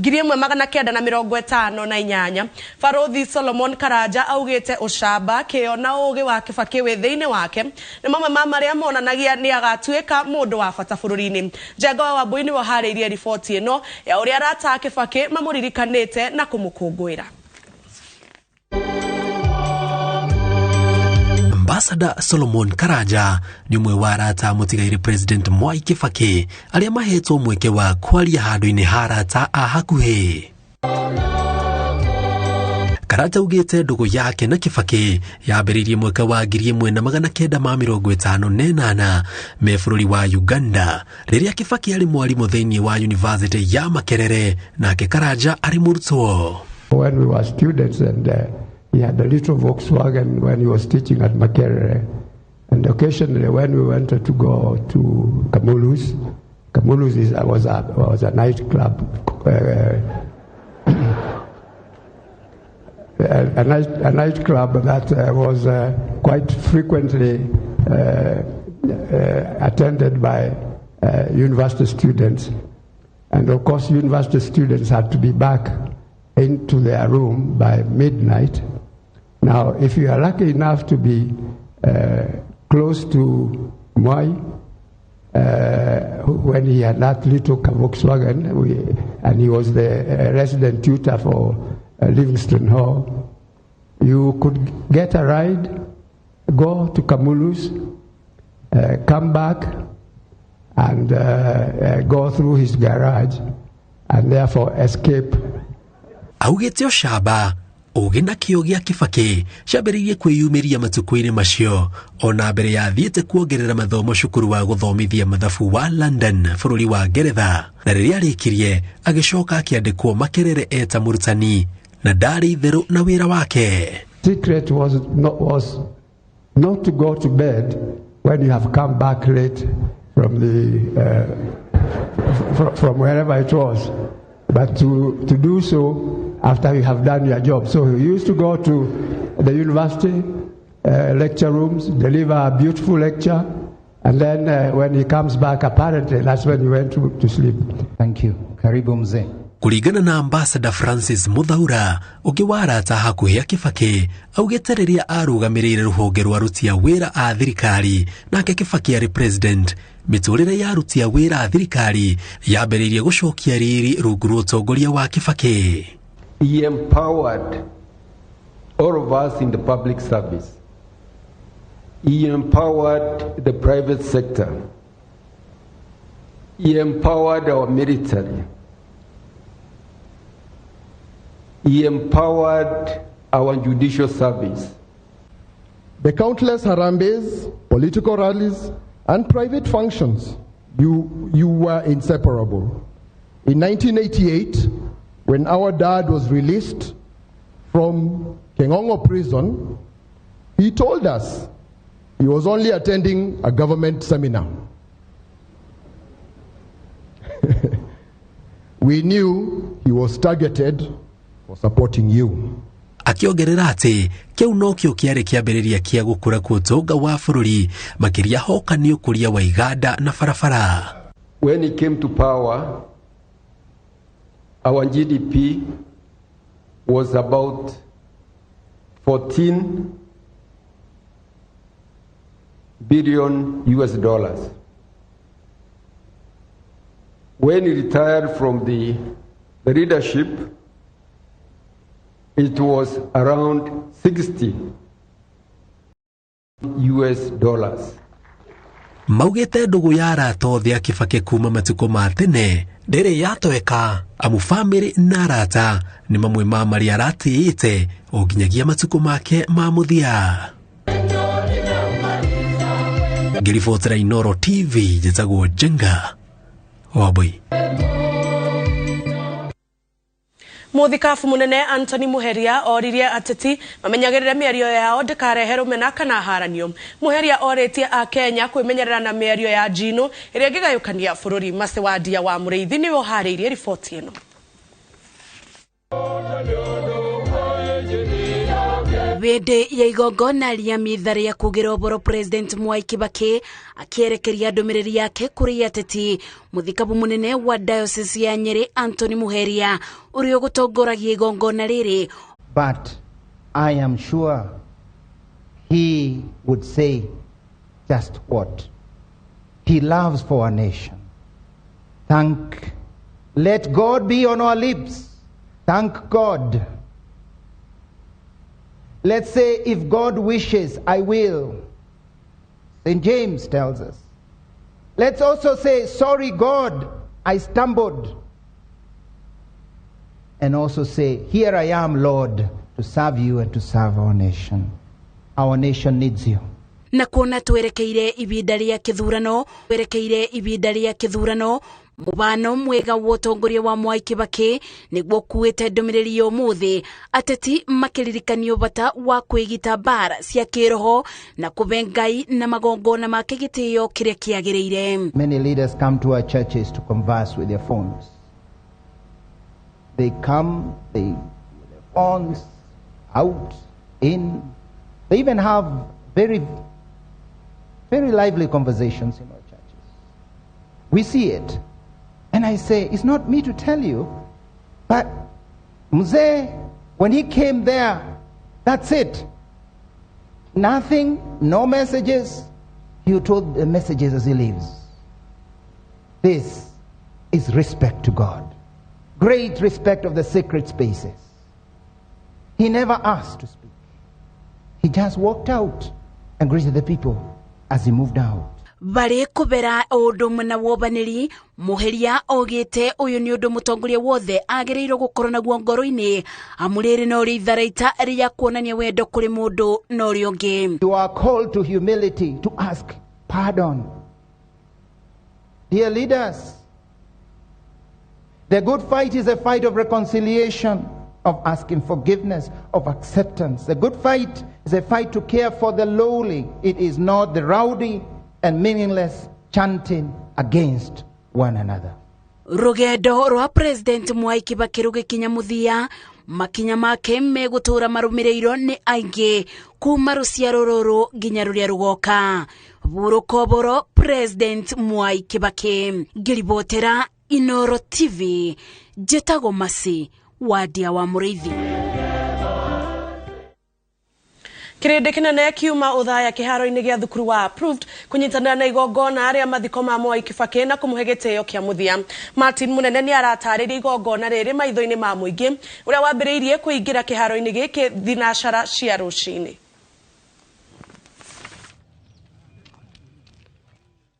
1958. Barothi Solomon Karanja augĩte ũcamba, kĩyo na ũũgĩ wa Kibaki wĩ thĩinĩ wake nĩ mamwe ma marĩa monanagia nĩ agatuĩka mũndũ wa bata bũrũri-inĩ. Njenga wa Wambui nĩwe ũharĩirie riboti ĩno ya ũrĩa arata a Kibaki mamũririkanĩte na kũmũkũngũĩra. Ambassador Solomon Karanja nĩ ũmwe wa arata mũtigairĩ President Mwai Kibaki arĩa mahetwo mweke wa kwaria handũ-inĩ ha arata a hakuhĩ. Karanja augĩte ndũgũ yake na Kibaki yambĩrĩirie mwaka wa 1958 me bũrũri wa Uganda rĩrĩa Kibaki arĩ mwarimũ thĩinĩ wa University ya Makerere nake Karanja arĩ mũrutwo. When we were students and he had a little Volkswagen when he was teaching at Makerere. And occasionally when we wanted to go to Kamulus, Kamulus was a nightclub, a nightclub that was quite frequently attended by university students. And of course, university students had to be back into their room by midnight. Now, if you are lucky enough to be close to Moi, when he had that little Volkswagen, and he was the resident tutor for Livingston Hall, you could get a ride, go to Kamulus, come back, and go through his garage, and therefore escape. Augĩte ũcamba, ũũgĩ na kĩyo gĩa Kibaki ciambĩrĩirie kwĩyumĩria matukũ-inĩ macio ona mbere ya athiĩte kuongerera mathomo cukuru wa gũthomithia mathabu wa London bũrũri wa Ngeretha, na rĩrĩa arĩkirie agĩcoka akĩandĩkwo Makerere eta mũrutani na ndarĩ itherũ na wĩra wake. Secret was not to go to bed when you have come back late from from wherever it was, but to do so after you have done your job. So he used to go to the university lecture rooms, deliver a beautiful lecture, and then when he comes back, apparently that's when he went to sleep. Thank you. Karibu mzee. Kulingana na Ambassador Francis Muthaura ũngĩ wa arata hakuhĩ a Kibaki augĩte rĩrĩa arũgamĩrĩire rũhonge rwa aruti a wĩra a thirikari nake Kibaki arĩ president, mĩtũrĩre ya aruti a wĩra a thirikari yambĩrĩirie gũcokia riri rungu rwa ũtongoria wa Kibaki. He empowered all of us in the public service. He empowered the private sector. He empowered our military. He empowered our judicial service. The countless harambees, political rallies, and private functions, you were inseparable. In 1988, when our dad was released from Kengongo prison, he told us he was only attending a government seminar. We knew he was targeted for supporting you. Akiongerera atĩ kĩu nokĩo kĩarĩ kĩambĩrĩria kĩa gũkũra kwa ũtonga wa bũrũri makĩria hoka nĩ ũkũria wa iganda na barabara. When he came to power, our GDP was about 14 billion US dollars. When he retired from the leadership, it was around 60 US dollars. Maugĩte ndũgũ ya arata othe a Kibaki kuma matukũ ma tene ndĩrĩ yatweka amu bamĩrĩ na arata nĩ mamwe ma marĩa aratĩĩte o nginyagia matukũ make ma mũthia. Ngĩribotera Inooro TV, njĩtagwo Njenga Wambui. Muthikabu munene Anthony Muheria oririe ateti mamenyagĩrĩre mĩario yao ndĩkarehe rũmena kana haranio. Muheria orĩtie a Kenya kwĩmenyerera na mĩario ya njino ĩrĩa ĩngĩgayũkania bũrũri. Macewadia wa Mũrĩithi nĩwe ũharĩirie riboti ĩno. Hĩndĩ ya igongona rĩa mitha rĩa kugĩra ũhoro President Mwai Kibaki akĩerekeria ndũmĩrĩri yake kũrĩ ateti, mũthikabu mũnene wa Diocese ya Nyeri Anthony Muheria ũrĩa ũgũtongoragia igongona rĩrĩ. But I am sure he would say just what he loves for our nation. Let God be on our lips. Thank God. Let's say, if God wishes, I will. St. James tells us. Let's also say, sorry, God, I stumbled. And also say, here I am, Lord, to serve you and to serve our nation. Our nation needs you. Na kuona twerekeire ibinda rĩa kĩthurano, twerekeire ibinda rĩa kĩthurano, mubano mwega wa ũtongoria wa Mwai Kibaki nĩguo kuĩte ndũmĩrĩri ya ũmũthĩ, ateti makĩririkanio bata wa kwĩgita mbara cia kĩroho na kũhe Ngai na magongona make gĩtĩo kĩrĩa kĩagĩrĩire. Many leaders come to our churches to converse with their phones. They come, they with their phones, out, in. They even have very, very lively conversations in our churches. We see it. And I say, it's not me to tell you, but Mzee, when he came there, that's it. Nothing, no messages. He told the messages as he leaves. This is respect to God. Great respect of the sacred spaces. He never asked to speak. He just walked out and greeted the people as he moved out. Bari kubera undu muna wobaniri Muheria ogite uyu ni undu mutongoria wothe agiriirwo gukorwo naguo ngoro-ini, amu riri no ritharaita ria kuonania wendo kuri mundu na uria ungi. You are called to humility, to ask pardon. Dear leaders, the good fight is a fight of reconciliation, of asking forgiveness, of acceptance. The good fight is a fight to care for the lowly. It is not the rowdy and meaningless chanting against one another. Rugendo rwa President Mwai Kibaki rũgĩkinya mũthia, makinya make megũtũra marũmĩrĩirwo nĩ aingĩ kuma rũciaro rũrũ nginya rũrĩa rũgoka. Burukoboro President Mwai Kibaki. Ngĩribotera Inoro TV, njĩtagwo Masi Wadia wa Mũrĩithi. Kĩrĩndĩ kĩnene kiuma Othaya kĩharo-inĩ gĩa thukuru wa Approved kũnyitanĩra na igongona rĩa mathiko ma Mwai Kibaki na kũmũhe gĩtĩo kĩa mũthia. Martin Munene nĩ aratarĩria igongona rĩrĩ maitho-inĩ ma mũingĩ ũrĩa wambĩrĩirie kũingĩra kĩharo-inĩ gĩkĩ thinacara cia rũcinĩ.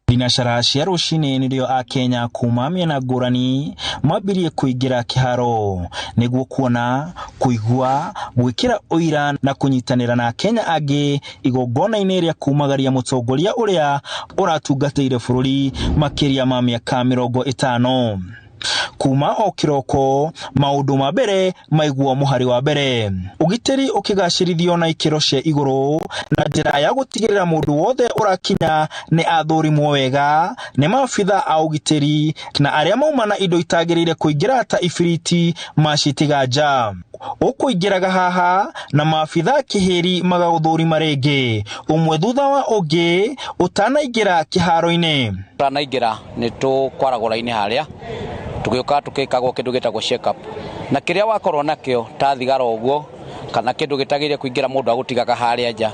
Thinacara cia rũcinĩ nĩrĩo Akenya kuma mĩena ngũrani mambirie kũingĩra kĩharo nĩguo kuona, kũigua, gwĩkĩra ũira na kũnyitanĩra na Akenya angĩ igongona-inĩ rĩa kumagaria mũtongoria ũrĩa ũratungatĩire bũrũri makĩria ma mĩaka 50. Kuma o kĩroko maũndũ ma mbere maiguo mũhari wa mbere, ũgitĩri ũkĩgacĩrithio na ikĩro cia igũrũ na njĩra ya gũtigĩrĩra mũndũ wothe ũrakinya nĩ athũrimwo wega nĩ maabitha a ũgitĩri na arĩa mauma na indo itagĩrĩire kũingĩra ta ibiriti macitiga nja. Ũkũingĩraga haha na maabitha kĩhĩri magagũthũrima rĩngĩ ũmwe thutha wa ũngĩ ũtanaingĩra kĩharo-inĩ. Tũtanaingĩra nĩ tũkwaragwo raini harĩa tugĩũka tũkĩkagwo kĩndũ gĩtagwo check up, na kĩrĩa wakorwo nakĩo ta thigara ũguo kana kĩndũ gĩtagĩrĩire kũingĩra mũndũ agũtigaga harĩa nja.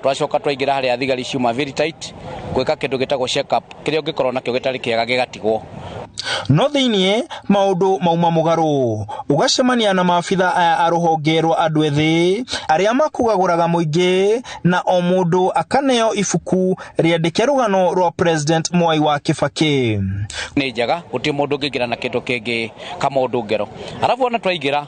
Twacoka twaingĩra harĩa thigari ciuma very tight gwĩka kĩndũ gĩtagwo check up, kĩrĩa ũngĩkorwo nakĩo gĩtarĩ kĩega gĩgatigwo. No thĩiniĩ maũndũ mauma mũgarũ, ũgacemania na maabitha aya a rũhonge rwa andũ ethĩ arĩa makũgagũraga mũingĩ na o mũndũ akaneo ibuku rĩandĩke rũgano rwa President Mwai wa Kibaki. Nĩ njega, gũtirĩ mũndũ ũngĩingĩra na kĩndũ kĩngĩ kama ũndũ ngero. Arabu ona twaingĩra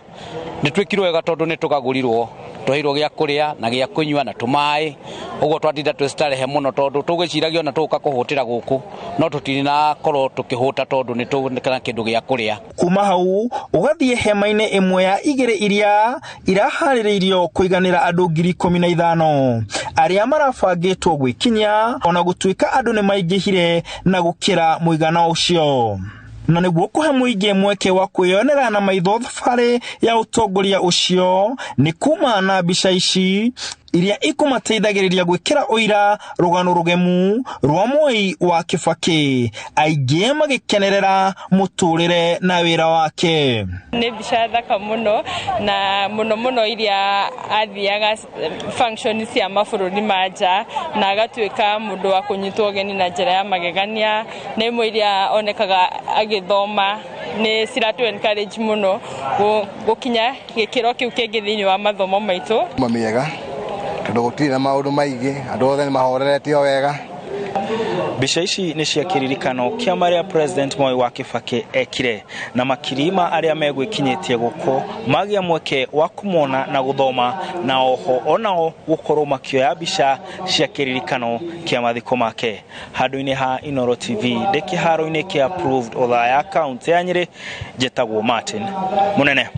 nĩ twĩkirwo wega tondũ nĩ tũgagũrirwo, twaheirwo gĩa kũrĩa na gĩa kũnyua na tũmaĩ, ũguo twatinda twĩ starehe mũno tondũ tũgwĩciragia ona tũgũka kũhũtĩra gũkũ no tũtinakorwo tũkĩhũta tondũ nĩ tũna kĩndũ gĩa kũrĩa. Kuma hau ũgathiĩ hema-inĩ ĩmwe ya igĩrĩ iria iraharĩrĩirio kũiganĩra andũ 15,000 arĩa marabangĩtwo gwĩkinya, ona gũtuĩka andũ nĩ maingĩhire na gũkĩra mũigana ũcio. Na nĩguo kũhe mũingĩ mweke wa kwĩyonera na maitho thabarĩ ya ũtongoria ũcio nĩ kuma na mbica ici iria ikũmateithagĩrĩria gwĩkĩra ũira rũgano rũgemu rwa Mwai wa Kibaki, aingĩ magĩkenerera mũtũrĩre na wĩra wake. Nĩ mbica thaka mũno na mũno mũno iria athiaga function cia mabũrũri ma nja na agatuĩka mũndũ wa kũnyitwo ũgeni na njĩra ya magegania. Nĩ imwe iria onekaga agĩthoma, nĩ ciratũ encourage mũno gũkinya gĩkĩro kĩu kĩngĩ thĩinĩ wa mathomo maitũ. Mamiega tondũ gũtirĩ na maũndũ maingĩ, andũ othe nĩ mahoreretio wega. Mbica ici nĩ cia kĩririkano kĩa marĩa President Moi wa Kibaki ekire na makiri ma arĩa megwĩkinyĩtie gũkũ magĩa mweke wa kũmona na gũthoma na oho onao gũkorwo makĩoya mbica cia kĩririkano kĩa mathiko make. Handũ-inĩ ha Inooro TV ndĩ kĩharo-inĩ kĩa Approved Othaya kaunti ya Nyĩrĩ, njĩtagwo Martin Munene.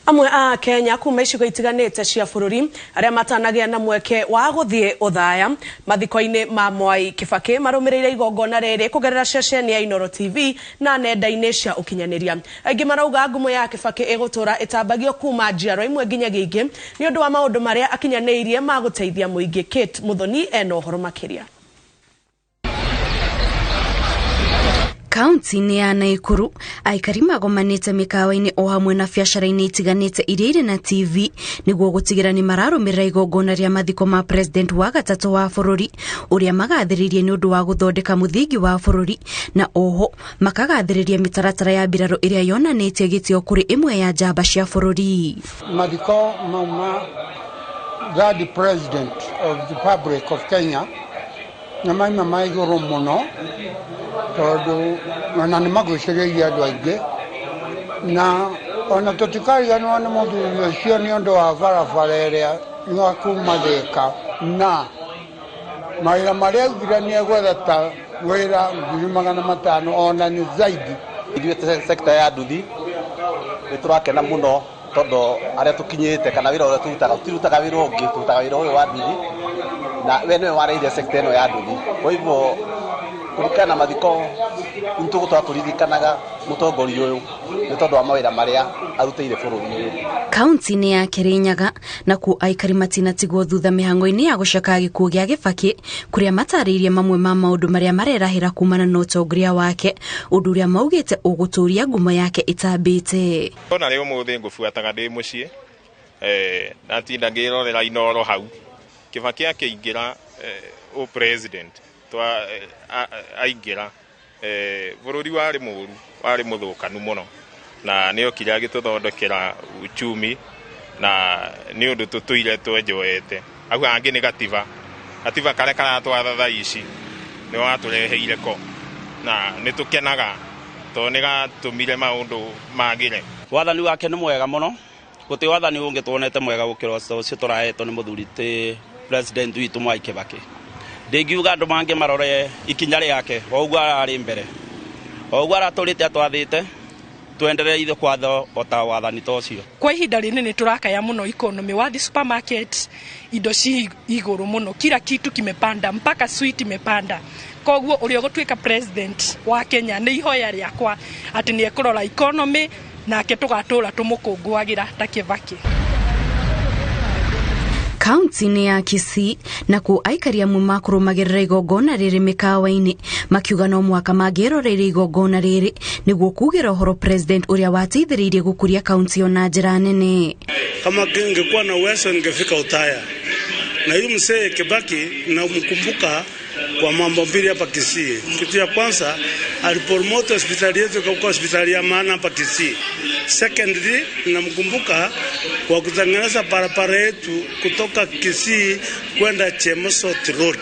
Amwe a Kenya kuma icigo itiganĩte cia bũrũri arĩa matanagĩa na mweke wa gũthiĩ Othaya mathiko-inĩ ma Mwai Kibaki marũmĩrĩire igongona rĩrĩ kũgerera ceceni ya Inooro TV na nenda-inĩ cia ũkinyanĩria. Aingĩ marauga ngumo ya Kibaki ĩgũtũra ĩtambagio kuma njiarwa imwe nginyagia ingĩ nĩ ũndũ wa maũndũ marĩa akinyanĩirie ma gũteithia mũingĩ. Kate Muthoni ena ũhoro makĩria. Kaunti-inĩ ya Naikuru aikari magomanĩte mĩkawa-inĩ o hamwe na biacara-inĩ itiganĩte iria irĩ na TV nĩguo gũtigĩra nĩ mararũmĩrĩra igongona rĩa mathiko ma president wa gatatũ wa bũrũri ũrĩa magathĩrĩirie nĩ ũndũ wa gũthondeka mũthingi wa bũrũri, na oho makagathĩrĩria mĩtaratara ya mbirarũ ĩrĩa yonanĩtie gĩtĩo kũrĩ ĩmwe ya njamba cia bũrũri. Mathiko mauma third president of the Republic of Kenya na maima ma igũrũ mũno tondũ ona nĩ magucĩrĩirie andũ aingĩ, na ona tũtikariganĩrwo nĩ mũthuri ũcio nĩ ũndũ wa barabara ĩrĩa ya kuma Thĩka na mawĩra marĩa augire nĩ egwetha ta wĩra 500,000 ona nĩ zaidi. Ithuĩ sekta ya nduthi nĩ tũrakena mũno tondũ arĩa tũkinyĩte kana wĩra ũrĩa tũrutaga tũtirutaga wĩra ũngĩ, tũrutaga wĩra ũyũ wa nduthi na we nĩwe wareire sekta ĩno ya nduthi. Kwa hivyo kũringana na mathiko nĩtũgũtũra tũririkanaga mũtongoria ũyũ nĩ tondũ wa mawĩra marĩa arutĩire bũrũri ũyũ. Kaunti-inĩ ya Kirinyaga nakuo aikari matinatigwo thutha mĩhang'o-inĩ ya gũcakaya gĩkuũ gĩa Kibaki kũrĩa matarĩirie mamwe ma maũndũ marĩa marerahĩra kumana na ũtongoria wake, ũndũ ũrĩa maugĩte ũgũtũria ngumo yake ĩtambĩte. Ona rĩu ũmũthĩ ngũbuataga ndĩ mũciĩ, ndatinda ngĩrorera Inooro hau. Kibaki akĩingĩra ũ president twa aingĩra bũrũri warĩ mũru, warĩ mũthũkanu mũno, na nĩ okire agĩtũthondekera uchumi na nĩ ũndũ tũtũire twenjoete. Au angĩ nĩ gatiba, gatiba karĩa karatwatha thaa ici nĩ watũreheire ko, na nĩ tũkenaga tondũ nĩ gatũmire maũndũ magĩre. Wathani wake nĩ mwega mũno, gũtirĩ wathani ũngĩ tuonete mwega gũkĩra ũcio tũrahetwo nĩ mũthuri ti president witũ Mwai Kibaki. Ndingiuga andũ mangĩ marore ikinya rĩake o ũguo ararĩ mbere, o ũguo aratũrĩte atwathĩte, twendereire kwatha o ta wathani ta ũcio. Kwa ihinda rĩrĩ nĩ tũrakaya mũno economy wathi supermarket indo ci igũrũ mũno, kila kitu kimepanda mpaka sweet imepanda. Koguo ũrĩa ũgũtuĩka president wa Kenya nĩ ihoya rĩakwa atĩ nĩ ekũrora economy nake tũgatũra tũmũkũngũagĩra ta Kibaki. Kaunti-inĩ ya Kisii nakuo aikari amwe makũrũmagĩrĩra igongona rĩrĩ mĩkawa-inĩ makiuga no mũhaka mangĩroreire igongona rĩrĩ nĩguo kugĩra ũhoro president ũrĩa wateithĩrĩirie gũkũria kaunti ĩyo na njĩra nene. Kama ningekuwa na uwezo ningefika Othaya, na huyu mzee Kibaki namkumbuka kwa mambo mbili hapa Kisii. Kitu ya kwanza alipromote hospitali yetu ikakuwa hospitali ya maana hapa Kisii. Secondly, namkumbuka kwa kutengeneza barabara yetu kutoka Kisii kwenda Chemosot Road.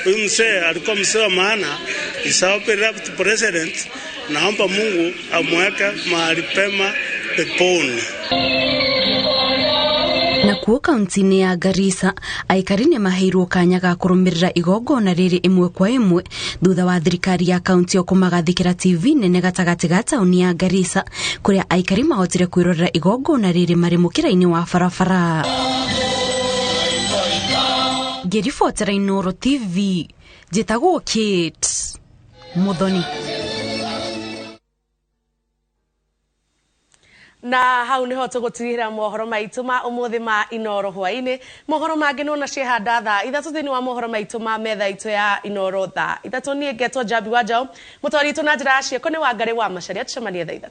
Huyu mzee alikuwa mzee wa maana, is our beloved president. Naomba Mungu amweke mahali pema peponi. Nakuo kaunti-inĩ ya Garissa aikari nĩ maheirwo kanya ga kũrũmĩrĩra igongona rĩrĩ ĩmwe kwa ĩmwe thutha wa thirikari ya kaunti ĩyo kũmagathĩkĩra TV nene gatagatĩ ga taũni ya Garissa kũrĩa aikari mahotire kwĩrorera igongona rĩrĩ marĩ mũkĩra-inĩ wa barabara. Ngĩribotera Inooro TV, njĩtagwo Kate Muthoni. Na hau niho tugutigĩra mohoro maitu ma umuthi ma Inoro hwaini. Mohoro mangĩ nona ciehanda thaa 3 thĩinĩ wa mohoro maitu ma metha itũ ya Inoro thaa 3. Niĩ ngetwo Njambi wa Njaũ, mũtwari witũ na njĩra ya ciĩko nĩ Wangarĩ wa Macharia. Tũcemanie thaa 3.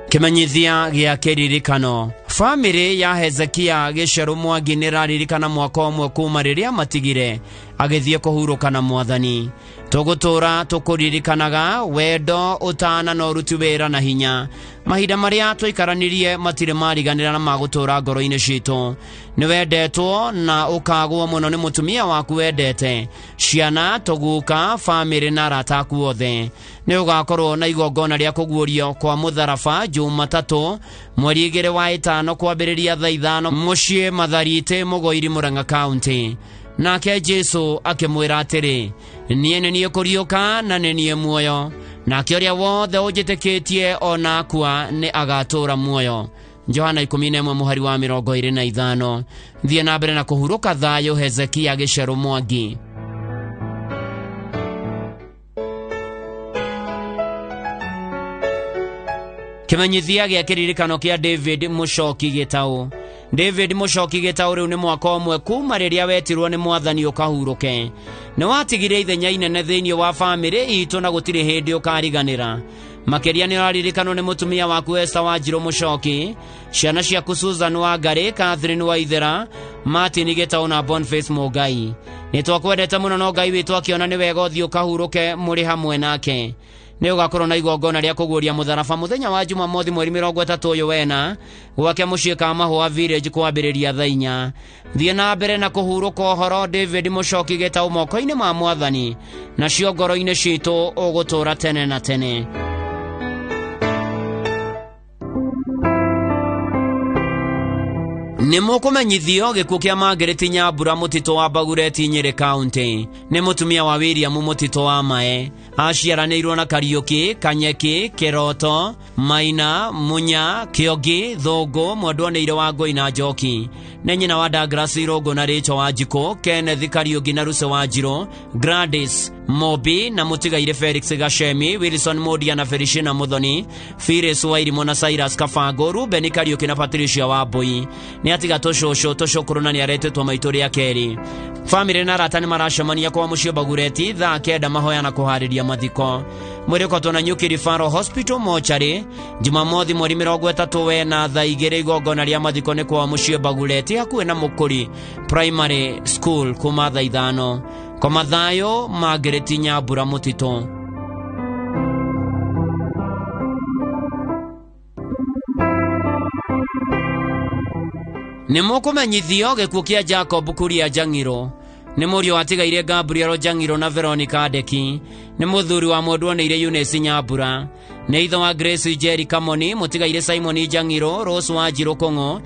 Kimenyithia gĩa kĩririkano. Famĩlĩ ya Hezekia Gĩcerũ Mwangi nĩraririkana mwaka ũmwe kuma rĩrĩa matigire agĩthiĩ kũhurũka na Mwathani. Tũgũtũra tũkũririkanaga wendo, ũtana na ũruti wĩra na hinya. Mahinda marĩa twaikaranirie matirĩ mariganĩra na magũtũra ngoro-inĩ citũ. Nĩwendetwo na ũkagwo mũno nĩ mũtumia waku wendete, ciana, tũguka, famĩlĩ na arata aku othe. Nĩ ũgakorwo na igongona rĩa kũguũrio kwa mũtharaba Jumatatũ mweri 2 wa 5 kwambĩrĩria thaa 5 mũciĩ Matharite, Mũgoiri, Murang'a County. Nake Jesu akĩmwĩra atĩrĩ, niĩ nĩ niĩ kũriũka na nĩ niĩ muoyo, nake ũrĩa wothe ũnjĩtĩkĩtie ona akua nĩ agatũũra muoyo. Johana 11 mũhari wa 25. Thiĩ na mbere na kũhurũka thayũ. Hezekia Gĩcerũ Mwangi. Kimenyithia gĩa kĩririkano kĩa David Mũcoki Gĩtaũ. David Mũcoki Gĩtaũ rĩu nĩ mwaka ũmwe kuma rĩrĩa wetirwo nĩ Mwathani ũkahurũke. Nĩ watigire ithenya inene thĩinĩ wa famĩlĩ itũ na gũtirĩ hĩndĩ ũkariganĩra. Makĩria nĩ ũraririkanwo nĩ mũtumia waku Esther Wanjirũ Mũcoki, ciana ciaku Susan Wangarĩ, Catherine Waithera, Martin Gĩtaũ na Boniface Mũngai. Nĩ twakwendete mũno no Ngai witũ akĩona nĩ wega ũthiĩ ũkahurũke mũrĩ hamwe nake. Nĩ ũgakorwo na igongona rĩa kũguũria mũtharaba mũthenya wa Jumamothi mweri 30 ũyũ wena gwake mũciĩ ka Mahũa Village kwambĩrĩria thaa 4. Thiĩ na mbere na kũhurũka ũhoro David Mũcoki Gĩtaũ moko-inĩ ma Mwathani, nacio ngoro-inĩ citũ ũgũtũũra tene na tene. Nĩ mũkũmenyithio gĩkuũ kĩa Margaret Nyambura Mũtitũ wa Bagureti, Nyĩrĩ County. Nĩ mũtumia wa William Mũtitũ wa Mae. Aciaranĩirwo na Kariũki, Kanyeki, Kĩroto, Maina, Munya, Kĩongi, Thũngũ, Mwendwanĩire wa Ngũi na Njoki. Nĩ nyina wa Douglas Irũngũ na Rachel wa Njikũ, Kenneth Kariũki na Ruse wa Njirũ, Gladys Mobi na mũtigaire Felix Gashemi, Wilson Modia na Feliciana Muthoni, Phyllis Wairimũ na Cyrus Kabango, Ruben Kariũki na Patricia Wambui. Nĩ atiga tũcũcũ tũcũkũrũ na nĩ aretĩtwo maitũ rĩa kerĩ. Famĩlĩ na arata nĩ maracemania kwa mũciĩ Bagureti thaa 9 mahoya na kũharĩria mathiko. Mwĩrĩ ũkotwo na Nyuki Referral Hospital mochari Jumamothi mweri 30 wena thaa 2 igongona rĩa mathiko nĩ kwa mũciĩ Bagureti hakuhĩ na Mũkũri Primary School kuma thaa 5. Koma thayũ Margaret Nyambura Mũtitũ. Nĩ mũkũmenyithio gĩkuũ kĩa Jacob Kuria Njang'iro. Nĩ mũriũ watigaire Gabriel Njang'iro na Veronica Ndeki. Nĩ mũthuri wa mwendwanĩire Eunice Nyambura. Nĩ ithe wa Grace Njeri Kamoni, mũtigaire Simon Njang'iro, Rose wa Njirũ Kũng'ũ,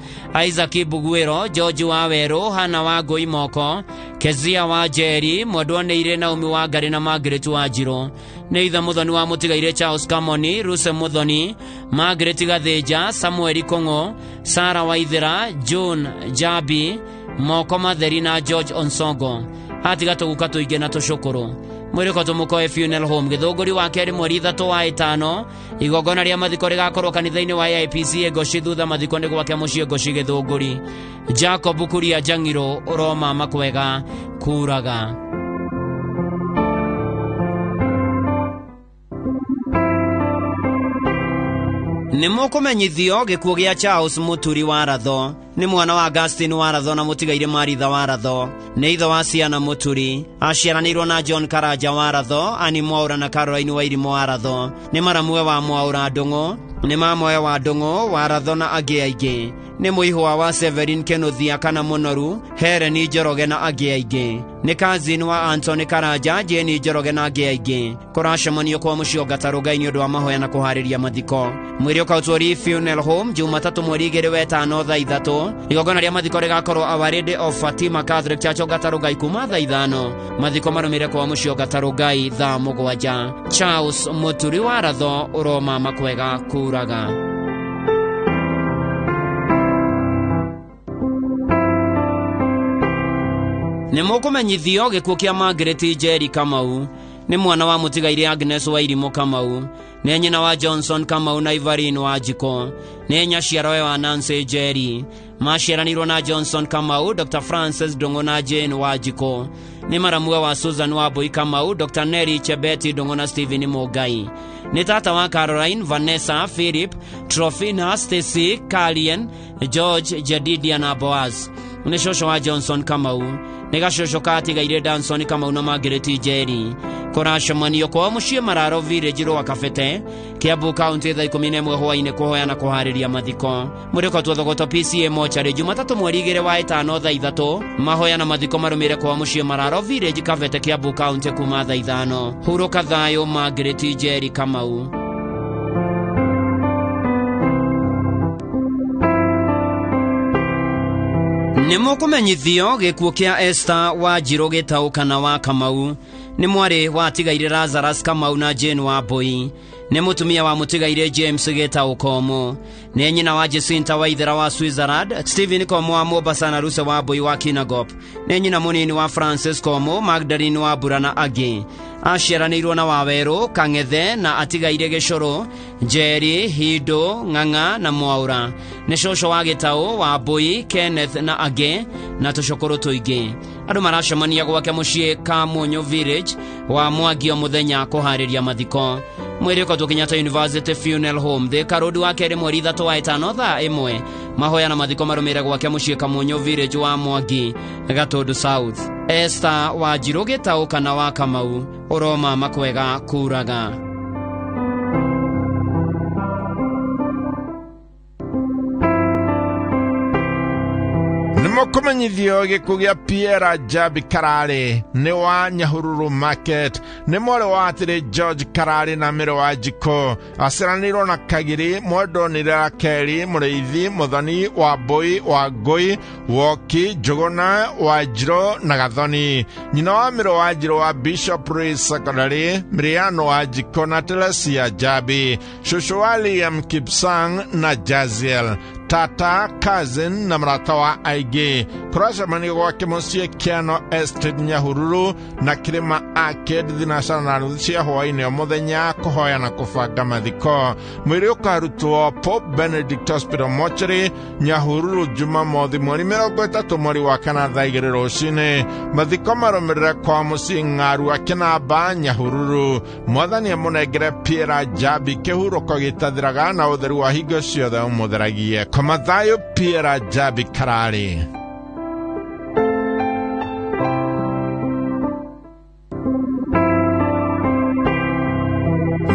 Isaac Mbuguĩro, George wa Werũ, Hannah wa Ngũi Moko, Kezia wa Njeri, mwendwanĩire Naomi wa Ngarĩ na Margaret wa Njirũ. Nĩ ithe mũthoni wa mũtigaire Charles Kamoni, Ruse Mũthoni, Margaret Gathĩnja, Samuel Kũng'ũ, Sarah Waithera, John Jabi, Moko Matheri na George Onsongo. Atiga tũguka tũingĩ na tũcũkũrũ. Mwĩrĩ ũkotwo Mũkoe Funeral Home Gĩthũngũri wa kerĩ mweri 3 wa 5. Igongona rĩa mathiko rĩgakorwo kanitha-inĩ wa AIPCA Ngoci, thutha mathiko nĩ gwake mũciĩ Ngoci Gĩthũngũri. Jacob Kuria Njang'iro ũroma makwega kuraga. Nĩ mũkũmenyithio gĩkuũ gĩa Charles Mũturi wa Ratho. Nĩ mwana wa Augustine wa Ratho na mũtigaire Maritha wa Ratho. Nĩ ithe wa ciana Mũturi. Aciaranĩirwo na John Karanja wa Ratho, Annie Mwaura na Caroline Wairimũ wa Ratho. Nĩ maramwe wa Mwaura Ndũng'ũ, nĩ mamwe wa Ndũng'ũ wa Ratho na angĩ aingĩ. Nĩ mũihwa wa Severin Kenothia kana Mũnoru, Helen Njoroge na angĩ aingĩ. Nĩ cousin wa Anthony Karanja, Jane Njoroge na angĩ aingĩ. Kũracemanio kwa mũciĩ Gatarũngai nĩ ũndũ wa mahoya na kũharĩria mathiko. Mwĩrĩ ũkautwo Funeral Home Jumatatũ mweri 2 wetano thaa 3. Igongona rĩa mathiko rĩgakorwo Our Lady of Fatima Catholic Church Gatarũngai kuma thaa 5. Mathiko marũmĩrĩre kwa mũciĩ Gatarũngai thaa 7. Charles Mũturi wa Ratho ũroma makwega kuraga. Nĩ mũkũmenyithio gĩkuũ kĩa Margaret Njeri Kamau. Nĩ mwana wa mũtigairĩ Agnes Wairimũ Kamau. Nĩ nyina wa Johnson Kamau na Ivarine wa Njiko. Nĩ nyaciarawe wa Nancy Njeri. Maciaranirwo na Johnson Kamau, Dr. Francis Ndung'u na Jane wa Njiko. Nĩ maramue wa Susan Wambui Kamau, Dr. Nelly Chebeti Ndung'u na Stephen Mũngai. Nĩ tata wa Caroline, Vanessa, Philip, Trofina, Stacy, Kalien, George, Jedidia na Boaz. Nĩ cũcũ wa Johnson Kamau. Nĩ gacũcũ ka atigaire Danson Kamau na Margaret Njeri. Kũracemanio kwao mũciĩ Mararo Village Rũa Kabete, Kiambu County thaa 11 hwaĩ-inĩ kũhoya na kũharĩria mathiko. Mwĩrĩ ũkatwo Thogoto PCA Mortuary Jumatatũ mweri 2 wa ĩtano thaa 3. Mahoya na mathiko marũmĩrĩre kwao mũciĩ Mararo Village Kabete, Kiambu County kuma thaa 5. Hurũka thayũ Margaret Njeri Kamau. Nĩ mũkũmenyithio gĩkuũ kĩa Esther Wanjirũ Gĩtaũ kana wa Kamau. Nĩ mwarĩ wa atigaire Lazarus Kamau na Jane Wambui. Nĩ mũtumia wa mũtigaire James Gĩtaũ Komo. Nĩ nyina wa Jacinta Waithera wa Switzerland, Stephen Komo wa Mombasa na Ruse Wambui wa Kinangop. Nĩ nyina mũnini wa Francis Komo, Magdalene wa Mbura na angĩ. Aciaranĩirwo na Wawerũ, Kang'ethe na atigaire Gĩcũrũ, Njeri, Hindo, Ng'ang'a na Mwaũra. Nĩ cũcũ wa Gĩtaũ, Wambui, Kenneth na angĩ na tũcũkũrũ tũingĩ. Andũ maracemania gwake mũciĩ Kamunyũ Village wa Mwangi o mũthenya kũharĩria mathiko. Mwĩrĩ ũkatwo Kenyatta University Funeral Home Thika Road wa kerĩ mweri 3 wa ĩtano thaa 1. Mahoya na mathiko marũmĩrĩre gwake mũciĩ Kamunyũ Village wa Mwangi, Gatũndũ South. Esther Wanjirũ Gĩtaũ kana wa Kamau ũroma makwega kuraga. Nĩmũkũmenyithio gĩkuũ gĩa Pierre Jabi Kararĩ nĩ wa Nyahururu Market. Nĩ mwarĩ wa atĩrĩ George Kararĩ na mĩrĩ wa Njiko. Aciaranĩirwo na Kagiri, Mwendonire Rakeri, Mũrĩithi, Mũthoni, Wambui, Wangũi, Woki, Njũgũna, Wanjirũ na Gathoni. Nyina wa mĩrĩ wa Njirũ wa Bishop Rees Secondary, Miriano wa Njiko na Teresia Jabi. Cũcũ wa Liam Kipsang na Jaziel. Tata, cousin na mũrata wa aingĩ. Kũracemanio gwake mũciĩ Kĩano Estate Nyahururu na Kĩrĩma Arcade thinacara na nuthu cia hwaĩ-inĩ o mũthenya kũhoya na kũbanga mathiko. Mwĩrĩ ũkarutwo Pope Benedict Hospital Mortuary Nyahururu Jumamothi mweri 30 mweri wa kana thaa 2 rũcinĩ. Mathiko marũmĩrĩre kwa mũciĩ Ng'arua Kĩnamba Nyahururu. Mwathani amũnengere Pierre Jabi kĩhurũko gĩtathiraga na ũtheru wa hingo ciothe ũmũtheragie. Komathayo Pierre Jabi Kararĩ.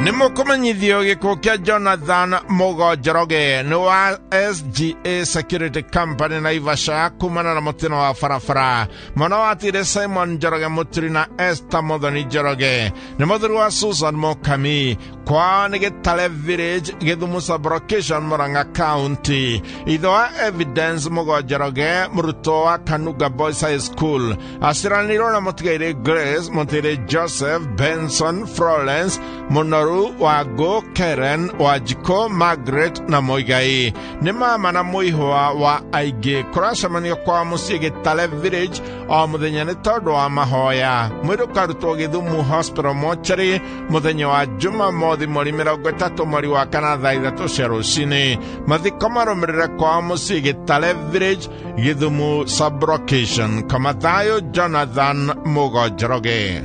Nĩ mũkũmenyithio gĩkuũ kĩa Jonathan Mũgo Njoroge nĩ wa SGA Security Company Naivasha kumana na mũtino wa barabara. Mwana wa atire Simon Njoroge Mũturi na Esther Mũthoni Njoroge. Nĩ mũthuri wa Susan Mokami. Kwao nĩ Gĩtale Village, Gĩthumo Sub-Location, Murang'a County. Ithe wa Evidence Mũgo Njoroge, mũrutwo wa Kanuga Boys High School. Aciaranĩirwo na mũtigairĩ Grace, mũtigairĩ Joseph, Benson, Florence, Mũnoru, Wangu, Karen, Wanjikũ, Margaret na Mũigai. Nĩ mama na mũihwa wa aingĩ. Kũracemanio kwa mũciĩ Gĩtale Village o mũthenya nĩ tondũ wa mahoya. Mwĩrĩ ũkarutwo Gĩthumo Hospital Mortuary mũthenya wa Jumamothi mweri 30 mweri wa kana thaa 3 cia rũcinĩ. Mathiko marũmĩrĩre kwa mũciĩ Gĩtale Village, Gĩthumo Sub-Location. Kamathayo Jonathan Mũgo Njoroge.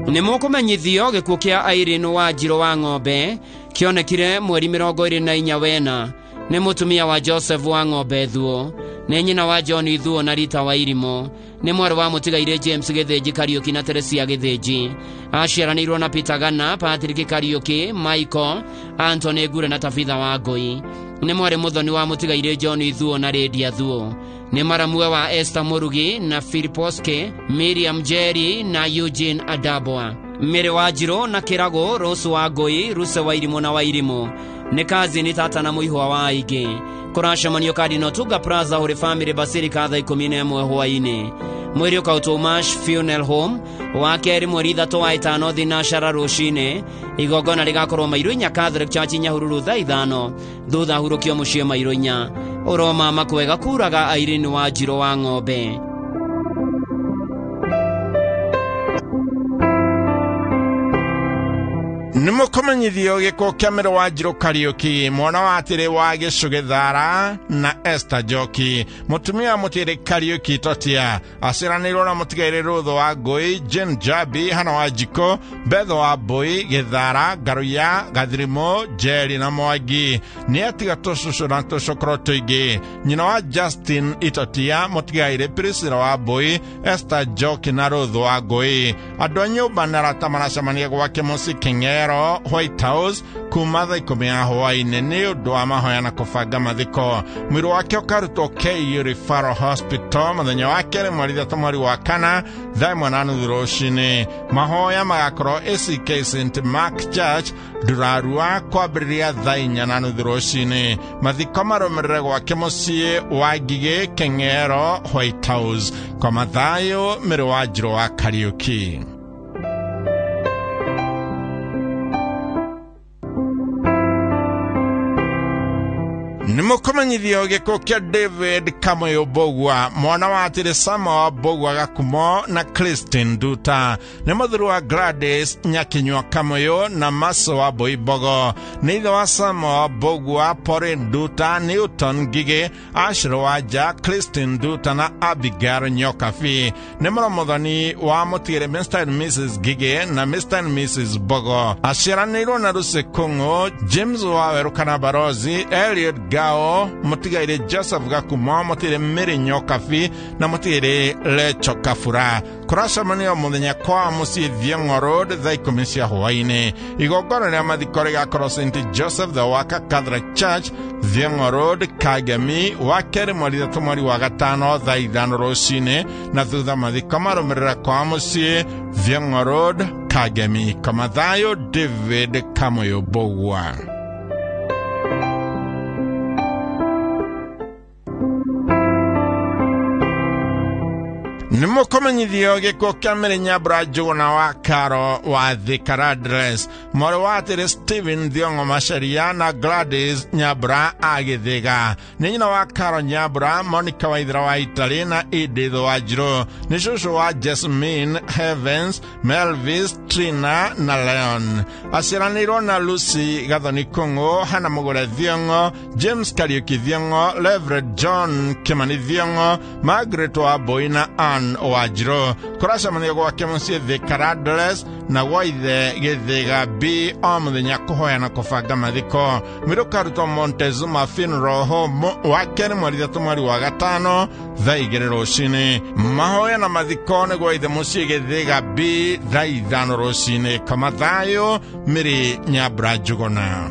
Nĩ mũkũmenyithio gĩkuũ kĩa Irene Wanjirũ wa Ng'ombe kĩonekire mweri 24 wena. Nĩ mũtumia wa Joseph wa Ng'ombe Thuo. Nĩ nyina wa John Thuo na Rita wa Irimũ. Nĩ mwarĩ wa mũtigairĩ James Gĩthĩnji Kariũki na Teresia Gĩthĩnji. Aciaranĩirwo na Peter Gana, Patrick Kariũki, Michael, Anthony Ngure na Tabitha wa Ngũi. Nĩ mwarĩ mũthoni wa mũtigairĩ John Thuo na Lydia Thuo. Nĩ maramue wa Esther Murugi na Philiposke, Miriam Jerry na Eugene Adabwa. Mĩrĩ wa Njirũ na Kĩragũ, Rose wa Ngũi, Ruse wa Irimũ na wa Irimũ. Nĩ kazini tata na mũihwa wa aingĩ. Kũracemanio Cardinal Tuga Plaza Holy Family Basilica thaa 11 hwaĩ-inĩ. Mwĩrĩ ũkautwo Mash Funeral Home wa kerĩ mweri 3 wa 5 thinacara rũcinĩ. Igongona rĩgakorwo Mairũ Inya Catholic Church Nyahururu thaa 5 thutha hurũkio mũciĩ Mairũ Inya. Ũroma makwega kuraga Irene wa Njirũ wa ng'ombe. Nĩ mũkũmenyithio gĩkuũ kĩa Mĩrũ wa Njirũ Kariũki, mwana wa atĩrĩ wa Gĩcũgĩthara na Esther Njoki, mũtumia wa mũtĩrĩ Kariũki Totia, aciaranĩirwo na mũtigairĩ Rũthũ wa Ngũi, Jane Jabi, Hana wa Njikũ, Betho wa Mbũi, Gĩthara, Ngaruiya, Gathirimũ, Njeri na Mwangi. Nĩ atiga tũcũcũ na tũcũkũrũ tũingĩ. Nyina wa Justin Itotia, mũtigairĩ Priscilla wa Mbũi, Esther Njoki na Rũthũ wa Ngũi. Andũ a nyũmba na arata maracemania gwake mũciĩ Kĩng'ero White House kuma thaa 10 ya hwaĩ-inĩ nĩ ũndũ wa mahoya na kũbanga mathiko. Mwĩrĩ wake ũkarutwo KU Referral Hospital mũthenya wa kerĩ mweri 3 mweri wa 4 thaa 1:30 rũcinĩ. Mahoya magakorwo ACK St Mark Church Ndurarua kwambĩrĩria thaa 4:30 rũcinĩ. Mathiko marũmĩrĩre gwake mũciĩ wa Ngigĩ Kĩng'ero White House. Kwa Mathayo Mĩrĩ wa Njirũ wa Kariũki. Nĩ mũkũmenyithio gĩkuũ kĩa David Kamũyũ Mbũgua, mwana wa atĩrĩ Sama wa Mbũgua Gakumo na Christine Nduta. Nĩ mũthuri wa Gladys Nyakinyua Kamũyũ na Maso wa Mbũi Mbogo. Nĩ ithe wa Sama wa Mbũgua, Pauline Nduta, Newton Ngigĩ, Asher Wanja, Christine Nduta na Abigail Nyokabi. Nĩ mũromothoni wa mũtigĩrĩ Mr and Mrs Ngigĩ na Mr and Mrs Mbogo. Aciaranĩirwo na Lucy Kũng'ũ, James Wawerũ kana Barozi, Eliud Gao, mũtigairĩ Joseph Gakumo, mũtigairĩ Mary Nyokabi na mũtigairĩ Lecho Kabura. Kũracemanio mũthenya kwa mũciĩ Thiong'o Road thaa 10 cia hwaĩ-inĩ. Igongona rĩa mathiko rĩgakorwo St Joseph the Worker Catholic Church, Thiong'o Road, Kagemi, wa kerĩ mweri 3 mweri wa 5 thaa 5 rũcinĩ, na thutha mathiko marũmĩrĩra kwa mũciĩ Thiong'o Road, Kagemi. Kwa Mathayo David Kamũyũ Mbũgua. Nĩ mũkũmenyithio gĩkuũ kĩa Mary Nyambura Njũgũna wa Karo wa Thika Radress, mwarĩ wa atĩrĩ Stephen Thiong'o Macharia na Gladys Nyambura a Gĩthĩga. Nĩ nyina wa Karo Nyambura, Monica Waithera wa Italy na Edith Wanjirũ. Nĩ cũcũ wa Jasmine, Heavens, Melvis, Trina na Leon. Aciaranĩirwo na Lucy Gathoni Kũng'ũ, Hannah Mũgũre Thiong'o, James Kariũki Thiong'o, Reverend John Kimani Thiong'o, Margaret wa Mbũi na Ann Wanjirũ. Kũracemania gwake mũciĩ Thika Radress na gwa ithe Gĩthĩga B o mũthenya kũhoya na kũbanga mathiko. Mwĩrĩ ũkarutwo Montezuma Funeral Home wa kerĩ mweri 3 mweri wa 5 thaa 2 rũcinĩ. Mahoya na mathiko nĩ gwa ithe mũciĩ Gĩthĩga B thaa 5 rũcinĩ. Kwa Mathayo Mary Nyambura Njũgũna.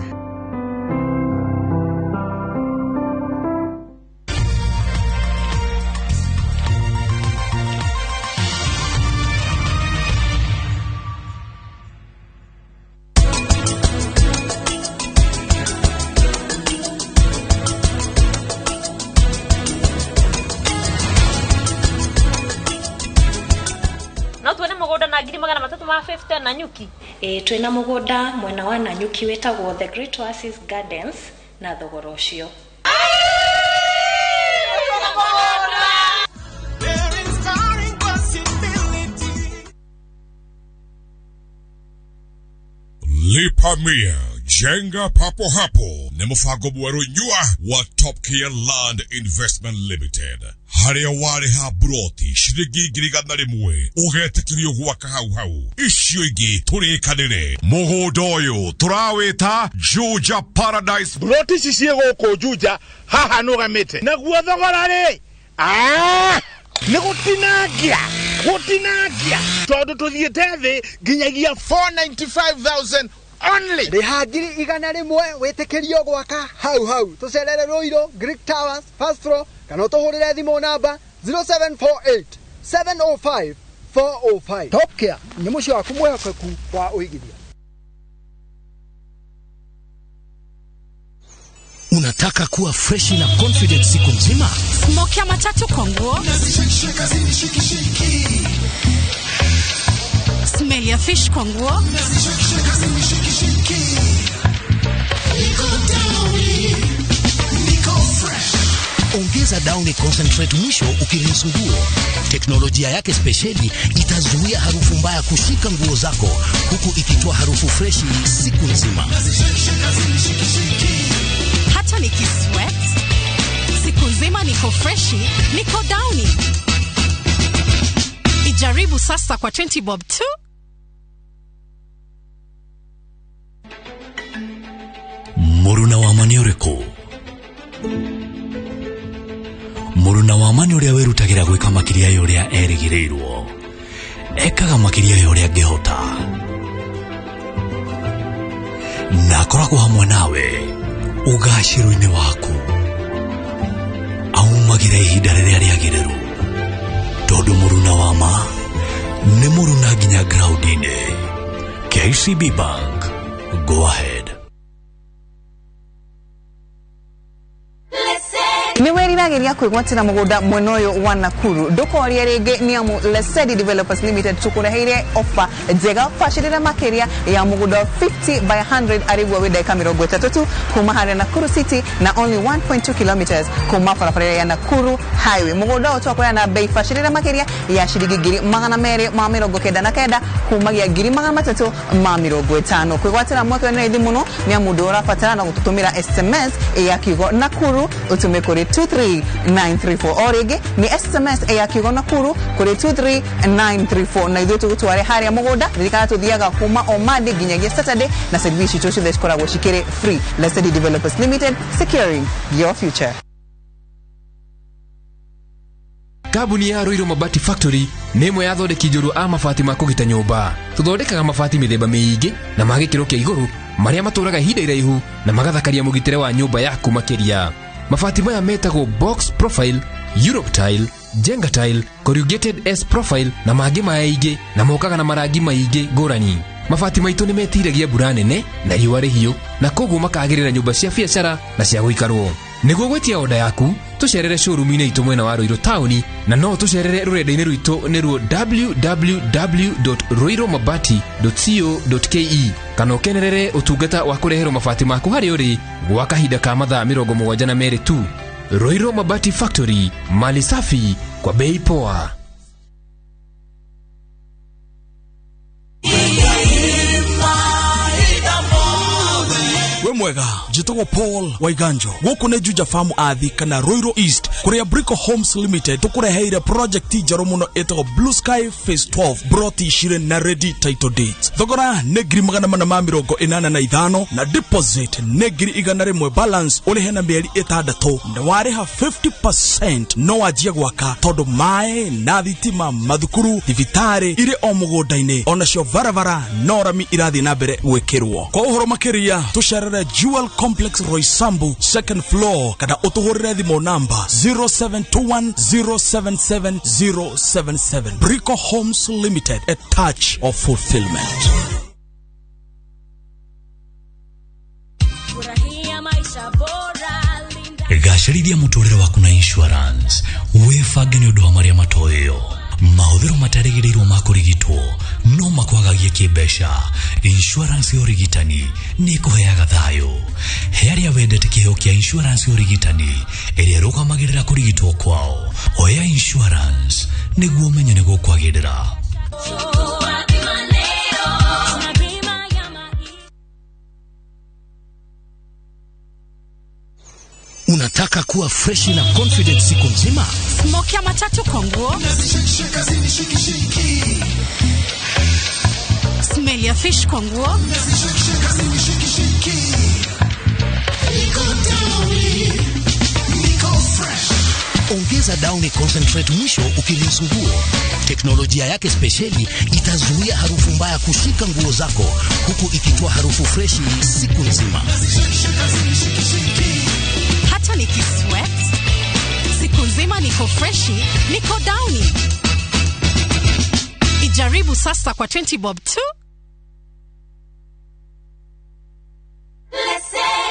No tuone mũgũnda na 350,000 Nanyuki. Ĩĩ twĩna mũgũnda mwena wa Nanyuki wĩtagwo The Great Oasis Gardens na thogora ũcio. Lipa Mia, jenga papo hapo nĩ mũbango mwerũ nyua wa Top Care Land Investment Limited harĩa warĩha buroti ciringi 100,000 ũgetĩkĩrio gwaka hau hau icio ingĩ tũrĩkanĩre mũgũnda ũyũ tũrawĩta Juja Paradise. Buroti ici ciĩ gũkũ Juja haha nũgamĩte naguo thogora rĩ Nĩ gũtinangia gũtinangia tondũ tũthiĩte thĩ nginyagia 495,000 only. Rĩha 100,000 wĩtĩkĩrio gwaka hau hau. Tũcerere Ruiru Greek Towers first floor kana ũtũhũrĩre thimũ namba 0748 705 405. Top Care nĩ mũciĩ waku mwĩhokeku wa ũigithia. Unataka kuwa freshi na confident siku nzima? Smoke ya matatu kwa nguo. Smell ya fish kwa nguo. Ongeza Downy Concentrate mwisho ukirinse nguo. Teknolojia yake spesheli itazuia harufu mbaya kushika nguo zako huku ikitoa harufu freshi siku nzima. Hata nikisweat siku nzima niko freshi, niko Downy. Ijaribu sasa kwa 20 bob tu. Mũruna wa ma nĩ ũrĩkũ? Mũruna wa ma nĩ ũrĩa wĩrutagĩra gwĩka makĩria ya ũrĩa erĩgĩrĩirwo. Ekaga makĩria ya ũrĩa angĩhota. Na akoragwo hamwe nawe ũgacĩru-inĩ waku. Aumagĩra ihinda rĩrĩa rĩagĩrĩru. Tondũ mũruna wa ma nĩ mũruna nginya ground-inĩ. KCB Bank. Go ahead. Nĩ wĩriragĩria kwĩgwatĩra mũgũnda mwena ũyũ wa Nakuru. Ndũkorie rĩngĩ nĩ amu Lesedi Developers Limited tũkũreheire ofa njega bacĩrĩra makĩria ya mũgũnda 50 by 100 arĩguo wĩ ndagĩka 30 tu kuma harĩa Nakuru City na only 1.2 kilometers kuma barabara ya Nakuru Highway. Mũgũnda ũyũ twakũrĩa na bei bacĩrĩra makĩria ya ciringi 299,000 kumagia 350,000. Kwĩgwatĩra mweke ũyũ nĩ raithi mũno nĩ amu ndũ ũrabatara na gũtũtũmĩra SMS ya kiugo Nakuru ũtũme kũrĩ 23934. O rĩngĩ nĩ SMS ya kiugo Nakuru kũrĩ 23934 na ithuĩ tũgũtware harĩa mũgũnda. Ririkana tũthiaga kuma o Monday nginyagia Saturday na service citũ ciothe cikoragwo cikĩrĩ free. Lesedi Developers Limited, securing your future. Kambuni ya Ruiru Mabati Factory nĩ ĩmwe ya athondeki njorua a mabati ma kũgita nyũmba. Tũthondekaga mabati mĩthemba mĩingĩ na ma gĩkĩro kĩa igũrũ marĩa matũraga ihinda iraihu na magathakaria mũgitĩre wa nyũmba yaku makĩria. Mabati maya metagwo box profile, Europe tile, Jenga tile, corrugated S profile na mangĩ maingĩ na mokaga na marangi maingĩ ngũrani. Mabati maitũ nĩ metiragia mbura nene na riũa rĩhiũ na koguo makagĩrĩra nyũmba cia biacara na cia gũikarwo. Nĩguo gwĩtia oda yaku tũcerere showroom-inĩ itũ mwena wa Ruiru taũni na no tũcerere rũrenda-inĩ rwitũ nĩruo www.ruirumabati.co.ke kana ũkenerere ũtungata wa kũreherwo mabati maku harĩa ũrĩ gwa kahinda ka mathaa 72 tu. Ruiru Mabati Factory, mali safi kwa bei poa. We mwega, njĩtagwo Paul Waiganjo. Gũkũ nĩ Juja Farm Athi kana Ruiru East kũrĩa Brico Homes Limited tũkũreheire project njerũ mũno ĩtagwo Blue Sky Phase 12 broti 20 na ready title deeds. Thogora nĩ 485 na deposit nĩ 100,000 balance ũrĩhe na mĩeri 6 na warĩha 50% no wanjie gwaka tondũ maĩ na thitima mathukuru thibitarĩ irĩ o mũgũnda-inĩ onacio barabara no rami irathiĩ na mbere gwĩkĩrwo. Kwa ũhoro makĩria tũcerere Jewel Complex Roysambu second floor kana ũtũhũrĩre thimũ namba 0721077077. Brico Homes Limited, a touch of fulfillment. Gacĩrithia mũtũrĩre waku na insurance. Wĩbange nĩ ũndũ wa marĩa matoĩo. Mahũthĩro matarĩgĩrĩirwo ma kũrigitwo no makwagagie kĩmbeca. Insurance ya ũrigitani nĩ ĩkũheaga thayũ. He arĩa wendete kĩheo kĩa insurance ya ũrigitani ĩrĩa ĩrũgamagĩrĩra kũrigitwo kwao. Oya insurance nĩguo ũmenye nĩ gũkwagĩrĩra. Unataka kuwa freshi na confident siku nzima? Smoke ya matatu kwa nguo. Smell ya fish kwa nguo. Ongeza Ongeza Downy Concentrate mwisho ukirinsu nguo. Teknolojia yake spesheli itazuia harufu mbaya kushika nguo zako huku ikitoa harufu freshi siku nzima. Hata nikisweat siku nzima niko freshi, niko Downy. Ijaribu sasa kwa 20 bob tu.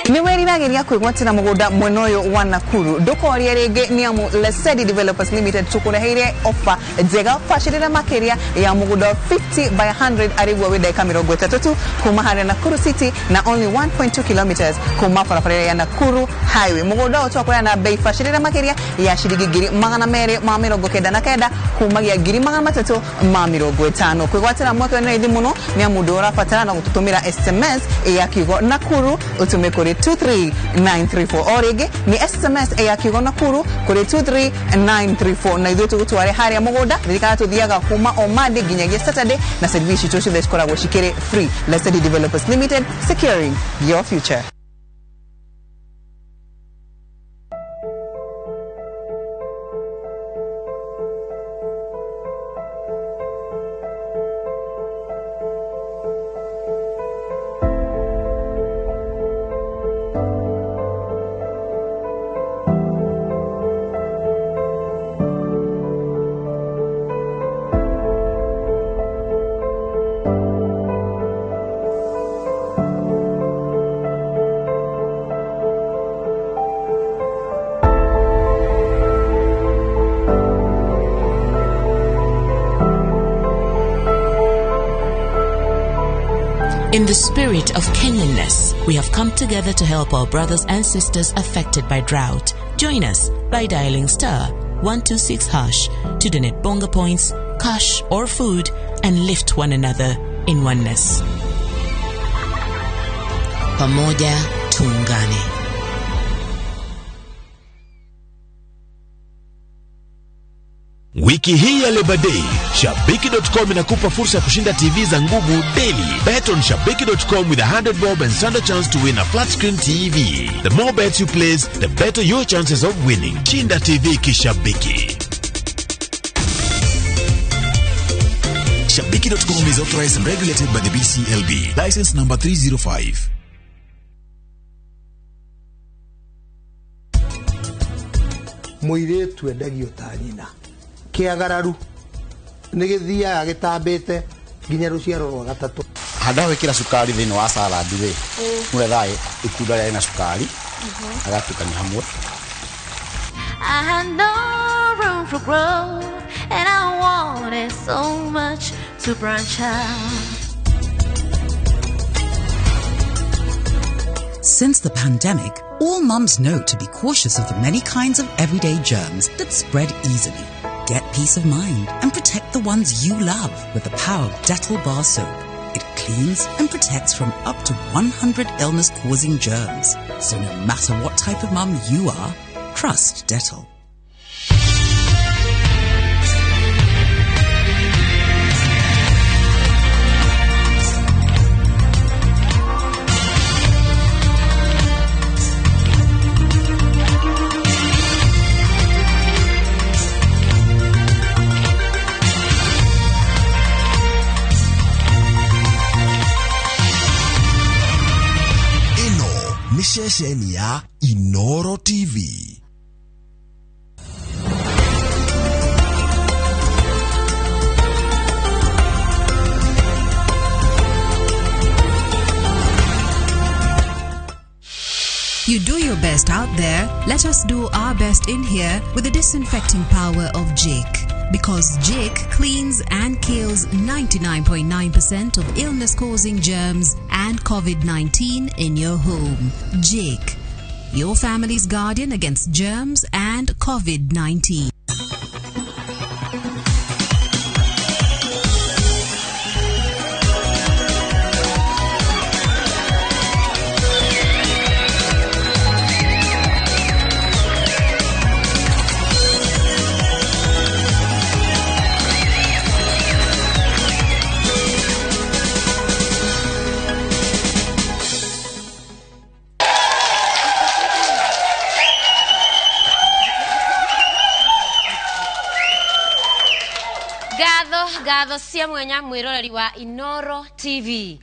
Nĩ wĩriragĩria kwĩgwatĩra mũgũnda mwena ũyũ wa Nakuru? Ndũkorie rĩngĩ nĩ amu Lesedi Developers Limited tũkũreheire ofa njega bacĩrĩra makĩria ya mũgũnda 50 by 100 arĩguo wĩ ndagĩka 30 tu kuma harĩa Nakuru City na only 1.2 kilometers kuma barabara ya Nakuru Highway. Mũgũnda ũyũ twakũrĩa na bei bacĩrĩra makĩria ya ciringi 299,000 kumagia 350,000. Kwĩgwatĩra mweke nĩ raithi mũno nĩ amu ndũ ũrabatara na gũtũtũmĩra SMS ya kiugo Nakuru ũtũme kũrĩ 23934. O rĩngĩ nĩ SMS ya kiugo Nakuru kũrĩ 23934 na ithuĩ tũgũtware harĩa mũgũnda. Ririkana tũthiaga kuma o Monday nginyagia Saturday na service citũ ciothe cikoragwo cikĩrĩ free. Lesedi Developers Limited, securing your future. In the spirit of Kenyanness, we have come together to help our brothers and sisters affected by drought. Join us by dialing star 126 hash to donate bonga points, cash or food, and lift one another in oneness. Pamoja tuungane. Wiki hii ya Labor Day, Shabiki.com inakupa fursa ya kushinda TV za nguvu daily. Bet on Shabiki.com with 100 bob and stand a chance to win a flat screen TV. The more bets you place, the better your chances of winning. Shinda TV kishabiki. Shabiki.com is authorized and regulated by the BCLB. License number 305. Mũirĩtu endagio ta nyina. Kĩagararu nĩ gĩthiaga gĩtambĩte nginya rũciaro rwa gatatũ. Handa gwĩkĩra cukari thĩinĩ wa salad rĩ, mũrethaĩ itunda rĩarĩ na cukari agatukania hamwe. I had no room for growth and I wanted so much to branch out. Since the pandemic, all mums know to be cautious of the many kinds of everyday germs that spread easily. Get peace of mind and protect the ones you love with the power of Dettol Bar Soap. It cleans and protects from up to 100 illness-causing germs. So no matter what type of mum you are, trust Dettol. Ceceni ya Inoro TV. You do your best out there, let us do our best in here with the disinfecting power of Jake. Because Jake cleans and kills 99.9% of illness-causing germs and COVID-19 in your home. Jake, your family's guardian against germs and COVID-19. Ngatho ngatho cia mwenya mwiroreri wa Inoro TV.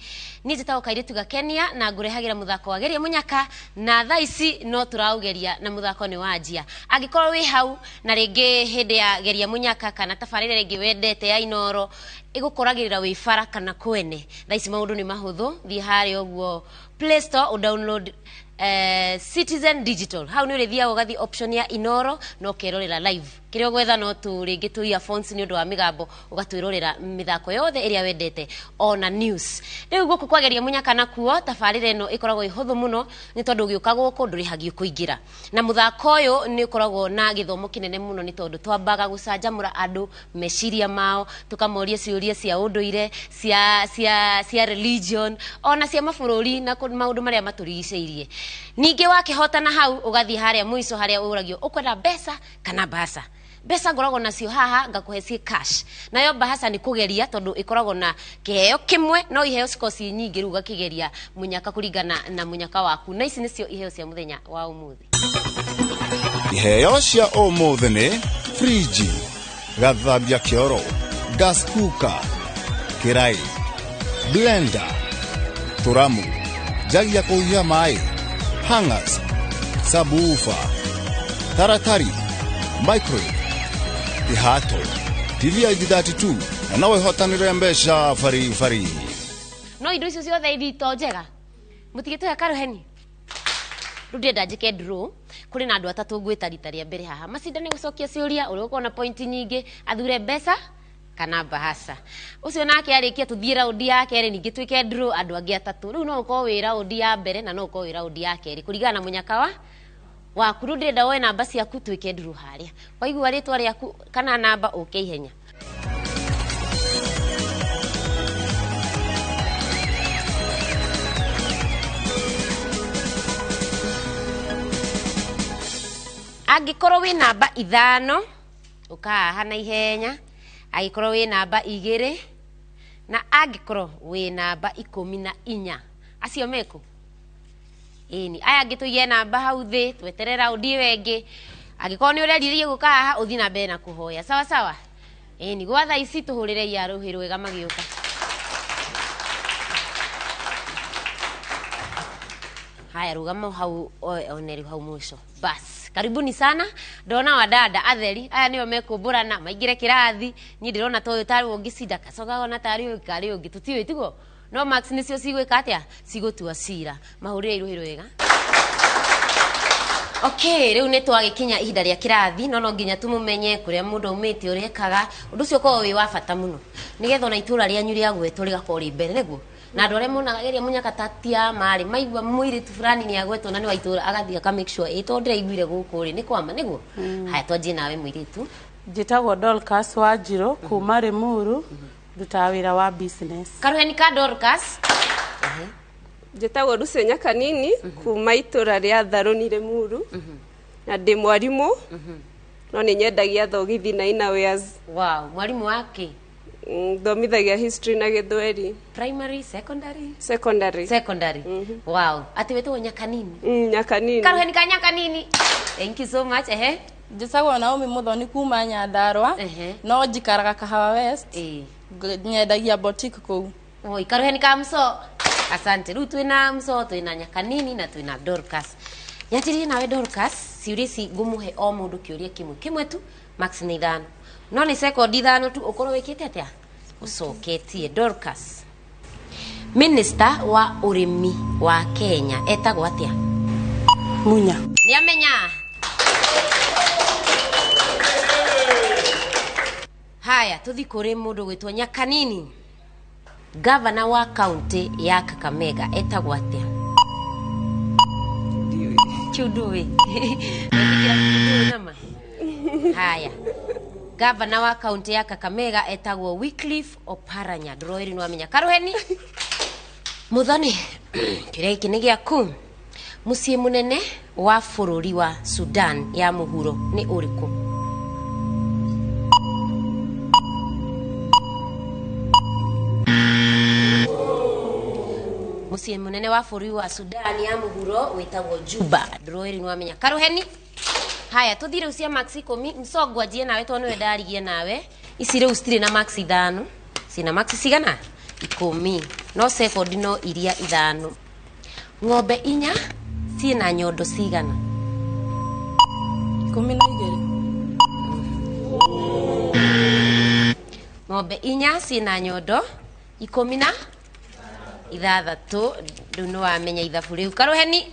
Niĩ njĩtagwo Kairĩtu Gakenia na ngũrehagĩra mũthako wa Geria Mũnyaka, na thaa ici no tũraũgeria na mũthako nĩ wanjia. Angĩkorwo wĩ hau na rĩngĩ hĩndĩ ya Geria Mũnyaka kana tabarĩra ĩngĩ wendete ya Inoro ĩgũkoragĩrĩra wĩ bara kana kwene, thaa ici maũndũ nĩ mahũthũ. Thiĩ harĩa ũguo Play Store ũ download Citizen Digital. Hau nĩ ũrĩthiaga ũgathiĩ option ya Inoro na ũkerorera live. Kĩrĩa ũgwetha no tu rĩngĩ tu earphones nĩ ũndũ wa mĩgambo, ũgatwĩrorera mĩthako yothe ĩrĩa wendete ona news. Rĩu gũkũ kwa Geria Mũnyaka nakuo tabarĩra ĩno ĩkoragwo ĩhũthũ mũno nĩ tondũ ũgĩũka gũkũ ndũrĩhagio kũingĩra. Na mũthako ũyũ nĩ ũkoragwo na gĩthomo kĩnene mũno nĩ tondũ twambaga gũcanjamũra andũ meciria mao, tũkamoria ciũria cia ũndũire, cia religion ona cia mabũrũri na maũndũ marĩa matũrigicĩirie. Ningĩ wakĩhotana hau ũgathiĩ harĩa mũico harĩa ũragio ũkwenda mbeca kana mbaca. Mbeca ngoragwo nacio haha ngakũhe ciĩ cash, nayo mbahaca nĩ kũgeria tondũ ĩkoragwo na kĩheo kĩmwe no iheo cikorwo ciĩ nyingĩ, rĩu ũgakĩgeria mũnyaka kũringana na mũnyaka waku. Na ici nĩcio iheo cia mũthenya wa ũmũthĩ. Iheo cia ũmũthĩ nĩ friji, gathambia kĩoro, gas cooker, kĩraĩ, blender, tũramu, njagi ya kũhiũhia maĩ, hangers, subwoofer, taratari, microwave, ihato, TV ID32, na no wĩhotanĩre mbeca baribari. No indo icio ciothe ithito njega mũtigĩtũhe karuheni. Rĩu ndĩrenda njĩke draw. Kũrĩ na andũ atatũ ngwĩta rita rĩa mbere haha macindane gũcokia ciũria, ũrĩa ũkorwo na pointi nyingĩ athure mbeca kana mbahaca. Ũcio nake arĩkia tũthiĩ raundi ya kerĩ, ningĩ twĩke draw andũ angĩ atatũ. Rĩu no ũkorwo wĩ raundi ya mbere na no ũkorwo wĩ raundi ya kerĩ kũringana na mũnyaka waku. Rĩu ndĩrenda woe namba ciaku twĩke draw harĩa. Waigua rĩtwa rĩaku kana namba ũke ihenya. Angĩkorwo wĩ namba 5 ũkahaha na ihenya, angĩkorwo wĩ namba 2 na angĩkorwo wĩ namba 14. Acio mekũ? Ĩni, aya angĩ tũige namba hau thĩ tweterere raundi ĩyo ĩngĩ. Angĩkorwo nĩ ũrerirĩria gũka haha ũthiĩ na mbere na kũhoya. Sawa sawa? Ĩni, gwa thaa ici tũhũrĩre ia rũhĩ rwega magĩũka. Haya, rũgama hau one rĩu hau mũico. Bas, karibuni sana. Ndona wadada atheri aya nĩo mekũmbũrana maingĩre kĩrathi. Niĩ ndĩrona ta ũyũ tarĩ ũngĩcinda kacoka ona tarĩ ũyũ karĩ ũngĩ, tũtiũĩ tiguo? No max nĩcio cigwĩka atĩa? Cigũtua cira. Mahũrĩre irũhĩ rwega. Okay, rĩu nĩ twagĩkinya ihinda rĩa kĩrathi, no no nginya tũmũmenye kũrĩa mũndũ aumĩte, ũrĩa ekaga. Ũndũ ũcio ũkoragwo wĩ wa bata mũno nĩgetha ona itũra rĩanyu rĩa gwetwo rĩgakorwo rĩ mbere, nĩguo? Na andũ arĩa monaga Geria Mũnyaka ta ti a marĩ maigua mũirĩtu fulani nĩ agwetwo na nĩ wa itũra, agathiĩ aka make sure ĩ tondũ ndĩraiguire gũkũ rĩ nĩ kwama, nĩguo? Haya, twanjie nawe mũirĩtu. Njĩtagwo Dorcas Wanjirũ kuma Limuru, ndutaga wĩra wa business. Karuheni ka Dorcas. Njĩtagwo Lucy Nyakanini kuma itũra rĩa Tharũni Limuru, na ndĩ mwarimũ no nĩ nyendagia thogithi na innerwears. Wow, mwarimũ wake? Thomithagia history na Gĩthweri. Primary, secondary? Secondary. Secondary. Wow. Ati wetwo Nyakanini? Nyakanini. Karuheni ka Nyakanini. Thank you so much. Ehe. Njĩtagwo Naomi Muthoni kuma Nyandarua, no njikaraga Kahawa West. Nyendagia boutique kũu. Oi, karuheni ka mso. Asante. Rĩu twĩna mso, twĩna Nyakanini na twĩna Dorcas. Nyanjĩrĩrie nawe Dorcas, ciũria ici ngũmũhe o mũndũ kĩũria kĩmwe kĩmwe tu, max nĩ 5. No nĩ sekondi 5 tu ũkorwo wĩkĩte atĩa? Ũcoketie. Dorcas, Minister wa ũrĩmi wa Kenya etagwo atĩa? Munya. Nĩ amenya. Haya, tũthiĩ kũrĩ mũndũ gwĩtwo Nyakanini. Gavana wa kaunti ya Kakamega etagwo atĩa? Kĩu ndũĩ. Wetĩkĩra ndũĩ nama? Haya, Gavana wa kaunti ya Kakamega etagwo Wycliffe Oparanya. Ndũroĩri nĩwamenya. Karuheni Muthoni, kĩũria gĩkĩ nĩ gĩaku. Mũciĩ mũnene wa bũrũri wa Sudan ya mũhuro nĩ ũrĩkũ? Mũciĩ mũnene wa bũrũri wa Sudan ya mũhuro wĩtagwo Juba. Ndũroĩri nĩwamenya. Karuheni. Haya, tũthiĩ rĩu cia max 10. Msongo anjie nawe tondũ nĩwe ndarigie nawe. Ici rĩu citirĩ na max 5, cina max cigana? 10. No sekondi no iria 5. Ng'ombe 4 ciĩna nyondo cigana? 12. Ng'ombe 4 ciĩna nyondo 16. Rĩu nĩwamenya ithabu rĩu. Karuheni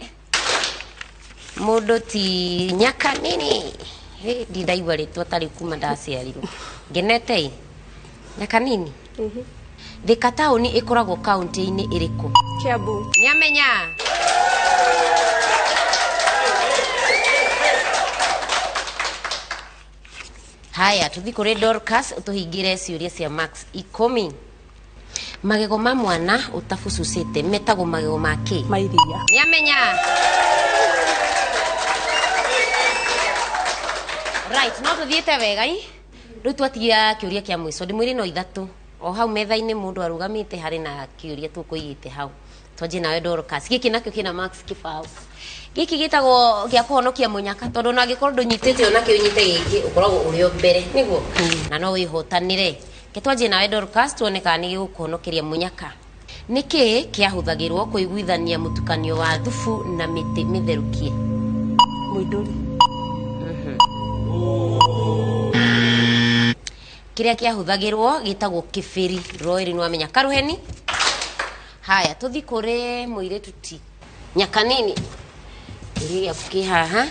mũndũ ti nyaka nini. Ndindaigua rĩtwa tarĩ kuma ndaciarirwo. Ngenete ĩ? Nyaka nini? Thika taũni ĩkoragwo kaunti-inĩ ĩrĩkũ? Kiambu. Nĩamenya. Haya, tuthi kũrĩ Dorcas ũtũhingĩre ciũria cia max 10. Magego ma mwana ũtabucucĩte metagwo magego ma kĩ? Ma iria. Nĩamenya. Right, no tuthiĩte wega i. Rĩu twatigia kĩũria kĩa mũico, ndĩmwĩre no 3. O hau metha-inĩ mũndũ arũgamĩte harĩ na kĩũria tũkũigĩte hau. Twanjie nawe Dorcas. Gĩkĩ nakĩo kĩna max 0. Gĩkĩ gĩtagwo gĩa kũhonokia mũnyaka tondũ ona angĩkorwo ndũnyitĩte ona kĩo ũnyite gĩkĩ ũkoragwo ũrĩ o mbere nĩguo na no wĩhotanĩre. Ke twanjie nawe Dorcas tuone kana nĩ gĩgũkũhonokeria mũnyaka. Nĩ kĩĩ kĩahũthagĩrwo kũiguithania mũtukanio wa thubu na mĩtĩ mĩtherũkie? Mũindũri. Kĩrĩa kĩahũthagĩrwo gĩtagwo kĩbĩri. Roeri nĩwamenya. Karuheni. Haya, tũthi kũrĩ mũirĩtu ti Nyakanini. Kĩũria gĩaku kĩ haha.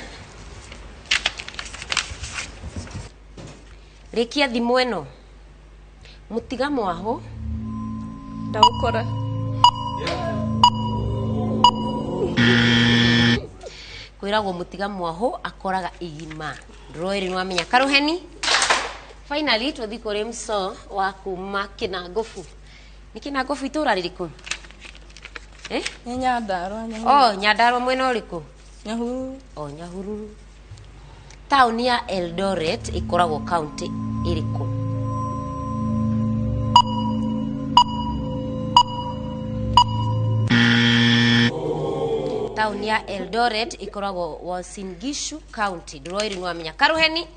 Rĩkia thimũ ĩno. Mũtiga mwahũ. Ndaũkora. Kwĩragwo mũtiga mwahũ akoraga igima. Roeri nĩwamenya. Karuheni. Finally tũthi kũrĩ mso wa kuma Kĩnangobu. Nĩ Kĩnangobu itũra rĩrĩkũ? Nĩ Nyandarua. Oh, Nyandarua mwena ũrĩkũ? Nyahururu. Oh, Nyahururu. Taũni ya Eldoret ĩkoragwo kaunti ĩrĩkũ? Taũni ya Eldoret ĩkoragwo Uasin Gishu County. Ndũroĩrĩ nĩwamenya. Karuheni.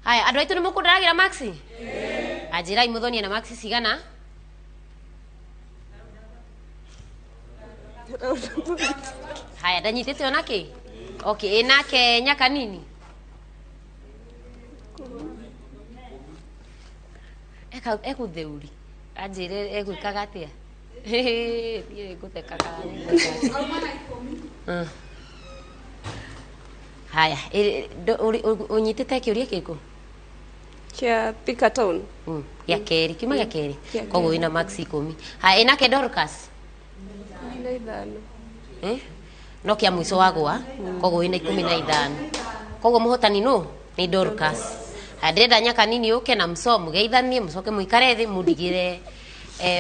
Haya, andũ aitũ nĩ mũkũndaragira maxi? Anjĩrai mũthonie na maxi cigana? Haya, ndanyitĩte ona kĩ? Okay, ĩnake nyaka nini? Ekũtheuri. Anjĩre egwĩkaga atĩa? Thiĩ ngũtheka kana nĩ. Haya, ũnyitĩte kĩũria kĩrĩkũ? Kĩa Thika Town. Gĩa kerĩ, kiuma gĩa kerĩ. Koguo wĩna max 10. Haya, ĩnake Dorcas? 15. No kĩa mũico wagwa, koguo wĩna 15. Koguo mũhotani nũ? Nĩ Dorcas. Haya, ndĩrenda nyaka nini ũke na mso mũgeithanie, mũcoke mũikare thĩ mũndigĩre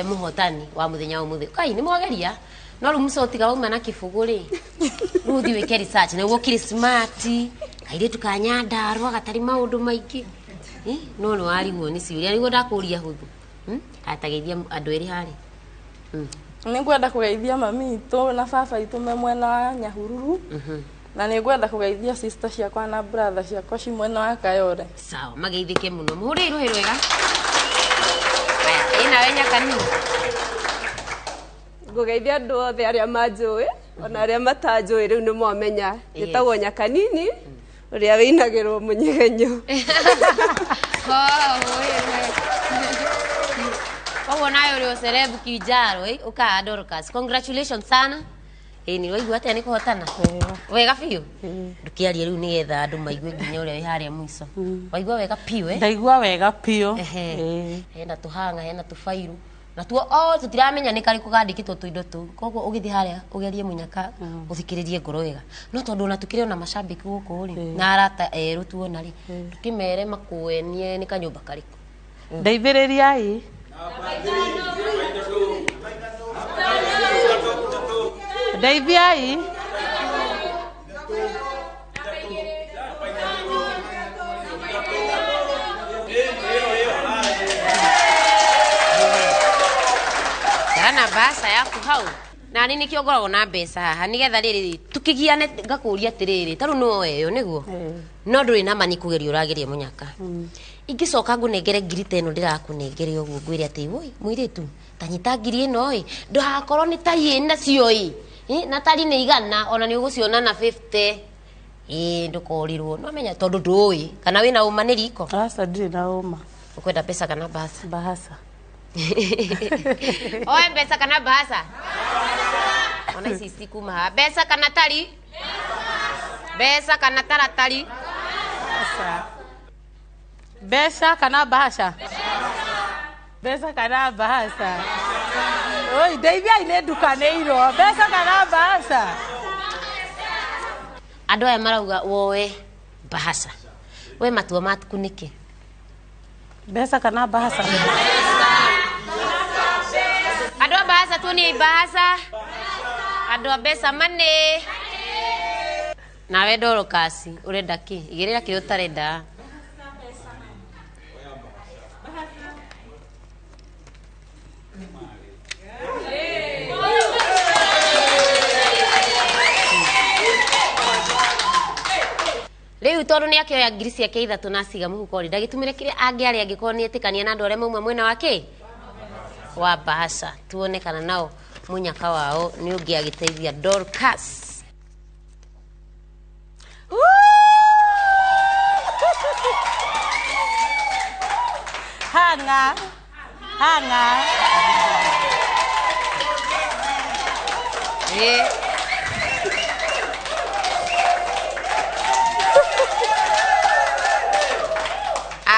mũhotani wa mũthenya wa ũmũthĩ. Kai nĩ mwageria. No rĩu mso tiga wauma na kĩbũgũ rĩ. Rĩu ũthiĩ wĩke research nĩguo kĩrĩ smart, kairĩtu ka Nyandarua gatarĩ maũndũ maingĩ. No nĩ warigwo nĩ ciũria nĩguo ndakũria hũthũ. Atageithia andũ erĩ harĩ. Nĩngwenda kũgeithia mami itũ na baba itũ me mwena wa Nyahururu. Na nĩngwenda kũgeithia sister ciakwa na brother ciakwa ci mwena wa Kayore. Sawa, mageithĩke mũno. Mũhũrĩre rũhĩ rwega. Haya, ĩnawe Nyakanini. Ngũgeithia andũ othe arĩa manjũĩ ona arĩa matanjũĩ rĩu nĩ mwamenya. Njĩtagwo Nyakanini ũrĩa wĩinagĩrwo mũnyegenyo. Koguo nawe ũrĩ ũcerebu Kilimanjaro, ũkaga Dorcas. Congratulations sana. Nĩ waigua atĩa nĩ kũhotana? Wega biũ? Ndũkĩarie rĩu nĩgetha andũ maigue nginya ũrĩa wĩ harĩa mũico. Waigua wega biũ? Ndaigua wega biũ. Hena tũhanga, hena tũbairu. Na tuo o tũtiramenya nĩ karĩkũ gandĩkĩtwo tũindo tũu. Koguo ũgĩthiĩ harĩa ũgerie mũnyaka ũthikĩrĩrie ngoro wega. No tondũ ona tũkĩrĩ ona macambĩki gũkũ rĩ, na arata erũ tuona rĩ, tũkĩmere makũenie nĩ kanyũmba karĩkũ. Ndeithĩrĩriai. Ndeithiai. Kana mbaca yaku hau. Na nĩ nĩkĩo ngoragwo na mbeca haha nĩgetha rĩrĩ Tukigiane ngakuria atiriri, taru no weyo niguo. No nduri na mani kugeria urageria munyaka. Ingicoka ngunengere ngiri ta ĩno ndĩrakũnengere ũguo ngwĩre atĩ woi mũirĩtu ta nyita ngiri ĩno ĩ ndũgakorwo nĩ ta ĩ nacio ĩ na tari nĩ igana ona nĩ ũgũciona na 50 ĩ ndũkorirwo no menya tondũ ndũĩ kana wĩna ũma nĩ riko. Aca ndirĩ na ũma. Ũkwenda mbeca kana bahasa? Bahasa. Oe mbeca kana bahasa? Ona ici itikuma haha. Mbeca kana tari? Mbeca kana taratari? Mbeca kana bahasha? Mbeca kana bahasha? Oi, ndeithiai nĩ ndukanĩirwo. Mbeca kana bahasha? Andũ aya marauga woe bahasha. We matua maku nĩkĩ? Mbeca kana bahasha? Andũ a bahasha tuonie bahasha. Andũ a mbeca manĩ. Nawe Dorcas ũrenda kĩ? Igĩrĩra kĩrĩa ũtarenda. Rĩu tondũ nĩ akĩoya ngiri ciake ithatũ na aciga mũhuko rĩ, ndagĩtũmĩre kĩrĩa angĩarĩa angĩkorwo nĩ etĩkania na andũ arĩa mauma mwena wa kĩ? Wa bahasha. Tuone kana nao mũnyaka wao nĩ ũngĩagĩteithia Dorcas. Hanga. Hanga.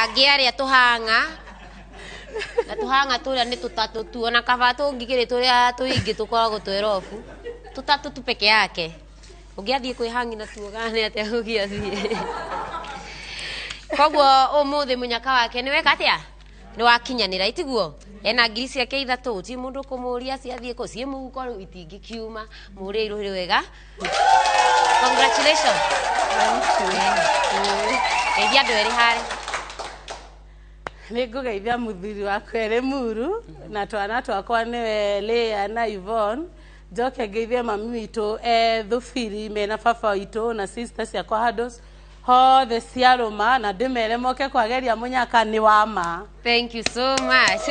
Angĩarĩa tũhang'a na tũhang'a tũrĩa nĩ tũtatũ tu ona kaba tũngigĩrĩ tũrĩa tũingĩ tũkoragwo twĩrobu tũtatũ tu peke yake ũngĩathiĩ kwĩhangi na tuo kana nĩ atĩa ũngĩathiĩ. Koguo ũmũthĩ mũnyaka wake nĩ weka atĩa? Nĩ wakinyanĩra itiguo? Ena ngiri ciake ithatũ gũtirĩ mũndũ ũkũmũria ciathiĩ kũ ciĩ mũhuko rĩu itingĩkiuma mũhũrĩre irũhĩ wega. Congratulations. Geithia andũ erĩ harĩa. Nĩ ngũgeithia mũthuri wakwa erĩ Muru na twana twakwa nĩwe Leah na Yvonne. Njoke ngeithie mami witũ e Thubiri mena baba witũ na sister ciakwa handũ hothe ciarũma na ndĩmere moke kwageria mũnyaka nĩ wa ma. Thank you so much.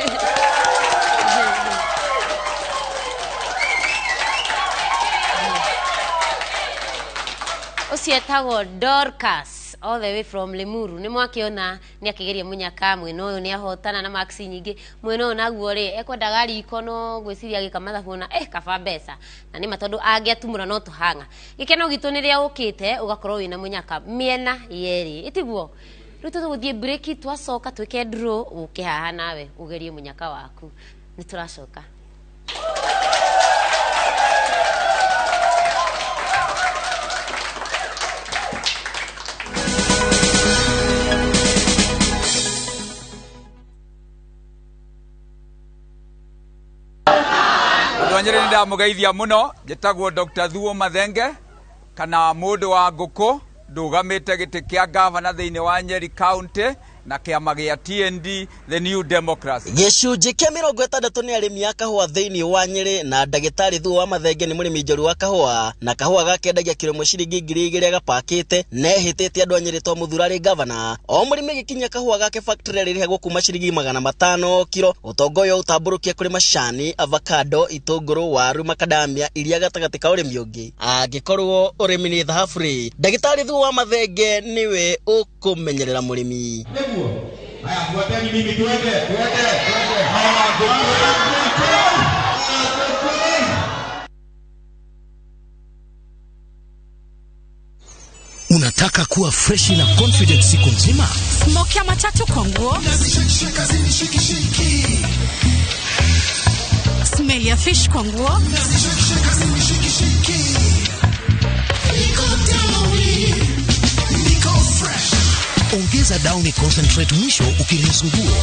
Ũcio etagwo Dorcas all the way from Limuru. Nĩ mwakĩona nĩ akĩgeria mũnyaka mwena ũyũ nĩ ahotana na marks nyingĩ mwena ũyũ naguo rĩ ekwendaga riko no ngwĩciria agĩka mathabu ona kaba mbeca na nĩ ma tondũ angĩatumũra no tũhang'a. Gĩkeno gitũ nĩ rĩrĩa ũkĩte ũgakorwo wĩna mũnyaka mĩena yerĩ ĩtiguo. Rĩu tũgũthiĩ break twacoka twĩke draw ũke haha nawe ũgerie mũnyaka waku. Nĩ tũracoka. Nyeri nĩ ndamũgeithia mũno njĩtagwo Dr. Thuo Mathenge kana mũndũ wa ngũkũ ndũgamĩte gĩtĩ kĩa gavana thĩinĩ wa Nyeri County na kĩama gĩa TND the New Democracy. Gĩcunjĩ kĩa 60 nĩ arĩmi a kahũa thĩinĩ wa Nyeri na ndagĩtarĩ Thuo wa Mathenge nĩ mũrĩmi njorua wa kahũa na kahũa gakendagia kiro ĩmwe ciringi 2000 gapakĩte na ehĩtĩte andũ a Nyeri to mũthura arĩ gavana. O mũrĩmi agĩkinyia kahũa gake factory arĩrĩhagwo kuma ciringi 500 kiro. Ũtonga ũyũ ũtambũrũkia kũrĩ macani, avocado, itũngũrũ, waru, makadamia iria gatagatĩ ka ũrĩmi ũngĩ. Angĩkorwo ũrĩmi nĩ thahabu rĩ, ndagĩtarĩ Thuo wa Mathenge nĩwe ũkũmenyerera mũrĩmi. Haya, fuateni mimi, tuende, tuende, tuende. Unataka kuwa fresh na confident siku nzima? Smoke ya matatu kwa nguo. Smell ya fish kwa nguo. Ongeza Downy Concentrate mwisho ukirinse nguo.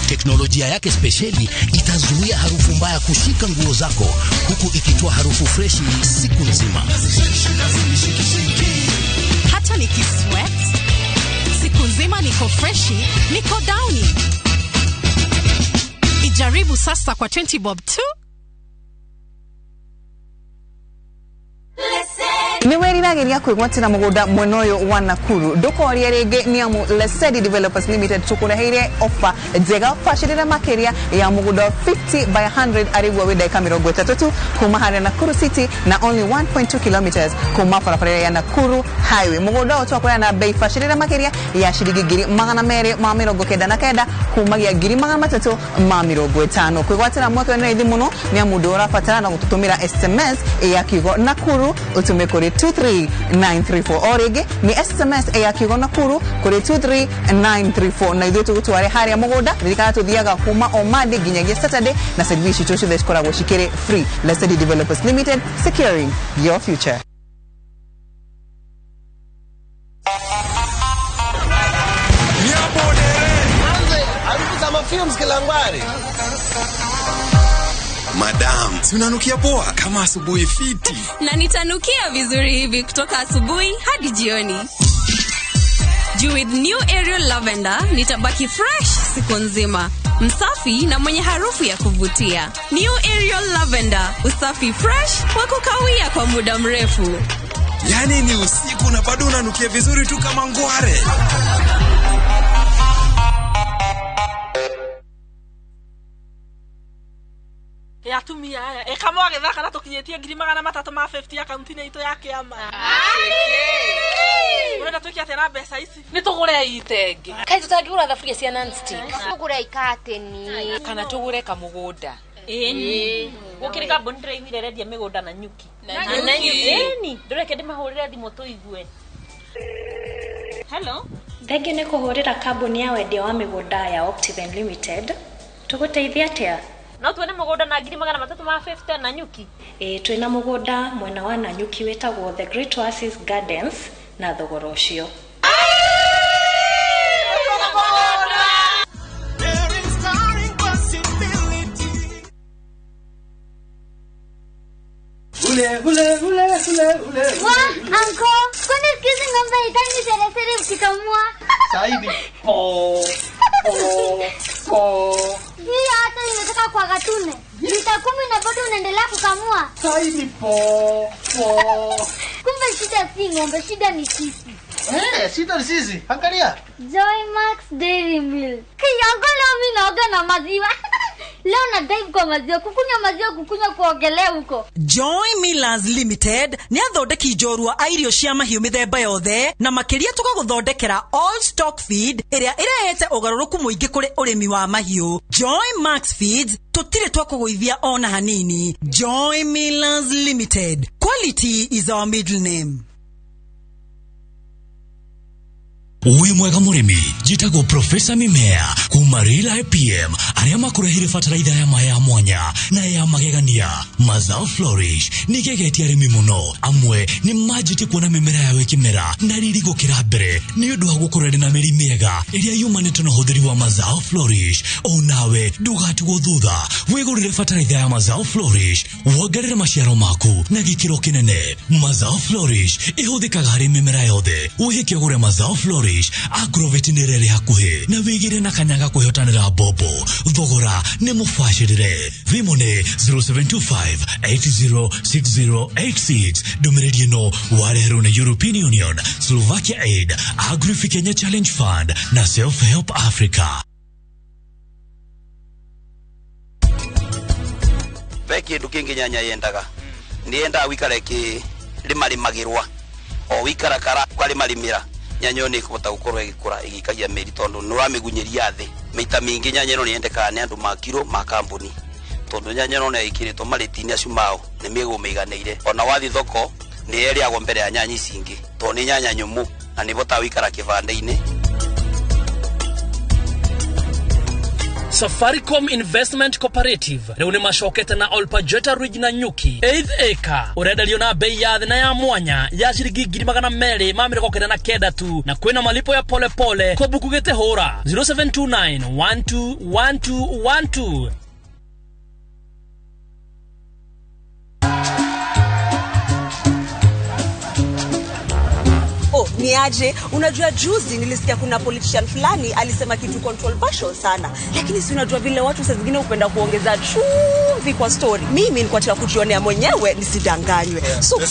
Teknolojia yake spesheli itazuia harufu mbaya kushika nguo zako huku ikitoa harufu freshi siku nzima. Hata nikisweat siku nzima niko freshi, niko Downy. Ijaribu sasa kwa 20 bob tu. Niwe Ũrageria kwĩgwatĩra mũgũnda mwena ũyũ wa Nakuru, ndũkorie rĩngĩ nĩ amu Lesedi Developers Limited tũkũreheire ofa njega bacĩrĩre makĩria ya mũgũnda 50 by 100 arĩguo wĩ ndagĩka 30 tu kuma harĩa Nakuru City na only 1.2 kilometers kuma barabara ya Nakuru Highway. Mũgũnda ũyũ twakũrĩa na bei bacĩrĩre makĩria ya ciringi 299,000 kumagia 350,000. Kwĩgwatĩra mweke nĩ raithi mũno nĩ amu ndũ ũrabatara na gũtũtũmĩra SMS ya kiugo Nakuru ũtũme kũrĩ 23934. O rĩngĩ nĩ SMS ya kiugo Nakuru kũrĩ 23934 na ithuĩ tũgũtware harĩa mũgũnda. Ririkana tũthiaga kuma o Monday nginyagia Saturday na service citũ ciothe cikoragwo cikĩrĩ free. Lesedi Developers Limited, securing your future. Madam, si unanukia poa kama asubuhi fiti. Na nitanukia vizuri hivi kutoka asubuhi hadi jioni. Juu with new Ariel Lavender nitabaki fresh siku nzima, msafi na mwenye harufu ya kuvutia. New Ariel Lavender, usafi fresh wa kukawia kwa muda mrefu. Yani ni usiku na bado unanukia vizuri tu kama ngware. Atumia aya ĩkamwe agĩthaka na tũkinyĩtie 350,000 akaunti-inĩ itũ ya kĩama. Ũrenda twĩke atĩa na mbeca ici? Nĩ tũgũre itenge. Kaĩ tũtangĩgũra thaburia cia non-stick? Tũgũre ikatĩni kana tũgũre kamũgũnda. Ĩni gũkĩrĩ kambuni ndĩraiguire ĩrendia mĩgũnda na nyuki. Ĩni ndũreke ndĩmahũrĩre thimũ tũigue. Hello. Thengiũ nĩ kũhũrĩra kambuni ya wendia wa mĩgũnda ya Optiven Limited. Tũgũteithia atĩa? No tuone mũgũnda na 350,000 na nyuki. Ĩĩ twĩna mũgũnda mwena wa Nanyuki wĩtagwo The Great Oasis Gardens na thogora ũcio. Ule, ule, ule, ule, ule. Wa, anko, kwani siku hizi ng'ombe haitaki seresere ukikamua? Saidi. Po, po, po. Hii hata imetoka kwa katune. Lita 10 na bado unaendelea kukamua. Saidi po, po. Kumbe shida si ng'ombe, shida ni sisi. Shida ni sisi. Angalia. Joy Max Dairy Milk. Kiyango leo mimi naoga na maziwa. Leo na dive kwa maziwa, kukunywa maziwa, kukunywa kuogelea huko. Joy Millers Limited nĩ athondeki njorua a irio cia mahiũ mĩthemba yothe na makĩria tũgagũthondekera all stock feed ĩrĩa ĩrehete ũgarũrũku mũingĩ kũrĩ ũrĩmi wa mahiũ. Joy Max Feeds tũtirĩ twakũgũithia ona hanini. Joy Millers Limited, quality is our middle name. Wĩ mwega mũrĩmi, njĩtagwo Profesa Mimea kuma Real IPM arĩa makũrehire bataraitha ya maya ya mwanya na ya magegania. Mazao Flourish nĩ ĩgegetie arĩmi mũno. Amwe nĩ manjĩtie kuona mĩmera yao ĩkĩmera na riri gũkĩra mbere nĩ ũndũ wa gũkorwo ĩrĩ na mĩri mĩega ĩrĩa yumanĩte na ũhũthĩri wa Mazao Flourish. O nawe ndũgatigwo thutha, wĩgũrĩre bataraitha ya Mazao Flourish wongerere maciaro maku na gĩkĩro kĩnene. Mazao Flourish ĩhũthĩkaga harĩ mĩmera yothe. Wĩhĩke ũgũre Mazao Flourish Agrovet nĩ ĩrĩa ĩrĩ hakuhĩ na wĩgĩre na kanya ga kwĩhotanĩra mbombo. Thogora nĩ mũbacĩrĩre. Thimũ nĩ 0725 806086. Ndũmĩrĩri ĩno wareherwo nĩ European Union, Slovakia Aid, Agrifi Kenya Challenge Fund na Self Help Africa. Ve kĩndũ kĩngĩ nyanya yendaga nĩ yendaga wikare ĩkĩrĩmarĩmagĩrwa o wikara kara ũkarĩmarĩmĩra nyanya nĩ ĩkũhota gũkorwo ĩgĩkũra ĩgĩikagia mĩri tondũ nĩ ũramĩgunyĩria thĩ. Maita mĩingĩ nyanya ĩno nĩ yendekaga nĩ andũ ma kiro ma kambuni tondũ nyanya ĩno nĩ ĩkĩrĩtwo marĩti-inĩ acio mao nĩ mĩgũ mĩiganĩire. Ona wathiĩ thoko nĩ ĩrĩagwo mbere ya nyanya ici ingĩ tondũ nĩ nyanya nyũmũ na nĩ ĩhotaga gũikara kĩbanda-inĩ. Safaricom Investment Cooperative rĩu nĩ macokete na Olpajeta Ridge na Nyuki 8th acre ũrenderio na bei ya thĩ na ya mwanya ya ciringi 299 tu na kwĩna malipo ya pole pole kwa buku gĩte hũra 0729 121212. Oh, Ni aje? Unajua juzi nilisikia kuna politician fulani alisema kitu controversial sana. Lakini si unajua vile watu saa zingine hupenda kuongeza chumvi kwa story. Mimi nilikuwa nataka kujionea mwenyewe nisidanganywe. So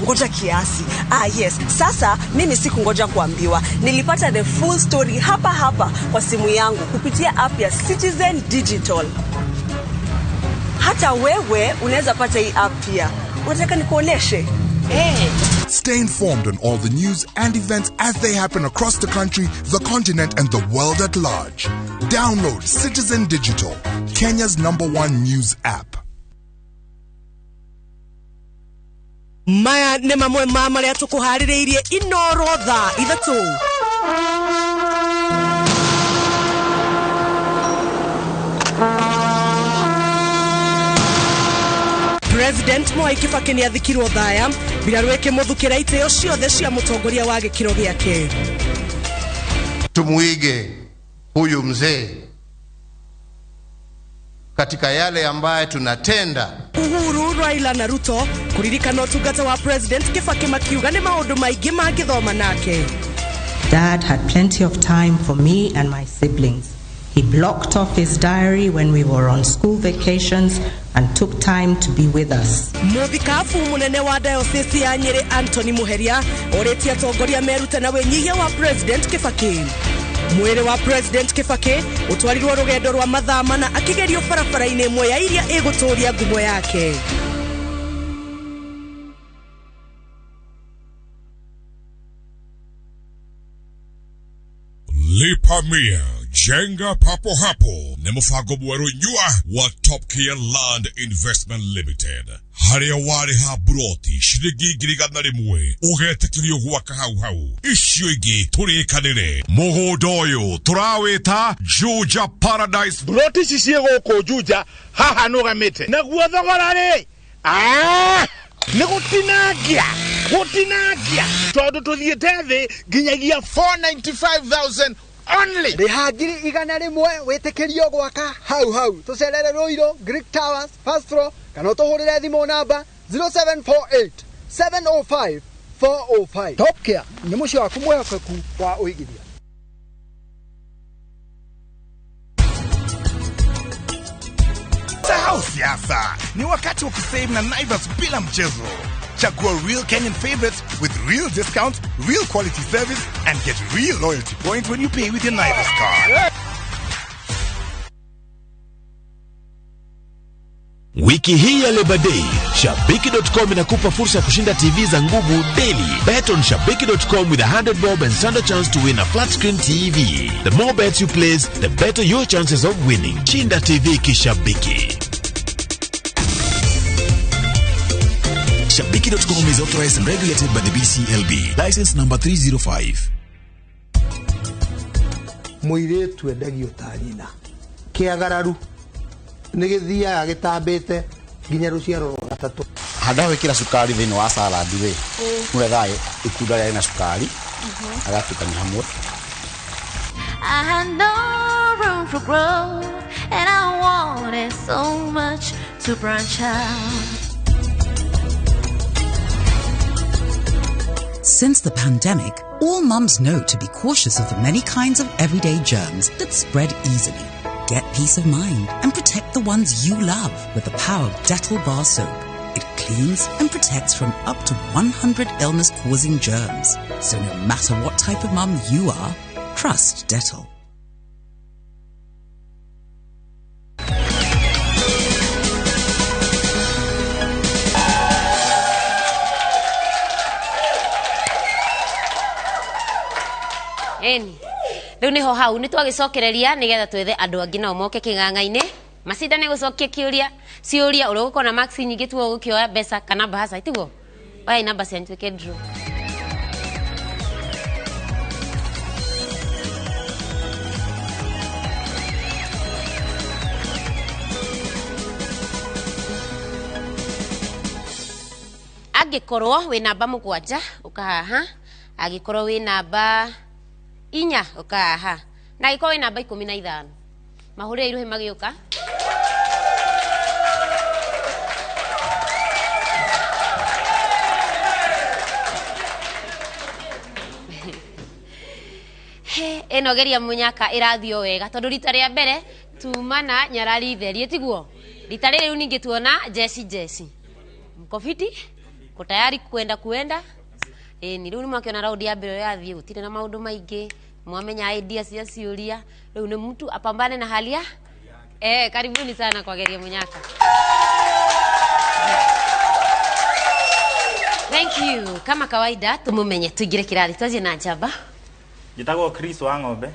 ngoja kiasi. Ah yes, sasa mimi sikungoja kuambiwa. Nilipata the full story hapa hapa kwa simu yangu kupitia app ya Citizen Digital. Hata wewe unaweza pata hii app pia. Unataka nikuoneshe? Hey. Stay informed on all the news and events as they happen across the country, the continent, and the world at large. Download Citizen Digital, Kenya's #1 news app. Maya nĩ mamwe ma marĩa tũkũharĩrĩirie Inoro thaa 3. President Mwai Kibaki nĩ athikirwo Thaya, mbirarũ ĩkĩmũthukĩra itĩo ciothe cia mũtongoria wa gĩkĩro gĩake. Tumuige huyu mzee katika yale ambaye tunatenda. Uhuru, Raila na Ruto kuririkana ũtungata wa President Kibaki makiuga nĩ maũndũ maingĩ mangĩthoma nake. Dad had plenty of time for me and my siblings. He blocked off his diary when we were on school vacations and took time to be with us. Mũthikabu mũnene wa diocese ya Nyeri Anthony Muheria orĩtie atongoria merute na wĩnyihia wa President Kibaki. Mwĩrĩ wa President Kibaki ũtwarirwo rũgendo rwa mathaa mana akĩgerio barabara-inĩ ĩmwe ya iria ĩgũtũria ngumo yake. Lipa mia, jenga papo hapo ni mũbango mwerũ nyua wa Top Care Land Investment Limited harĩa warĩha buroti ciringi 100,000 ũgetĩkĩrio gwaka hau hau, icio ingĩ tũrĩkanĩre. Mũgũnda ũyũ tũrawĩta Juja Paradise. Buroti ici ciĩ gũkũ Juja haha nũgamĩte, naguo thogora rĩ nĩ gũtinangia tondũ tũthiĩte thĩ nginyagia 495,000 only. Rĩha 100,000 wĩtĩkĩrio gwaka hau hau. Tũcerere Ruiru, Greek Towers, first floor, kana ũtũhũrĩre thimũ namba 0748 705 405. Top Care nĩ mũciĩ waku mwĩhokeku wa ũigithia. Sahau siasa, ni wakati wa kusave na Naivas bila mchezo. Chagua real Kenyan favorites with real discounts, real quality service, and get real loyalty points when you pay with your Naivas card. Wiki hii ya Labor Day, Shabiki.com inakupa fursa ya kushinda TV za nguvu daily. Bet on Shabiki.com with 100 bob and stand a chance to win a flat screen TV. The more bets you place, the better your chances of winning. Shinda TV kishabiki. Shabiki.com is authorized and regulated by the BCLB. License number 305. Mũirĩtu endagio ta nyina. Kĩagararu nĩ gĩthiaga gĩtambĩte nginya rũciaro rwa gatatũ. Handa gwĩkĩra cukari thĩinĩ wa salad rĩ, mũrethaga ikunda rĩarĩ na cukari, agatukania hamwe. I had no room for growth, and I wanted so much to branch out. Since the pandemic, all mums know to be cautious of the many kinds of everyday germs that spread easily. Get peace of mind and protect the ones you love with the power of Dettol Bar Soap. It cleans and protects from up to 100 illness-causing germs. So no matter what type of mum you are, trust Dettol. Eni riu niho hau ni twagicokereria nigetha twethe andu angi nao moke king'ang'a-inĩ macindane gucokia kiuria ciuria uria ugukorwo na marks nyingĩ tuo gukioya mbeca kana bahasa tiguo. Oya namba cianyu twike draw. Angĩkorwo wĩ namba 7 ũka haha, angĩkorwo wĩ namba 4 ũka haha, na angĩkorwo wĩ namba 15 mahũrĩre iruhĩ magĩũka. He, ĩno geria mũnyaka ĩrathiĩ o wega tondũ rita rĩa mbere tuma na nyarari therie tiguo rita rĩrĩ rĩu ningĩ tuona jeci jeci mko fiti mko tayari kuenda kuenda ĩni rĩu nĩmwakĩona raundi ya mbere yathiĩ gũtirĩ na maũndũ maingĩ mwamenya idea cia ciũria rĩu nĩ mtu apambane na hali ya karibuni sana kwa geria mũnyaka. Thank you. Kama kawaida tumumenye tuingire kirathi twanjie na njamba. Njĩtagwo Chris wa Ng'ombe.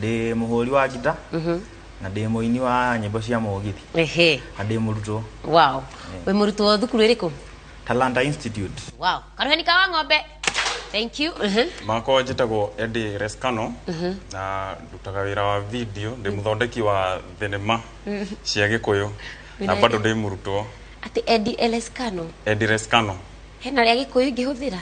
Ndĩ mũhũri wa ngita na ndĩ mũini wa nyĩmbo cia mũgithi. Ehe. Na ndĩ mũrutwo. Wow. Wĩ mũrutwo thukuru ĩrĩkũ? Talanta Institute. Wow. Karuheni ka wa Ng'ombe. Thank you. Makwa njĩtagwo Eddie Rescano na ndutaga wĩra wa video, ndĩ mũthondeki wa thenema cia Gĩkũyũ na bado ndĩ mũrutwo. Ati Eddie Lescano. Eddie Rescano. Hena rĩa Gĩkũyũ ingĩhũthĩra?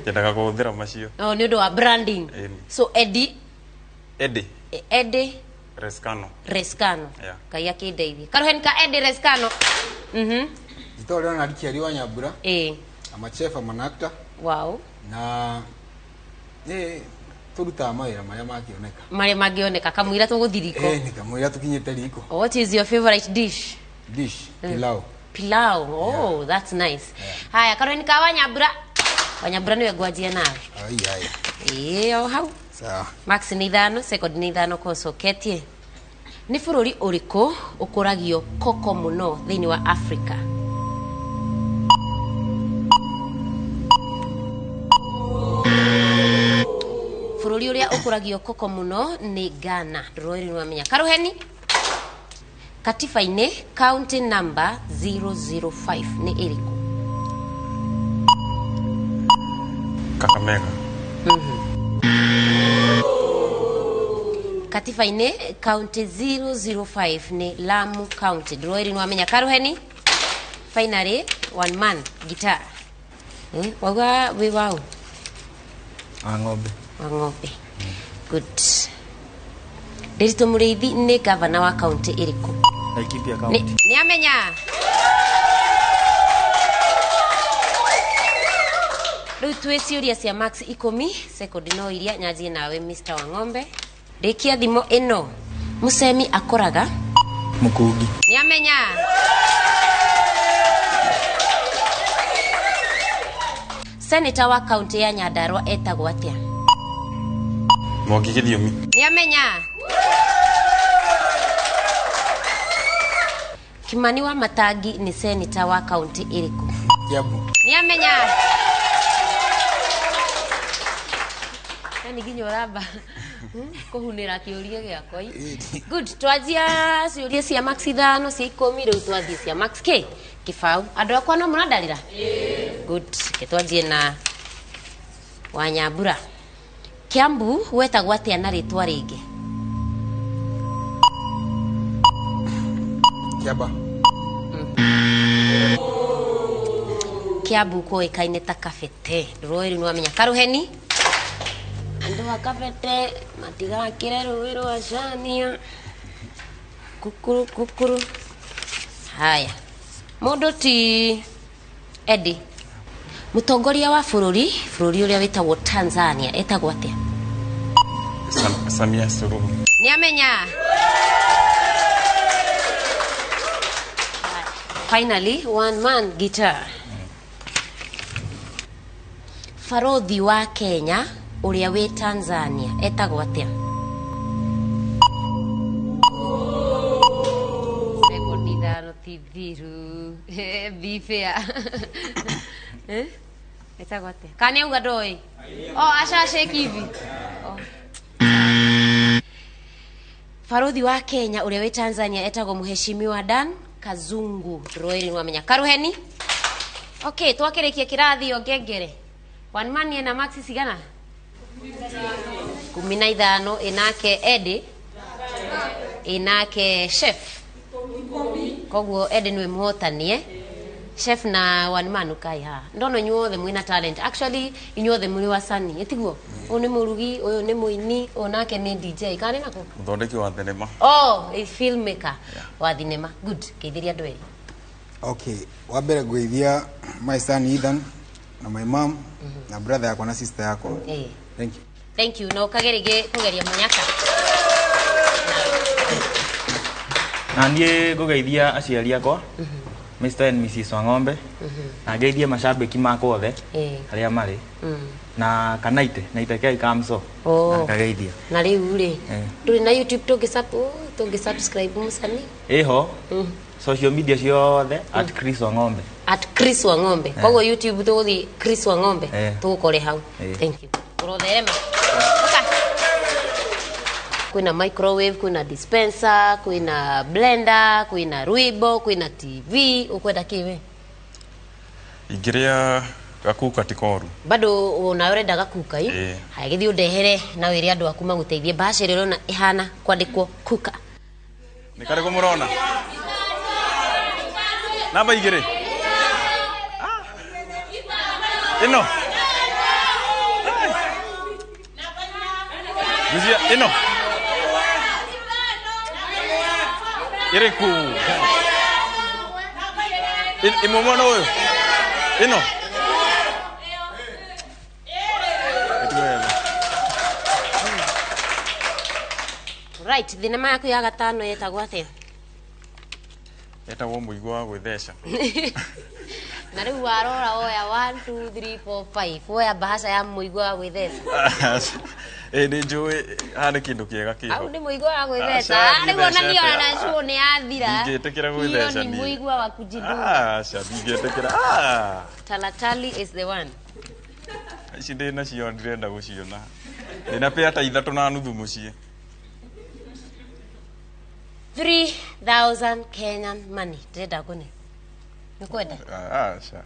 Nyendaga kũhũthĩra macio. Oh, nĩ ũndũ wa branding. So Eddie Eddie Rescano. Rescano. Yeah. Ngai akĩndeithie. Karuheni ka Eddie Rescano. Njĩtagwo Leonard Kĩari wa Nyambura. I'm a chef, I'm an actor. Wow. Na nĩ tũrutaga mawĩra marĩa mangĩoneka. Marĩa mangĩoneka kamũira tũgũthiĩ riko. Nĩ kamũira tũkinyĩte riko. What is your favorite dish? Dish, pilau. Pilau. Oh, yeah. That's nice. Yeah. Haya, Karuheni ka Wanyambura. Wanyambura niwe ngwanjia nawe. Ai ai. Ĩĩ, o hau. Sawa. Max nĩ 5, second nĩ 5 kocoketie. Nĩ bũrũri ũrĩkũ ũkũragio koko mũno thĩinĩ wa Africa? Bũrũri ũrĩa ũkũragio koko mũno nĩ Ghana. Ndũrũĩ nĩ wamenya. Karuheni. Katiba-inĩ county number 005 nĩ ĩrĩkũ? Kakamega. Katiba-inĩ county 005 nĩ Lamu County. Ndũrũĩ nĩ wamenya. Karuheni. Finally one man guitar. Wauga wĩ waũ? Wa Ng'ombe. Wa Ng'ombe. Good. Ndiritu Mũrĩithi nĩ gavana wa county ĩrĩkũ? Laikipia County. Nĩ amenya. Rĩu twĩ ciũria cia max 10 second no iria nyanjie nawe Mr. wa Ng'ombe. Rĩkia thimo ĩno. Mũcemi akoraga Mũkũngi. Nĩ amenya. Senator wa county ya Nyandarua etagwo atĩa? Mwangi Gĩthiomi. Nĩ amenya. Kimani wa Matangi nĩ senator wa county ĩrĩkũ? Kiambu. Nĩ amenya. Yani nginya ũramba kũhunĩra kĩũria gĩakwa. Good, twanjia ciũria cia max 5 cia 10 rĩu twathiĩ cia max k kĩbaũ. Andũ akwa no mũrandarĩra? Good, ke twanjie na Wanyambura. Kiambu wetagwo atĩa na rĩtwa rĩngĩ? Kiaba. Kiambu kũĩkaine ta Kabete. Ndũrũĩ rĩu nĩwamenya. Karuheni. Andũ a Kabete matigakĩre rũĩ rwa Cania. Kukuru kukuru. Haya. Mũndũ ti Eddie. Mũtongoria wa bũrũri ũrĩa wĩtagwo Tanzania etagwo atĩa? Samia Suluhu. Nĩ amenya. Finally, one man guitar. Barothi wa Kenya ũrĩa wĩ Tanzania etagwo atĩa? Sekondi 5 ti thiru. Be fair. Etagwo atĩa? Kana nĩ auga ndoĩ? Oh, ashashake hivi. Oh. Barothi wa Kenya ũrĩa wĩ Tanzania etagwo Mheshimiwa Dan Kazungu. Ndũrũĩ nĩ wamenya. Karuheni. Okay, twakĩrĩkia kĩrathi o ngengere. One man ena max cigana? 15 ĩnake Eddie ĩnake chef. Koguo Eddie nĩwe mũhotani Chef na one man ukai ha. Ndono inyuothe mwina talent. Actually inyuothe muri wasanii. Etiguo? Ũyũ nĩ mũrugi, ũyũ nĩ mũini, ũyũ nake nĩ DJ. Kana nako? Mũthondeki wa thenema. Oh, a filmmaker wa thinema. Good. Geithiria andũ erĩ. Okay, wa mbere ngũgeithia my son Ethan Na my mom na brother yakwa na sister yakwa. Thank you. Thank you. Na ũkage rĩngĩ kũgeria mũnyaka. Na niĩ ngũgeithia aciari akwa, Mr and Mrs Wang'ombe, na ngeithie macambĩki makwa othe arĩa marĩ na kanaite naite kei kamso. Oh. Na ngageithia. Na rĩu rĩ, ndũrĩ na YouTube tũngĩ subscribe mũcani? Ĩho social media ciothe at Chris Wang'ombe. At Chris Wang'ombe. Koguo YouTube tũgũthiĩ Chris Wang'ombe, tũgũkore hau. Thank you. Ũrotherema. Ũka. Kwĩna microwave, kwĩna dispenser, kwĩna blender, kwĩna rwĩmbo, kwĩna TV. Ũkwenda kĩ we? Ingĩrĩa gakuka ti koru. Bado onawe ũrenda gakuka i? Ĩĩ. Haya, gĩthiĩ ũndehere na wĩre andũ aku magũteithie. Bahasha ĩrĩa ũrona ĩhana kwandĩkwo kuka. Nĩ karĩkũ mũrona? Namba 2. Ĩno. Gucia ĩno. Ĩrĩkũ? Ĩmwe mwena ũyũ. Ĩno. Ĩtuwega. Right, thinema yaku ya gatano yetagwo atĩa? Etagwo Mũigua wa Gwĩtheca. Na rĩu warora woya 1 2 3 4 5, woya bahasha ya Mũigua wa Gwĩtheca. Ĩ nĩ njũĩ haha nĩ kĩndũ kĩega kĩho. Au nĩ Mũigua wa Gwĩtheca. Aca, Rĩu ona niĩ ndingĩthecete. ona show nĩ yathira. Ndingĩtĩkĩra Hiyo gwĩtheca ni niĩ. Mũigua wa kujidunga. Aca, ndingĩtĩkĩra. Talatali is the one. Ici ndĩ nacio ndirenda gũciona. Ndĩna pea ta 3.5 mũciĩ. 3000 Kenyan money. Ndĩrenda ngũne. Nĩ kwenda? Aca.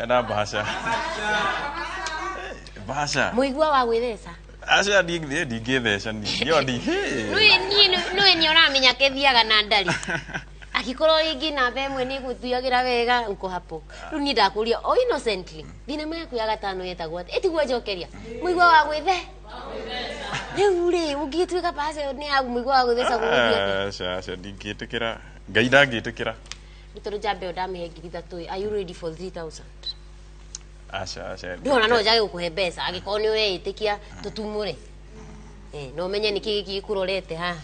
Enda bahasha. Bahasha. Mũigua wa Gwĩtheca. Aca, ndingĩtheca niĩ. Niĩ Nĩ nĩ ũramenya kĩthiaga na ndari. Akikorwo rĩngĩ namba ĩmwe nĩ ĩgũthiagĩra wega uko hapo. Rĩu niĩ ndakũria o innocently. Thinema yaku ya gatano yetagwo atĩa? Ĩtiguo njokeria. Mũigua wa Gwĩthe. Rĩu rĩ, ũngĩtuĩka bahasha ĩyo nĩ ya Mũigua wa Gwĩtheca gũgũthiĩ atĩa? Aca, aca, ndingĩtĩkĩra. Ngai ndangĩtĩkĩra. Nĩ tondũ njamba ĩyo ndamĩhe 3,000. Are you ready for 3000? Aca, aca. Ndĩrona no njage gũkũhe mbeca angĩkorwo nĩ ũreĩtĩkia tũtumũre. No ũmenye nĩkĩ gĩkĩ gĩkũrorete haha.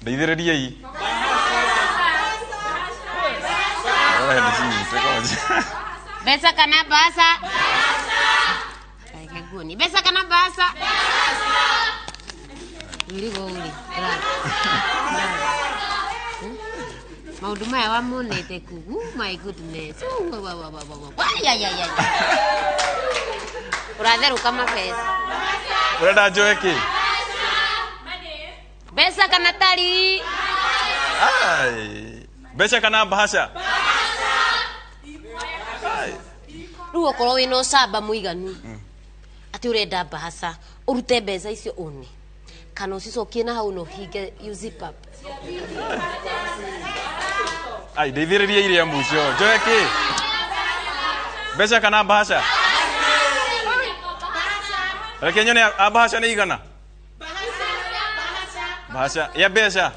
Ndeithĩrĩriei. Oe, ndicinyite kwanja. Mbeca kana bahasha? Reke nguonie. Mbeca kana bahasha? Wĩrigwo ũrĩ. Maũndũ maya wamonete kũ? Oh my goodness. Oh, wa, wa, wa, wa, wa, wa. Ya, ya, ya, ya. Ũratherũka mabeca. Ũrenda njoe kĩ? Mbeca kana tari? Ai. Mbeca kana bahasha? Rĩu okorwo wĩna ũcamba mũiganu atĩ ũrenda bahasha, ũrute mbeca icio one kana ũcicokie na hau na ũhinge you zip up. Ai, ndeithĩrĩria iria mũico. Njoe kĩ? Mbeca kana bahasha? Reke nyone a bahasha nĩ igana? Bahasha. Ya mbeca.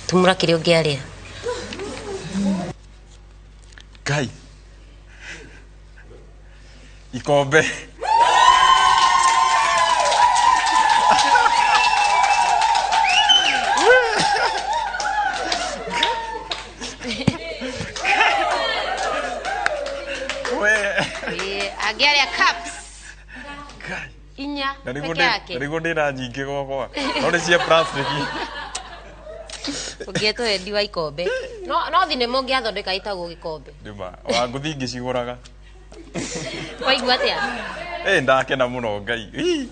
Tumũra kĩrĩa ũngĩarĩa. Ngai. Ikombe. We. Angĩarĩa cups inya Na nĩguo peke yake. na nĩguo ndĩna nyingĩ gwakwa. No nĩ cia plastic. Ũngĩetwo wendi wa ikombe. No thinema ũngĩathondeka ĩtagwo gĩkombe. Ndĩma. Wa ngũthi ngĩcigũraga. Waigua atĩa? Ndakena mũno Ngai. Ii.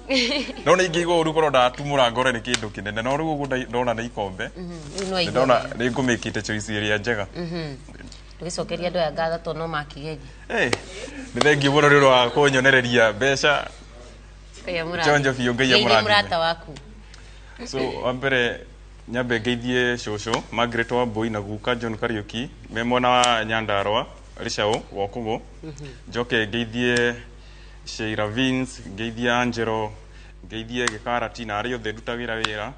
No nĩ ingĩigua ũru korwo ndatumũra ngore nĩ kĩndũ kĩnene. No rĩu ũguo ndona nĩ ikombe. Rĩu no waigua Ndona wega. nĩ ngũmĩkĩte choice ĩrĩa njega. Tũgĩcokeria andũ aya ngatho tondũ no makĩgeria. Nĩ thengiũ mũno nĩ ũndũ wa kũnyonereria mbeca. Ngai amũrathime. Chonjo biũ, Ngai Ngeithie amũrathime. mũrata waku. So, wa mbere nyambe ngeithie cũcũ Margaret Wambui na guka John Kariuki me mwena wa Nyandarua. Rĩcaũ wa Ũkũgũ. Njoke ngeithie Sheila Vince, ngeithie Angelo, ngeithie Gĩkarati na arĩa othe ndutagĩra wĩra.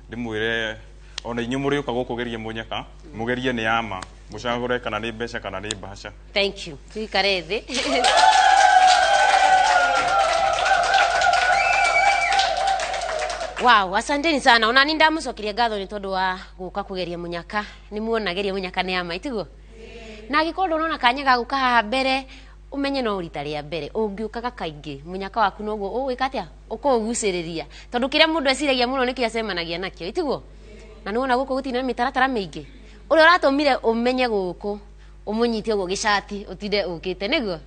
Ndĩmwĩre ona inyuĩ mũrĩũka gũkũ geria mũnyaka, mũgerie nĩ yama, mũcagũre kana nĩ mbeca kana nĩ mbaca. Thank you. Tuikare thĩ. Wow, asanteni sana. Ona ni ndamucokeria ngatho nĩ tondũ wa gũka kũgeria mũnyaka. Nĩ muona geria mũnyaka nĩ ama, itiguo? Na angĩkorwo ndũnona kanya ga gũka haha mbere, ũmenye no rita rĩa mbere. Ũngĩũkaga kaingĩ, mũnyaka waku noguo ũgwĩka atĩa? Ũkũũgucĩrĩria. Tondũ kĩrĩa mũndũ eciragia mũno nĩkĩo acemanagia nakĩo, itiguo? Na nĩwona gũkũ gũtirĩ na mĩtaratara mĩingĩ. Ũrĩa ũratũmire ũmenye gũkũ, ũmũnyite ũguo gĩcati, ũtinde ũkĩte, nĩguo?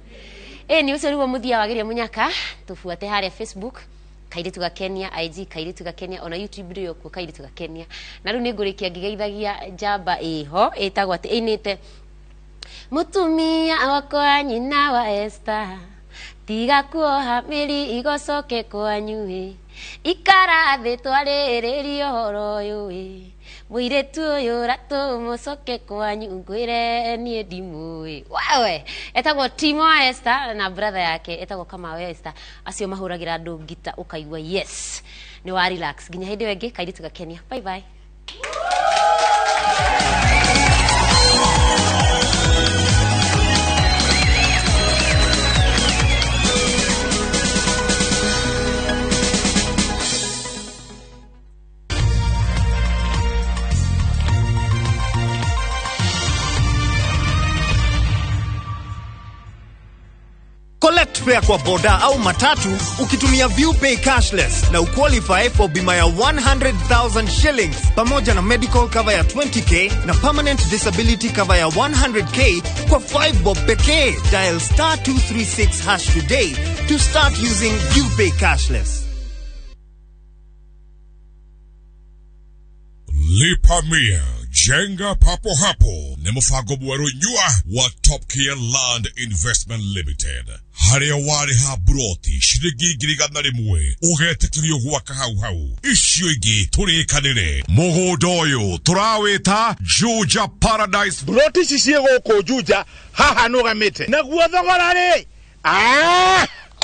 Ĩni ũcio nĩguo mũthia wa Geria Mũnyaka. Tũbuate harĩa Facebook, Kairĩtu Gakenia, IG Kairĩtu Gakenia, ona YouTube ndĩ okuo Kairĩtu Gakenia. Na rĩu nĩngũrĩkia ngĩgeithagia njamba ĩho ĩtagwo atĩ ĩinĩte Mũtumia wakwa nyina wa Esther, tiga kuoha mĩri igocoke kwanyu ĩ, ikara thĩ twarĩrĩrie ũhoro ũyũ ĩ, mũirĩtu ũyũ ũratũmũcoke kwanyu ngwĩre niĩ ndimũĩ. Wewe etagwo Timo wa Esther na brother yake etagwo Kamau Esther, acio mahũragĩra andũ ngita ũkaigua yes nĩ wa relax. Nginya hĩndĩ ĩyo ĩngĩ, Kairĩtu Gakenia, bye bye. Collect fare kwa boda au matatu ukitumia ViewPay cashless na uqualify for bima ya 100,000 shillings pamoja na medical cover ya 20k na permanent disability cover ya 100k kwa 5 bob pekee. Dial star 236 hash today to start using ViewPay cashless. Lipa Mia, Jenga Papo Hapo nĩ mũbango mwerũ nyua wa Top Care Land Investment Limited, harĩa warĩha mburoti ciringi 100,000 ũgetĩkĩrio gwaka hau hau, icio ingĩ tũrĩkanĩre. Mũgũnda ũyũ tũrawĩta Juja Paradise. Mburoti ici ciĩ gũkũ Juja haha nũgamĩte, naguo thogora rĩ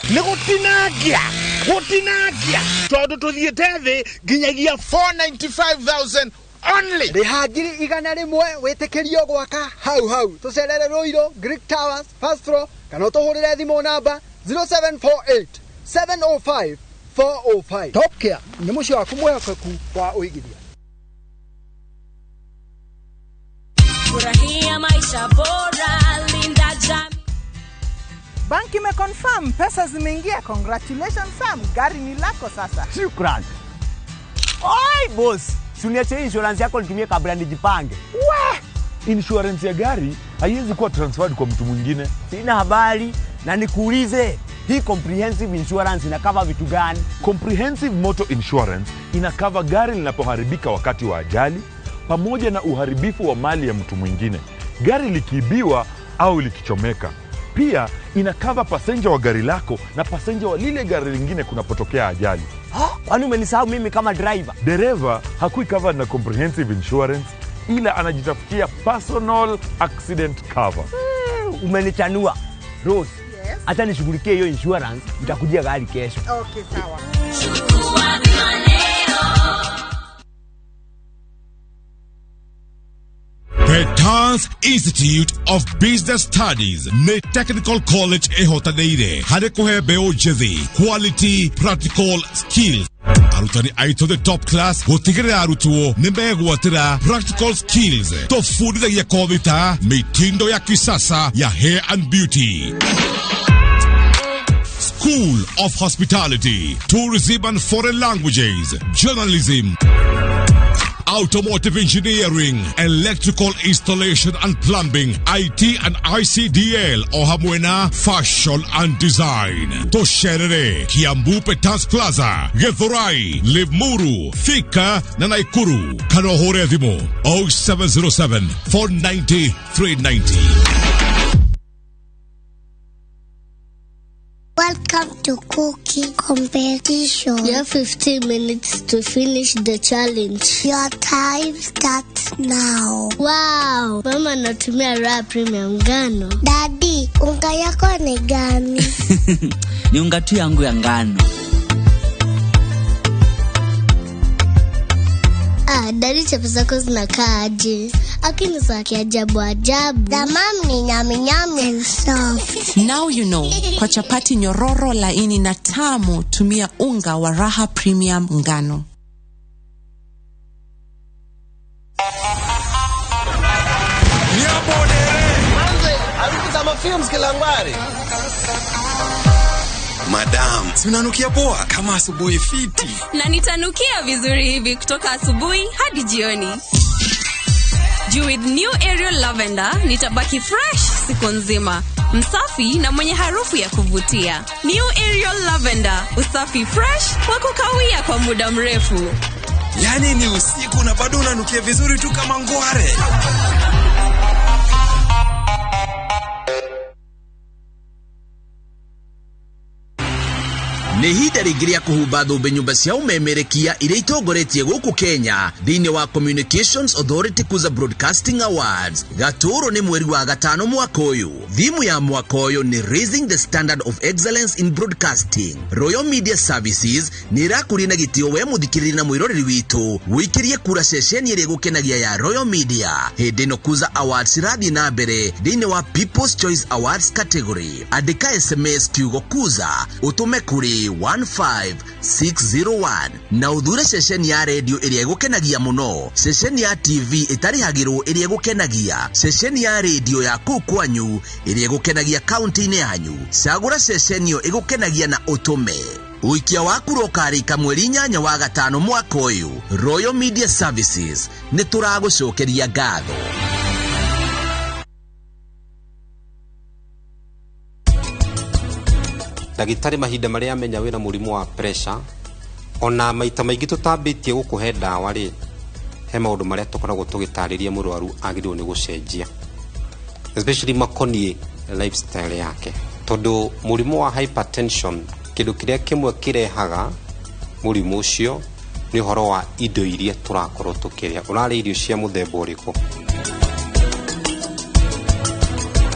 nĩ gũtinangia gũtinangia tondũ tũthiĩte thĩ nginyagia 495,000 only. Rĩha 100,000 wĩtĩkĩrio gwaka hau hau. Tũcerere Ruiru, Greek Towers, first floor, kana ũtũhũrĩre thimũ namba 0748 705 405. Top Care nĩ mũciĩ waku mwĩhokeku wa ũigithia. Furahia maisha bora, linda jamii. Banki imeconfirm pesa zimeingia. Congratulations Sam, gari ni lako sasa. Shukran. Oi boss, si uniache insurance yako nitumie kabla nijipange. We! Insurance ya gari haiwezi kuwa transferred kwa mtu mwingine. Sina habari na nikuulize, hii comprehensive insurance ina cover vitu gani? Comprehensive Motor Insurance ina cover gari linapoharibika wakati wa ajali pamoja na uharibifu wa mali ya mtu mwingine, gari likiibiwa au likichomeka. Pia ina cover passenger wa gari lako na passenger wa lile gari lingine kunapotokea ajali. Kwani umenisahau mimi kama driver? Dereva hakui covered na comprehensive insurance, ila anajitafutia personal accident cover. Umenichanua. Rose, Yes. Acha nishughulikie hiyo insurance, nitakujia gari kesho. Okay, sawa. Chukua bima leo. Petans Institute of Business Studies nĩ Technical College ĩhotanĩire harĩ kũhe mbeũ njĩthĩ quality practical skills. Arutani aitũ the top class gũtigĩrĩra arutwo nĩ megwatĩra practical skills. Tũbundithagia kothi ta mitindo ya kisasa ya hair and beauty, School of Hospitality, Tourism and Foreign Languages, Journalism, Automotive Engineering, Electrical Installation and Plumbing, IT and ICDL, o hamwe na Fashion and Design. Tosherere, Kiambu Petans Plaza, Githurai, Limuru, Thika na Naikuru. Kana ũhũre thimũ 0707 490 390. Welcome to cooking competition. You have 15 minutes to finish the challenge. Your time starts now. Wow, mama anatumia Raha Premium ngano. Daddy, unga yako ni gani? Ni unga tu yangu ya ngano. Ah, daddy, chapo zako zinakaa aje? Akini za kiajabu ajabu. The mom ni nyami nyami and soft. Now you know. Kwa chapati nyororo, laini na tamu, tumia unga wa Raha Premium ngano. Madam, si unanukia poa kama asubuhi fiti. Na nitanukia vizuri hivi kutoka asubuhi hadi jioni. Juu with new Ariel Lavender, nitabaki fresh siku nzima. Msafi na mwenye harufu ya kuvutia. New Ariel Lavender, usafi fresh wa kukawia kwa muda mrefu. Yani ni usiku na bado unanukia vizuri tu kama ngware. Nĩ ihinda rĩngĩ rĩa kũhumba thũmbĩ nyũmba cia ũmemerekia iria itongoretie gũkũ Kenya thĩinĩ wa Communications Authority Kuza Broadcasting Awards. Gatũrũ nĩ mweri wa gatano mwaka ũyũ. Thimu ya mwaka ũyũ nĩ Raising the Standard of Excellence in Broadcasting. Royal Media Services nĩ ĩrakũria na gĩtĩo we mũthikĩrĩria na mwĩroreri witũ wĩikĩrie kura ceceni ĩrĩa ĩgũkenagia ya Royal Media. Hĩndĩ ĩno Kuza Awards irathiĩ na mbere thĩinĩ wa People's Choice Awards category. Andĩka SMS kiugo Kuza ũtũme kũrĩ 15601 na uthure ceceni ya redio ĩrĩa ĩgũkenagia mũno, ceceni ya TV ĩtarĩhagĩrwo ĩrĩa ĩgũkenagia, ceceni ya redio ya kũu kwanyu ĩrĩa ĩgũkenagia kaunti-inĩ yanyu. Cagũra ceceni ĩyo ĩgũkenagia na ũtũme. Ũikia wa kura ũkarĩka mweri 8 wa gatano mwaka ũyũ. Royal Media Services nĩ tũragũcokeria ngatho. Ndagĩtarĩ mahinda marĩa amenya wĩna mũrimũ wa pressure, ona maita maingĩ tũtambĩtie gũkũhe ndawa rĩ, he maũndũ marĩa tũkoragwo tũgĩtarĩria mũrwaru agĩrĩirwo nĩ gũcenjia, especially makoniĩ lifestyle yake, tondũ mũrimũ wa hypertension kĩndũ kĩrĩa kĩmwe kĩrehaga mũrimũ ũcio nĩ ũhoro wa indo iria tũrakorwo tũkĩrĩa. Ũrarĩa irio cia mũthemba ũrĩkũ?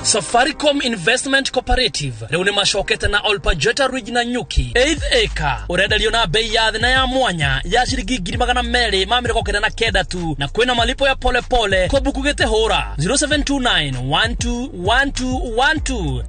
Safaricom Investment Cooperative rĩu nĩ macokete na Olpajeta Ridge na Nyuki 8th acre ũrenderio na bei ya thĩ na ya mwanya ya ciringi 299 tu, na kwĩna malipo ya pole pole kwa buku gĩte hũra 0729 121212.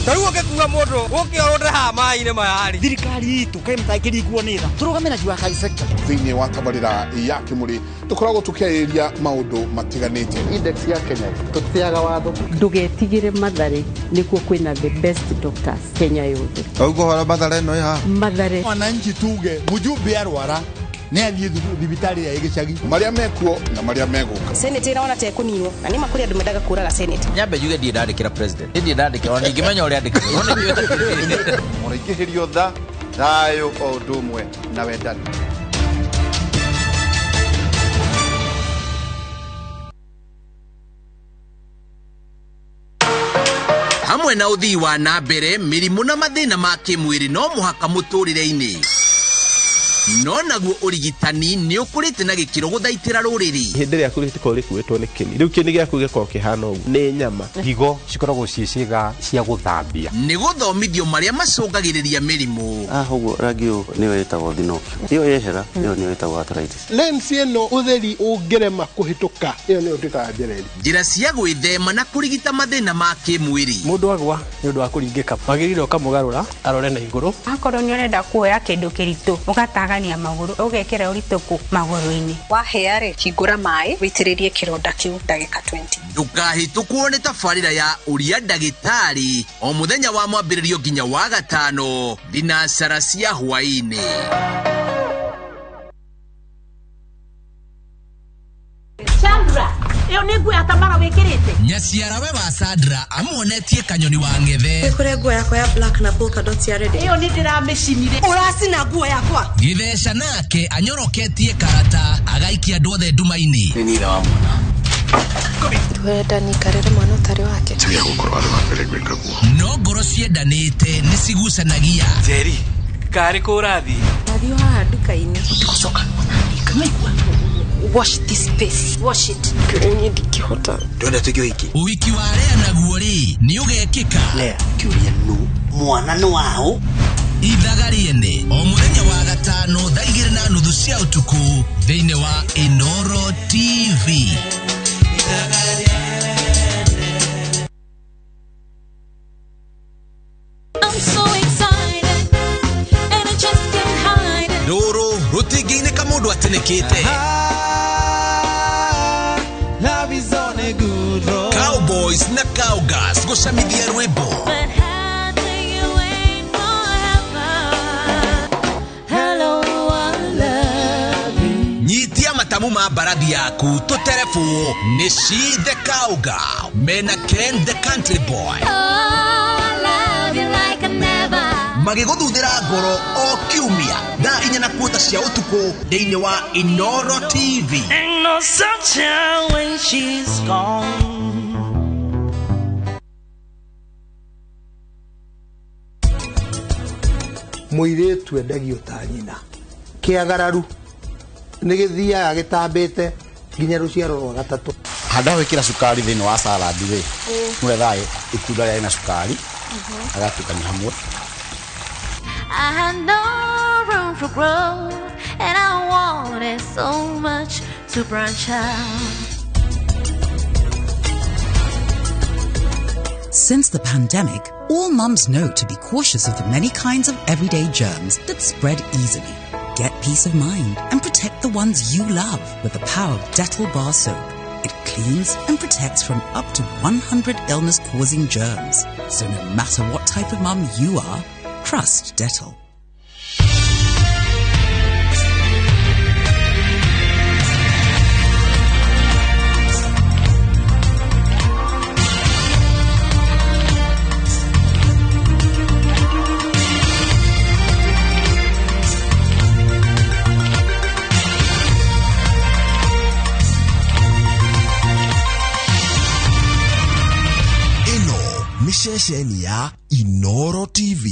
Tarĩu ũngĩkua mũndũ ũke ũrũnde haha maĩ-inĩ maya rĩ, thirikari itũ kaĩ mũtangĩringwo nĩ tha, tũrũgame na Jua Kali sector. Thĩinĩ wa tabarĩra ya Kĩmũrĩ tũkoragwo tũkĩarĩrĩria maũndũ matiganĩte. Index ya Kenya tũtĩaga watho. Ndũgetigĩre Mathare, nĩkuo kwĩna the best doctors Kenya yothe. Ũguo hora Mathare ĩno ĩ haha. Mathare. Wananchi tuge mjumbe arwara nĩ athiĩ thibitarĩ ya gĩcagi, marĩa mekuo na marĩa megũka. Senate ĩraona ta ĩkũninwo na nĩ ma kũrĩ andũ mendaga kũraga Senate. Nyambe njuge ndirĩ ndandĩkĩra president, ndirĩ ndandĩkĩra ona ndingĩmenya ũrĩa andĩkagĩrwo. Mũraingĩhĩrio tha, thayũ o ũndũ ũmwe na wendani. Hamwe na ũthii wa na mbere, mĩrimũ na mathĩna ma kĩmwĩrĩ no mũhaka mũtũrĩre-inĩ. No naguo ũrigitani nĩ ũkũrĩte na gĩkĩro gũthaitĩra rũrĩrĩ. Hĩndĩ ĩrĩa rĩkoragwo rĩkuĩtwo nĩ kĩni, rĩu kĩni gĩaku gĩkoragwo kĩhana ũguo nĩ nyama. Higo cikoragwo ciĩ ciĩga cia gũthambia. Nĩ gũthomithio marĩa macũngagĩrĩria mĩrimũ. Ũguo rangi ũyũ nĩyo ĩtagwo thinopia, ĩyo yehera ĩyo nĩyo ĩtagwo arthritis. Lens ĩno ũtheri ũngĩrema kũhĩtũka ĩyo nĩyo ĩtuĩkaga njereri. Njĩra cia gwĩthema na kũrigita mathĩna ma kĩmwĩrĩ. Mũndũ agwa nĩ ũndũ wa kũringĩka, wagĩrĩire ũkamũgarũra arore na igũrũ. Akorwo nĩ ũrenda kuoya kĩndũ kĩritũ ũgatagania magũrũ ũgekĩra ũritũ kũ magũrũ-inĩ. Wahĩa rĩ, hingũra maĩ wĩitĩrĩrie kĩronda kĩu ndagĩka 20. Ndũkahĩtũkwo nĩ tabarĩra ya ũria ndagĩtarĩ o mũthenya wa mwambĩrĩrio nginya wa gatano thinacara cia hwaĩ-inĩ. Chandra, ĩyo nĩ nguo ya Tamara wĩkĩrĩte. Nyaciarawe wa Sandra amuonetie kanyoni wa ng'ethe. Nĩ nguo yakwa ya black na polka dots ya red. Ĩyo nĩ ndĩramĩcinire. Ũracina nguo yakwa. Gĩtheca nake anyoroketie karata agaikia andũ othe nduma-inĩ. Nĩ nitha wa mwana. Wenda nikarere mwana ũtarĩ wake. Tiga gũkorwo arĩ wa mbere gwĩka guo. No ngoro ciendanĩte nĩ cigucanagia. Njeri, karĩ kũ ũrathiĩ? Ndathiĩ haha nduka-inĩ. Ũtigũcoka kuona maigua. Wash this space. Wash it. Niĩ ndingĩhota. Ndĩrenda tuĩke ũhiki. Ũhiki wa Lea naguo rĩ nĩ ũgekĩka. Lea, kĩũria nũ mwana nĩ waũ? Ithaga rĩene o mũthenya wa gatano thaa 2:30 cia ũtukũ thĩinĩ wa Inoro TV. I'm so excited and I just can't hide it. Rũrũ rũtingĩinĩka mũndũ atinĩkĩte. Love is on a good road. Cowboys na Cowgirls gũcamithia rwĩmbo. But how do you wait forever? Hello, I love you. Nyitia matamu ma mbarathi yaku tũterebwo nĩ She the Cowgirl mena Ken the Country Boy. Oh, I love you like I never. Magĩgũthuthĩra ngoro o kiumia thaa 4:15 cia ũtukũ thĩinĩ wa Inoro TV. Ain't no sunshine when she's gone. Mũirĩtu endagio ta nyina. Kĩagararu nĩ gĩthiaga gĩtambĩte nginya rũciaro rwa gatatũ. Handa gwĩkĩra cukari thĩinĩ wa salad rĩ, mũrethaga itunda rĩarĩ na cukari agatukania hamwe. I had no room for growth, and I wanted so much to branch out. Since the pandemic, all mums know to be cautious of the many kinds of everyday germs that spread easily. Get peace of mind and protect the ones you love with the power of Dettol Bar Soap. It cleans and protects from up to 100 illness-causing germs. So no matter what type of mum you are, trust Dettol. Ĩno nĩ ceceni ya Inoro TV.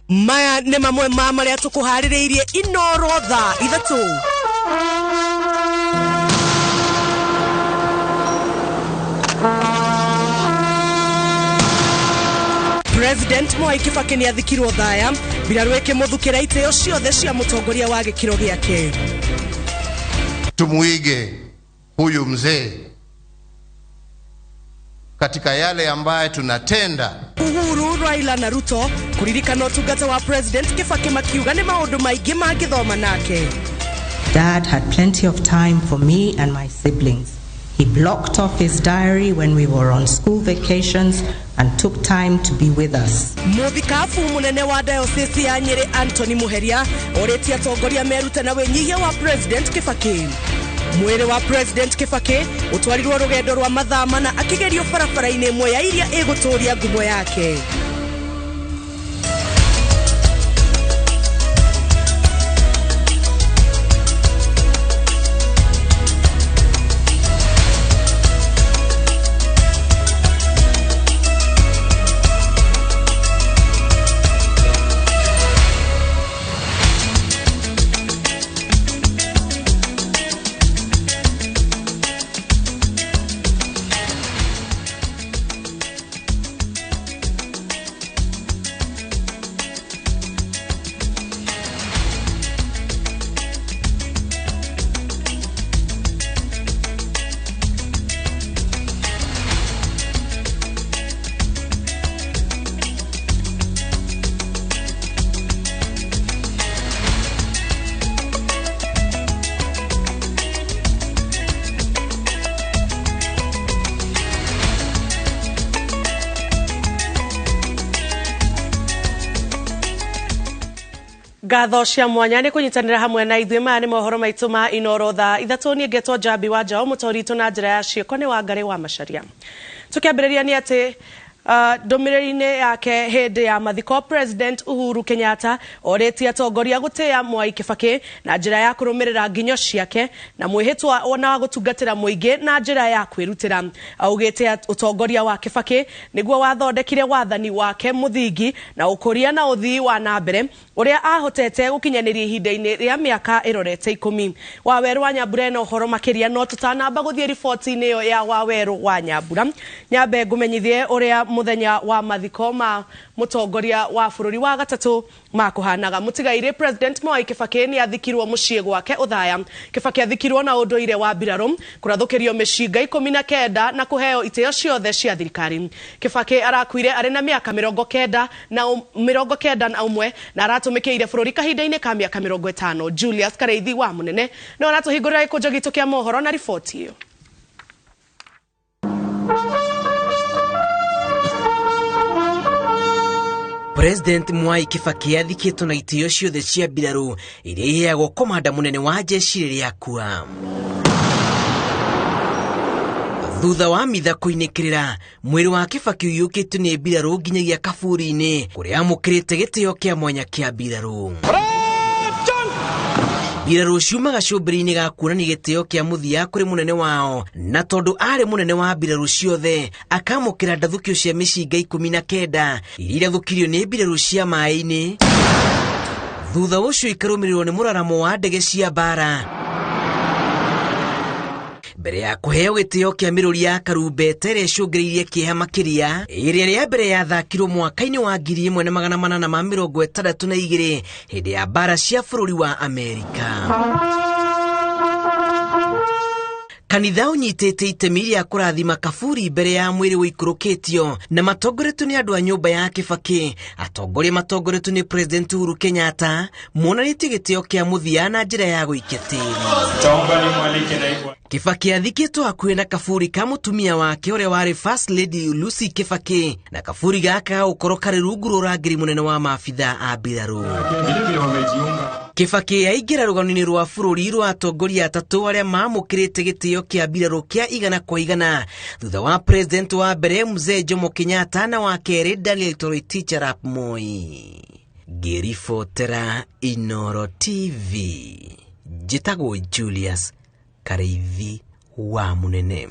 Maya nĩ mamwe ma marĩa tũkũharĩrĩirie Inoro thaa 3. President Mwai Kibaki nĩ athikirwo thaya mbirarũ ĩkĩmũthukĩra itĩo ciothe cia mũtongoria wa gĩkĩro gĩake. Tumuige huyu mzee katika yale ambaye tunatenda. Uhuru, Raila na Ruto kuririkana ũtungata wa President Kibaki makiuga nĩ maũndũ maingĩ mangĩthoma nake. Dad had plenty of time for me and my siblings. He blocked off his diary when we were on school vacations and took time to be with us. Mũthikabu mũnene wa diocese ya Nyeri Anthony Muheria orĩtie atongoria merute na wĩnyihia wa President Kibaki. Mwĩrĩ wa President Kibaki ũtwarirwo rũgendo rwa mathaa mana akĩgerio barabara-inĩ ĩmwe ya iria ĩgũtũria ngumo yake. Ngatho cia mwanya nĩ kũnyitanĩra hamwe na ithuĩ. Maya nĩ mohoro maitũ ma Inoro thaa 3. Niĩ ngetwo Njambi wa Njaũ, mũtori witũ na njĩra ya ciĩko nĩ Wangarĩ wa Macharia. Tũkĩambĩrĩria nĩ atĩ ndũmĩrĩri-inĩ yake hĩndĩ ya mathiko, President Uhuru Kenyatta orĩtie atongoria gũtĩĩa Mwai Kibaki na njĩra ya kũrũmĩrĩra nginyo ciake na mwĩhĩtwa na wa gũtungatĩra mũingĩ na njĩra ya kwĩrutĩra. Augĩte ũtongoria wa Kibaki nĩguo wathondekire wathani wake mũthingi na ũkũria na ũthii wa na mbere ũrĩa ahotete gũkinyanĩria ihinda-inĩ rĩa mĩaka ĩrorete 10. Wawerũ wa Nyambura ena ũhoro makĩria, no tũtanamba gũthiĩ riboti-inĩ ĩyo ya Wawerũ wa Nyambura, nyambe ngũmenyithie ũrĩa muthenya wa mathiko ma mutongoria wa bururi wa gatatu makuhanaga. Mutigaire President Mwai Kibaki ni athikirwo muciĩ gwake Othaya. Kibaki athikirwo na ũndũire wa mbirarũ, kũrathũkĩrio mĩcinga 19 na kũheo itĩo ciothe cia thirikari. Kibaki arakuire arĩ na mĩaka 91 na aratũmĩkĩire bũrũri kahinda-inĩ ka mĩaka 50. Julius Kareithi wa Munene no aratũhingũrĩra gĩkũnjo gitũ kĩa mohoro na riboti ĩyo. President Mwai Kibaki athikĩtwo na itĩo ciothe cia mbirarũ iria iheagwo komanda mũnene wa jeshi rĩrĩa akua. Thutha wa mitha kũinĩkĩrĩra, mwĩrĩ wa Kibaki ũiyũkĩtio nĩ mbirarũ nginyagia kaburi-inĩ kũrĩa amũkĩrĩte gĩtĩo kĩa mwanya kĩa mbirarũ. Mbirarũ ciumaga cũmbĩrĩ-inĩ ga kuonania gĩtĩo kĩa mũthia kũrĩ mũnene wao, na tondũ arĩ mũnene wa mbirarũ ciothe akamũkĩra ndathũkio cia mĩcinga 19 iria irathũkirio nĩ mbirarũ cia maĩ-inĩ. Thutha ũcio ikarũmĩrĩrwo nĩ mũraramo wa ndege cia mbara mbere ya kũheo gĩtĩo kĩa mĩrũri ya karumbeta ĩrĩa ĩcũngĩrĩirie kĩeha makĩria, ĩrĩa rĩa mbere yathakirwo mwaka-inĩ wa 1862 hĩndĩ ya mbara cia bũrũri wa Amerika. Kanitha ũnyitĩte itemi rĩa kũrathima kaburi mbere ya mwĩrĩ ũikũrũkĩtio na matongoretio nĩ andũ a nyũmba ya Kibaki. Atongoria matongoretio nĩ President Uhuru Kenyatta monanĩtie gĩtĩo kĩa mũthia na njĩra ya gũikia tĩri. Kibaki athikĩtwo hakuhĩ na kaburi ka mũtumia wake ũrĩa warĩ First Lady Lucy Kibaki, na kaburi gaka gagũkorwo karĩ rungu rwa ũrangĩri mũnene wa maabithaa a mbirarũ. Kibaki aingĩra rũgano-inĩ rwa bũrũri rwa atongoria atatũ arĩa maamũkĩrĩte gĩtĩo kĩa mbirarũ kĩa 100% thutha wa President wa mbere Mzee Jomo Kenyatta na wa kerĩ Daniel Toroitich arap Moi. Ngĩribotera Inoro TV, njĩtagwo Julius Kareithi wa Munene.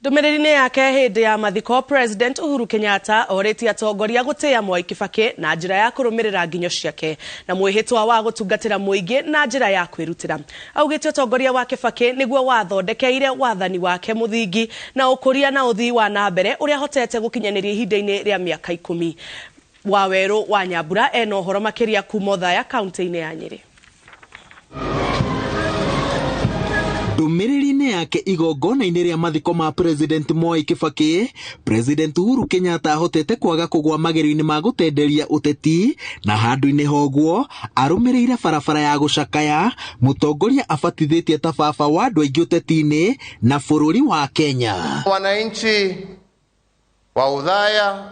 Ndũmĩrĩri-inĩ yake hĩndĩ ya mathiko, President Uhuru Kenyatta orĩtie atongoria gũtĩĩa Mwai Kibaki na njĩra ya kũrũmĩrĩra nginyo ciake na mwĩhĩtwa wa gũtungatĩra mũingĩ na njĩra ya kwĩrutĩra. Augĩte ũtongoria wa Kibaki nĩguo wathondekeire wathani wake mũthingi na ũkũria na ũthii wa na mbere ũrĩa ahotete gũkinyanĩria ihinda-inĩ rĩa mĩaka 10. Wawerũ wa Nyambura ena ũhoro makĩria kuma Othaya kaunti-inĩ ya Nyĩrĩ. Ndũmĩrĩri-inĩ yake igongona-inĩ rĩa mathiko ma President Mwai Kibaki, President Uhuru Kenyatta ahotete kwaga kũgwa magerio-inĩ ma gũtenderia ũteti na handũ-inĩ hoguo arũmĩrĩire barabara ya gũcakaya mũtongoria abatithĩtie ta baba wa andũ aingĩ ũteti-inĩ na bũrũri wa Kenya. Wananchi wa Othaya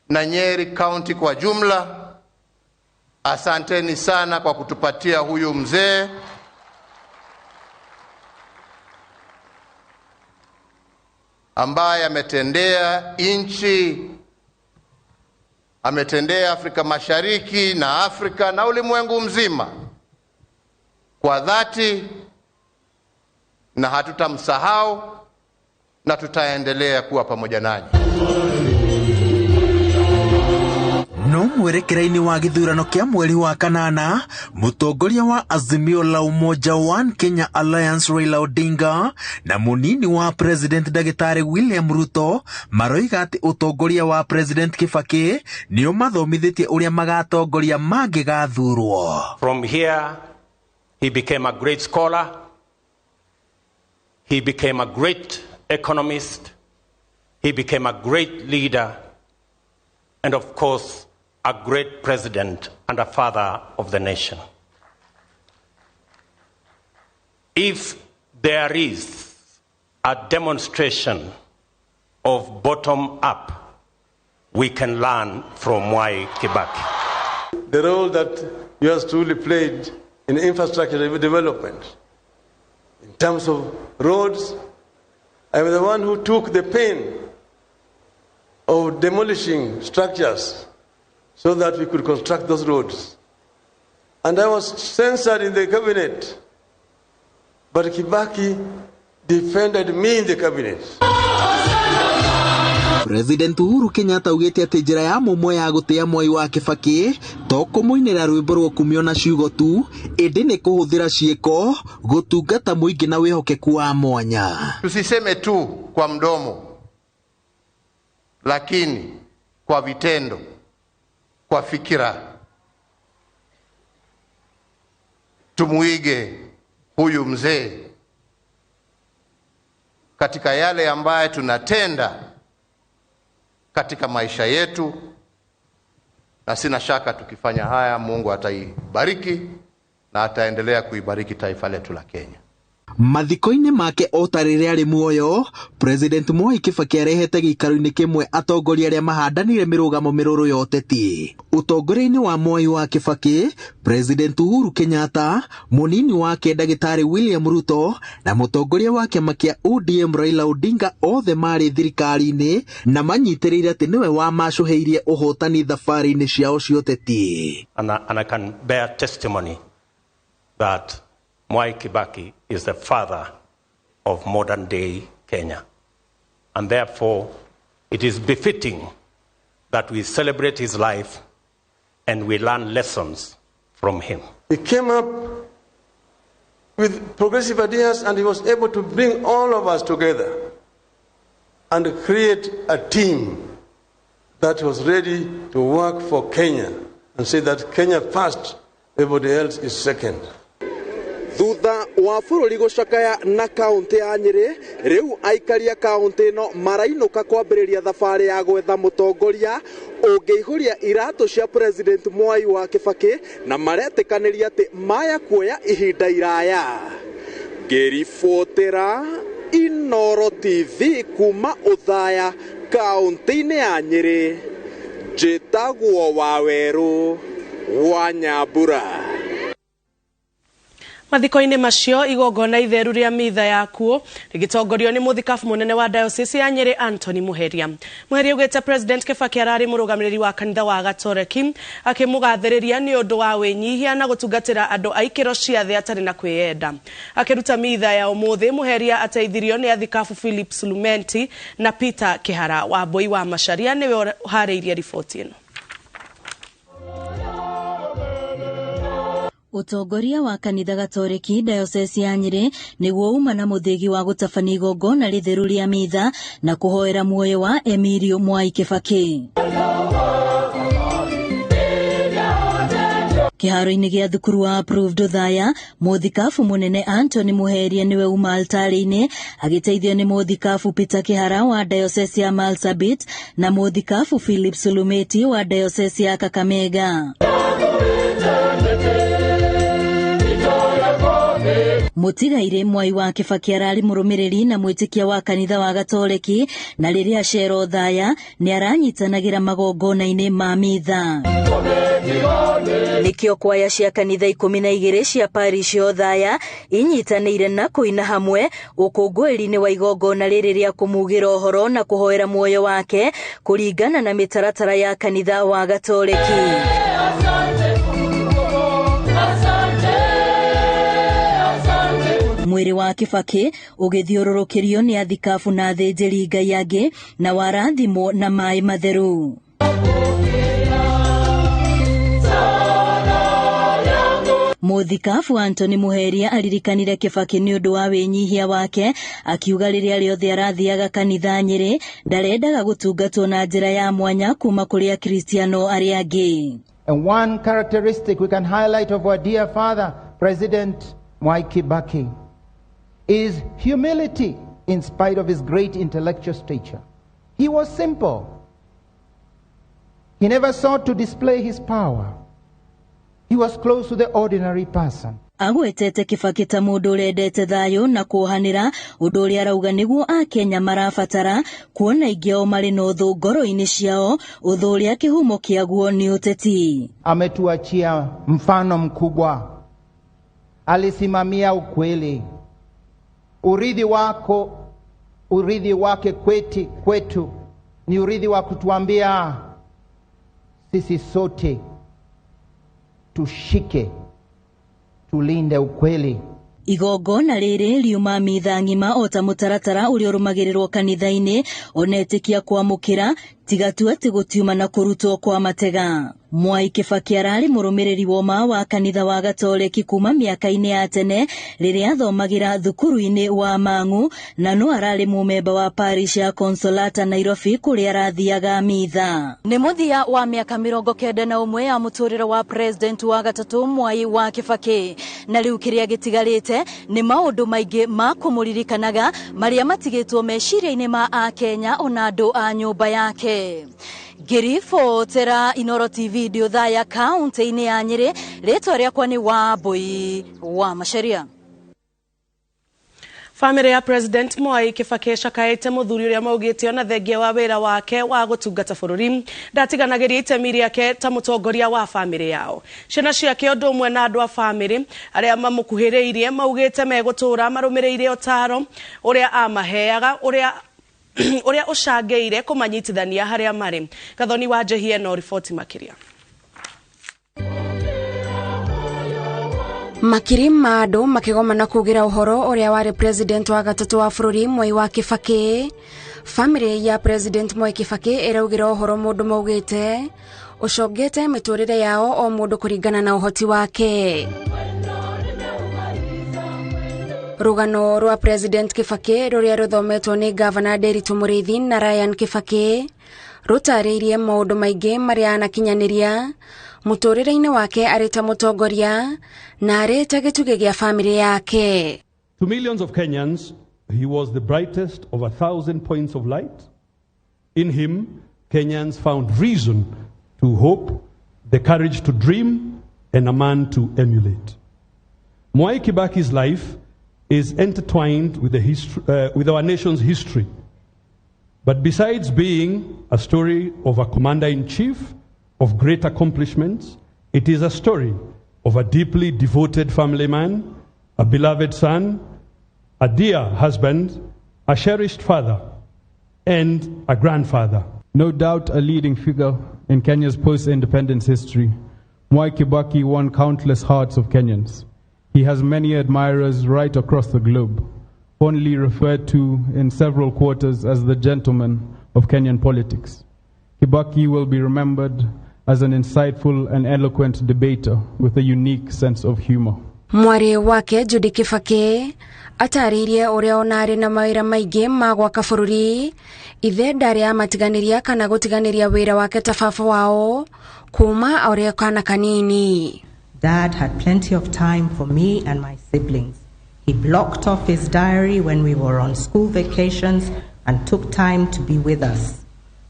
na Nyeri County kwa jumla, asanteni sana kwa kutupatia huyu mzee. Ambaye ametendea nchi, ametendea Afrika Mashariki na Afrika na ulimwengu mzima kwa dhati, na hatutamsahau na tutaendelea kuwa pamoja nanyi. No mwerekera-inĩ wa gĩthurano kĩa mweri wa kanana, mũtongoria wa Azimio la Umoja One Kenya Alliance Raila Odinga na mũnini wa President Ndagĩtarĩ William Ruto maroiga atĩ ũtongoria wa President Kibaki nĩ ũmathomithĩtie ũrĩa magatongoria mangĩgathurwo. From here he became a great scholar, he became a great economist, he became a great leader, and of course a great president and a father of the nation. If there is a demonstration of bottom-up We can learn from Mwai Kibaki. The role that yours truly played in infrastructure development, in terms of roads, I'm the one who took the pain of demolishing structures so that we could construct those roads. And I was censored in the cabinet, but Kibaki defended me in the cabinet. President Uhuru Kenyatta augĩte atĩ njĩra ya mũmwe ya gũtĩa Mwai wa Kibaki to kũmũinĩra rwĩmbo rwa kumio na ciugo tu, ĩndĩ nĩ kũhũthĩra ciĩko gũtungata mũingĩ na wĩhokeku wa mwanya. Tusiseme tu kwa mdomo, lakini kwa vitendo, kwa fikira. Tumuige huyu mzee katika yale ambaye tunatenda katika maisha yetu, na sina shaka tukifanya haya Mungu ataibariki na ataendelea kuibariki taifa letu la Kenya. Mathiko-inĩ make o ta rĩrĩa arĩ muoyo, President Mwai Kibaki arehete gĩikaro-inĩ kĩmwe atongoria arĩa mahandanire mĩrũgamo mĩrũrũ ya ũteti. Ũtongoria-inĩ wa Mwai wa Kibaki, President Uhuru Kenyatta, mũnini wake Ndagĩtarĩ William Ruto na mũtongoria wa kĩama kĩa ODM Raila Odinga othe marĩ thirikari-inĩ na manyitĩrĩire atĩ nĩwe wamacũhĩirie ũhotani thabarĩ-inĩ ciao cia ũteti. And I can bear testimony that Mwai Kibaki is the father of modern day Kenya. And therefore, it is befitting that we celebrate his life and we learn lessons from him. He came up with progressive ideas and he was able to bring all of us together and create a team that was ready to work for Kenya and say that Kenya first, everybody else is second. Thutha wa bũrũri gũcakaya na kaunti ya Nyĩrĩ, rĩu aikari a kaunti ĩno marainũka kwambĩrĩria thabarĩ ya gwetha mũtongoria ũngĩihũria iratũ cia President Mwai wa Kibaki na maretĩkanĩria atĩ maya kuoya ihinda iraya. Ngĩribotera Inooro TV kuma Othaya kaunti-inĩ ya Nyĩrĩ, njĩtagwo Wawerũ wa Nyambura. Mathiko-inĩ macio igongona itheru rĩa mitha yakuo rĩgĩtongorio nĩ mũthikabu mũnene wa diocese ya Nyĩrĩ Anthony Muheria. Muheria augĩte President Kibaki ararĩ mũrũgamĩrĩri wa kanitha wa Gatoreki akĩmũgathĩrĩria nĩ ũndũ wa wĩnyihia na gũtungatĩra andũ a ikĩro cia thĩ atarĩ na kwĩyenda. Akĩruta mitha ya ũmũthĩ, Muheria ateithirio nĩ athikabu Philip Sulumenti na Peter Kihara. Wambui wa Macharia nĩwe ũharĩirie riboti ĩno. Ũtongoria wa kanitha Gatoreki diocese ya Nyĩrĩ nĩguo uma na mũthĩgi wa gũtabania igongona rĩtheru rĩa mitha na kũhoera muoyo wa Emilio Mwai Kibaki. Kĩharo-inĩ gĩa thukuru wa Approved Othaya, mũthikabu mũnene Anthony Muheria nĩwe uma altarĩ-inĩ agĩteithio nĩ mũthikabu Peter Kihara wa diocese ya Marsabit na mũthikabu Philip Sulumeti wa diocese ya Kakamega. Mũtigairĩ Mwai wa Kibaki ararĩ mũrũmĩrĩri na mwĩtĩkia wa kanitha wa Gatoreki na rĩrĩa acera Othaya nĩ aranyitanagĩra magongona-inĩ ma mitha. Nĩkĩo kwaya cia kanitha 12 cia parish ya Othaya inyitanĩire na kũina hamwe ũkũngũĩri-inĩ wa igongona rĩrĩ rĩa kũmugĩra ũhoro na kũhoera muoyo wake kũringana na mĩtaratara ya kanitha wa Gatoreki. Mwĩrĩ wa Kibaki ũgĩthiũrũrũkĩrio nĩ athikabu na athĩnjĩri Ngai angĩ na warathimwo na maĩ matheru. Mũthikabu Anthony Muheria aririkanire Kibaki nĩ ũndũ wa wĩnyihia wake akiuga rĩrĩa rĩothe arathiaga kanitha Nyĩrĩ ndarendaga gũtungatwo na njĩra ya mwanya kuma kũrĩ Akristiano arĩa angĩ. And one characteristic we can highlight of our dear father, President Mwai Kibaki, is humility in spite of his great intellectual stature. He was simple. He never sought to display his power. He was close to the ordinary person. Agwetete Kibaki ta mũndũ ũrendete thayũ na kuohanĩra, ũndũ ũrĩa arauga nĩguo Akenya marabatara, kuona aingĩ ao marĩ na ũthũ ngoro-inĩ ciao, ũthũ ũrĩa kĩhumo kĩaguo nĩ ũteti. Ametuachia mfano mkubwa, alisimamia ukweli. Urithi wako, urithi wake kwetu ni urithi wa kutuambia sisi sote tushike, tulinde ukweli. Igongona rĩrĩ riuma mitha ng'ima o ta mũtaratara ũrĩa ũrũmagĩrĩrwo kanitha-inĩ, ona etĩkia kwamũkĩra tiga tu atĩ gũtiuma na kũrutwo kwa matega. Mwai Kibaki ararĩ mũrũmĩrĩri woma wa kanitha wa Gatoreki kuma mĩaka-inĩ ya tene rĩrĩa athomagĩra thukuru-inĩ wa Mang'u, na no ararĩ mũmemba wa parish ya Consolata Nairobi kũrĩa arathiaga mitha. Nĩ mũthia wa mĩaka 91 ya mũtũrĩre wa president wa gatatũ Mwai wa Kibaki, na rĩu kĩrĩa gĩtigarĩte nĩ maũndũ maingĩ ma kũmũririkanaga marĩa matigĩtwo meciria-inĩ ma Akenya ona andũ a nyũmba yake. Ngĩribotera Inooro TV ndĩ Othaya kaunti-inĩ ya Nyĩrĩ, rĩtwa rĩakwa nĩ Wambui wa Macharia. Famĩlĩ ya President Mwai Kibaki ĩcakaĩte mũthuri ũrĩa maugĩte ona thengia wa wĩra wake wa gũtungata bũrũri ndatiganagĩria itemi rĩake ta mũtongoria wa famĩlĩ yao. Ciana ciake ũndũ ũmwe na andũ a famĩlĩ arĩa mamũkuhĩrĩirie maugĩte megũtũra marũmĩrĩire ũtaro ũrĩa amaheaga ũrĩa ũcangĩire kũmanyitithania harĩa marĩ. Gathoni wa Njehie no riboti makĩria. Makiri ma andũ makĩgomana kugĩra ũhoro ũrĩa warĩ president wa gatatũ wa bũrũri Mwai wa Kibaki. Famĩlĩ ya President Mwai Kibaki ĩraugĩra ũhoro mũndũ maugĩte ũcongete mĩtũrĩre yao o mũndũ kũringana na ũhoti wake. Rũgano rwa President Kibaki rũrĩa rũthometwo nĩ Gavana Nderitu Mũrĩithi na Ryan Kibaki rũtarĩirie maũndũ maingĩ marĩa anakinyanĩria mũtũrĩre-inĩ wake arĩ ta mũtongoria na arĩ ta gĩtugĩ gĩa famĩlĩ yake. To millions of Kenyans, he was the brightest of 1,000 points of light. In him, Kenyans found reason to hope, the courage to dream, and a man to emulate. Mwai Kibaki's life is intertwined with, with our nation's history. But besides being a story of a commander-in-chief of great accomplishments, it is a story of a deeply devoted family man, a beloved son, a dear husband, a cherished father, and a grandfather. No doubt a leading figure in Kenya's post-independence history, Mwai Kibaki won countless hearts of Kenyans. He has many admirers right across the globe, fondly referred to in several quarters as the gentleman of Kenyan politics. Kibaki will be remembered as an insightful and eloquent debater with a unique sense of humor. Mwarĩ wake Judy Kibaki atarĩirie ũrĩa ona arĩ na mawĩra maingĩ ma gwaka bũrũri, ithe ndarĩ amatiganĩria kana gũtiganĩria wĩra wake ta baba wao kuma ũrĩa kana kanini. Dad had plenty of time for me and my siblings. He blocked off his diary when we were on school vacations and took time to be with us.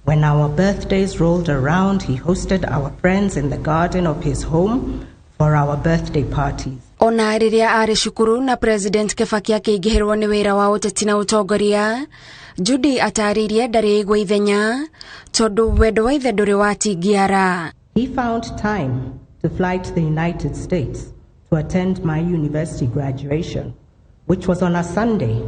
When our birthdays rolled around, he hosted our friends in the garden of his home for our birthday parties. Ona rĩrĩa arĩ cukuru na President Kibaki akĩingĩhĩrwo nĩ wĩra wa ũteti na ũtongoria, Judy atarĩirie ndarĩ aigua ithenya tondũ wendo wa ithe ndũrĩ watingiara. He found time to fly to the United States to attend my university graduation, which was on a Sunday.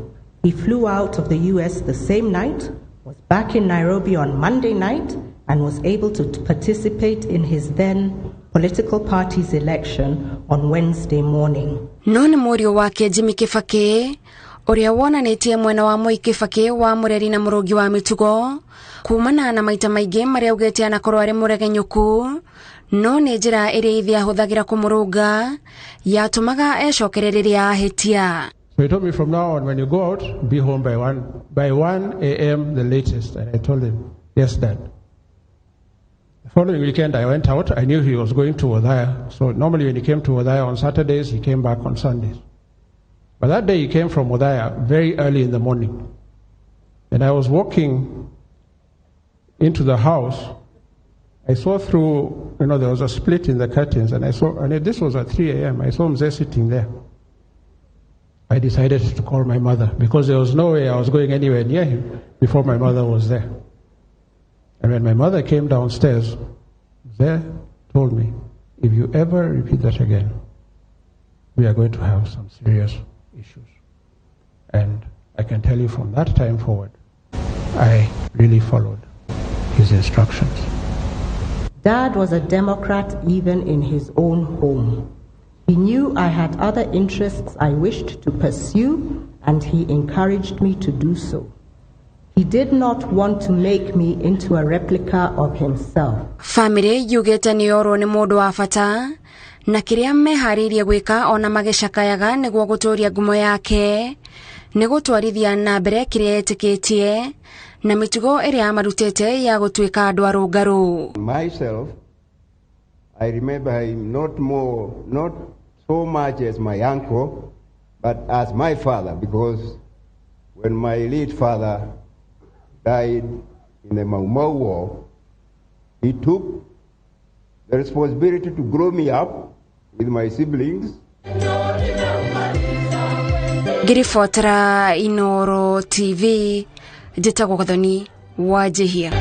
He flew out of the US the same night, was back in Nairobi on Monday night, and was able to participate in his then political party's election on Wednesday morning. No nĩ mũriũ wake Jimmy Kibaki ũrĩa wonanĩtie mwena wa Moi Kibaki wa mũreri na mũrũngi wa mĩtugo kumana na maita maingĩ marĩa augĩte anakorwo arĩ mũregenyũku, no nĩ njĩra ĩrĩa ithe ahũthagĩra kũmũrũnga yatũmaga ecokere rĩrĩa ahĩtia. So he told me from now on, when you go out, be home by 1 a.m. the latest. And I told him, yes, Dad. The following weekend I went out. I knew he was going to Othaya. So normally when he came to Othaya on Saturdays, he came back on Sundays. But that day he came from Othaya very early in the morning. And I was walking into the house. I saw through, you know, there was a split in the curtains, and I saw, and this was at 3 a.m., I saw Mzee sitting there. I decided to call my mother because there was no way I was going anywhere near him before my mother was there. And when my mother came downstairs, Mzee told me, if you ever repeat that again, we are going to have some serious issues. And I can tell you from that time forward, I really followed his instructions. Dad was a Democrat even in his own home. He knew I had other interests I wished to pursue, and he encouraged me to do so. He did not want to make me into a replica of himself. Family yugĩte nĩ yorwo nĩ mũndũ wa bata na kĩrĩa meharĩirie gwĩka ona magĩcakayaga nĩguo gũtũũria ngumo yake nĩ gũtwarithia na mbere kĩrĩa etĩkĩtie na mĩtugo ĩrĩa amarutĩte ya gũtuĩka andũ arũngarũ. Myself, I remember him not more, not so much as my uncle, but as my father, because when my late father died in the Mau Mau War, he took the responsibility to grow me up with my siblings. Ngĩribotera Inoro TV, njĩtagwo Gathoni wa Njihia.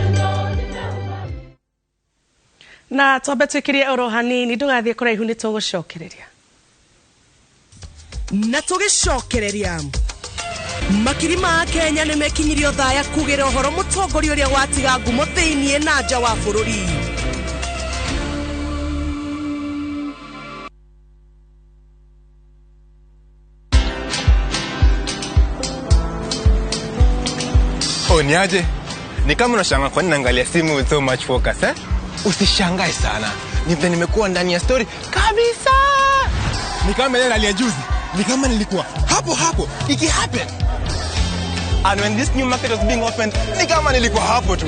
Na twambe twĩkĩrie oro hanini ndũgathiĩ kũraihu nĩ tũgũcokereria. Na tũgĩcokereria makiri ma Kenya nĩ mekinyirio thaya kugĩra ũhoro mũtongoria ũrĩa watiga ngumo thĩiniĩ na nja wa bũrũri. Oh, niaje? Ni kama unashangaa kwa nini naangalia simu with so much focus, eh? Usishangae sana. Ni vile nimekuwa ndani ya story kabisa. Ni kama ile rally ya juzi. Ni kama nilikuwa hapo hapo iki happen. And when this new market was being opened, ni kama nilikuwa hapo tu.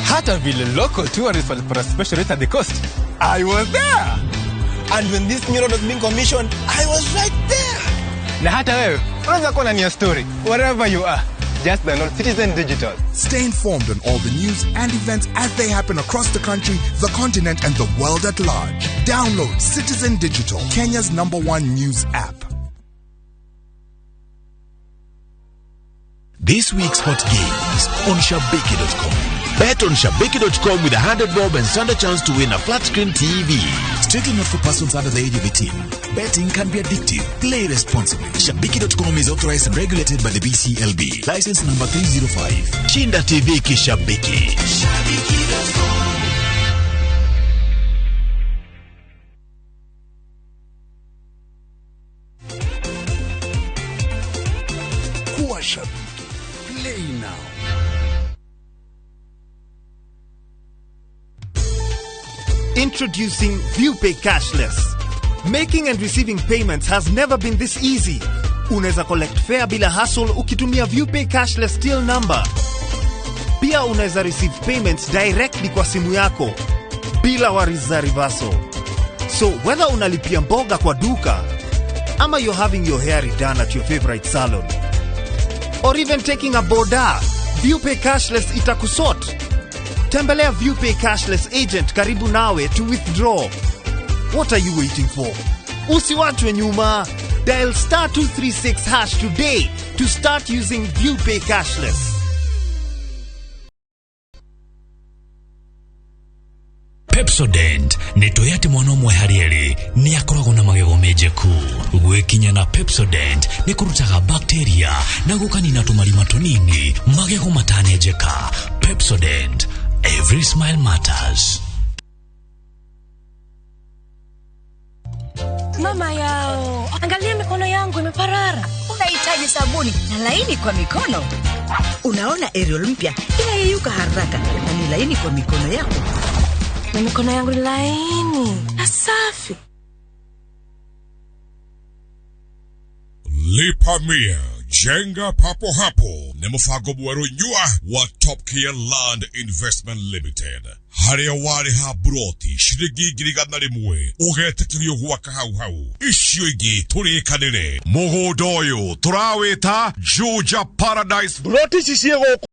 Hata vile local tourists walipata special rate at the coast, I was there. And when this new road was being commissioned, I was right there. Na hata wewe unaweza kuwa ndani ya story wherever you are. Just download Citizen Digital. Stay informed on all the news and events as they happen across the country, the continent, and the world at large. Download Citizen Digital, Kenya's #1 news app. This week's hot games on Shabiki.com. Bet on Shabiki.com with 100 bob and stand a chance to win a flat screen TV. Strictly not for persons under the age of 18. Betting can be addictive. Play responsibly. Shabiki.com is authorized and regulated by the BCLB. License number 305. Shinda TV Kishabiki. Shabiki.com. Kuwa Shabiki. Play now. Introducing ViewPay Cashless. Making and receiving payments has never been this easy. Unaweza collect fare bila hassle ukitumia ViewPay Cashless till number. Pia unaweza receive payments directly kwa simu yako bila worries za reversal. So whether unalipia mboga kwa duka ama you're having your hair redone at your favorite salon or even taking a boda, ViewPay Cashless itakusort. Tembelea ViewPay Cashless agent karibu nawe to withdraw. What are you waiting for? Usiwachwe nyuma. Dial *236# today to start using ViewPay Cashless. Pepsodent nĩ tũĩ atĩ mwana ũmwe harĩ erĩ nĩ akoragwo na magego menjeku. Gwĩkinya na Pepsodent nĩ kũrutaga bacteria na gũkanina tũmarima tũnini magego matanenjeka. Pepsodent, every smile matters. Mama yao, angalia mikono yangu imeparara. Unahitaji sabuni na laini kwa mikono. Unaona Ariel mpya inayeyuka haraka na ni laini kwa mikono yako. Na mikono yangu ni laini na safi. Lipa Mia, jenga papo hapo ni mũbango mwerũ nyua wa Top Care Land Investment Limited. Harĩa warĩha buroti ciringi 100,000 ũgetĩkĩrio gwaka hau hau, icio ingĩ tũrĩkanĩre. Mũgũnda ũyũ tũrawĩta Juja Paradise. Buroti ici ciĩ gũkũ.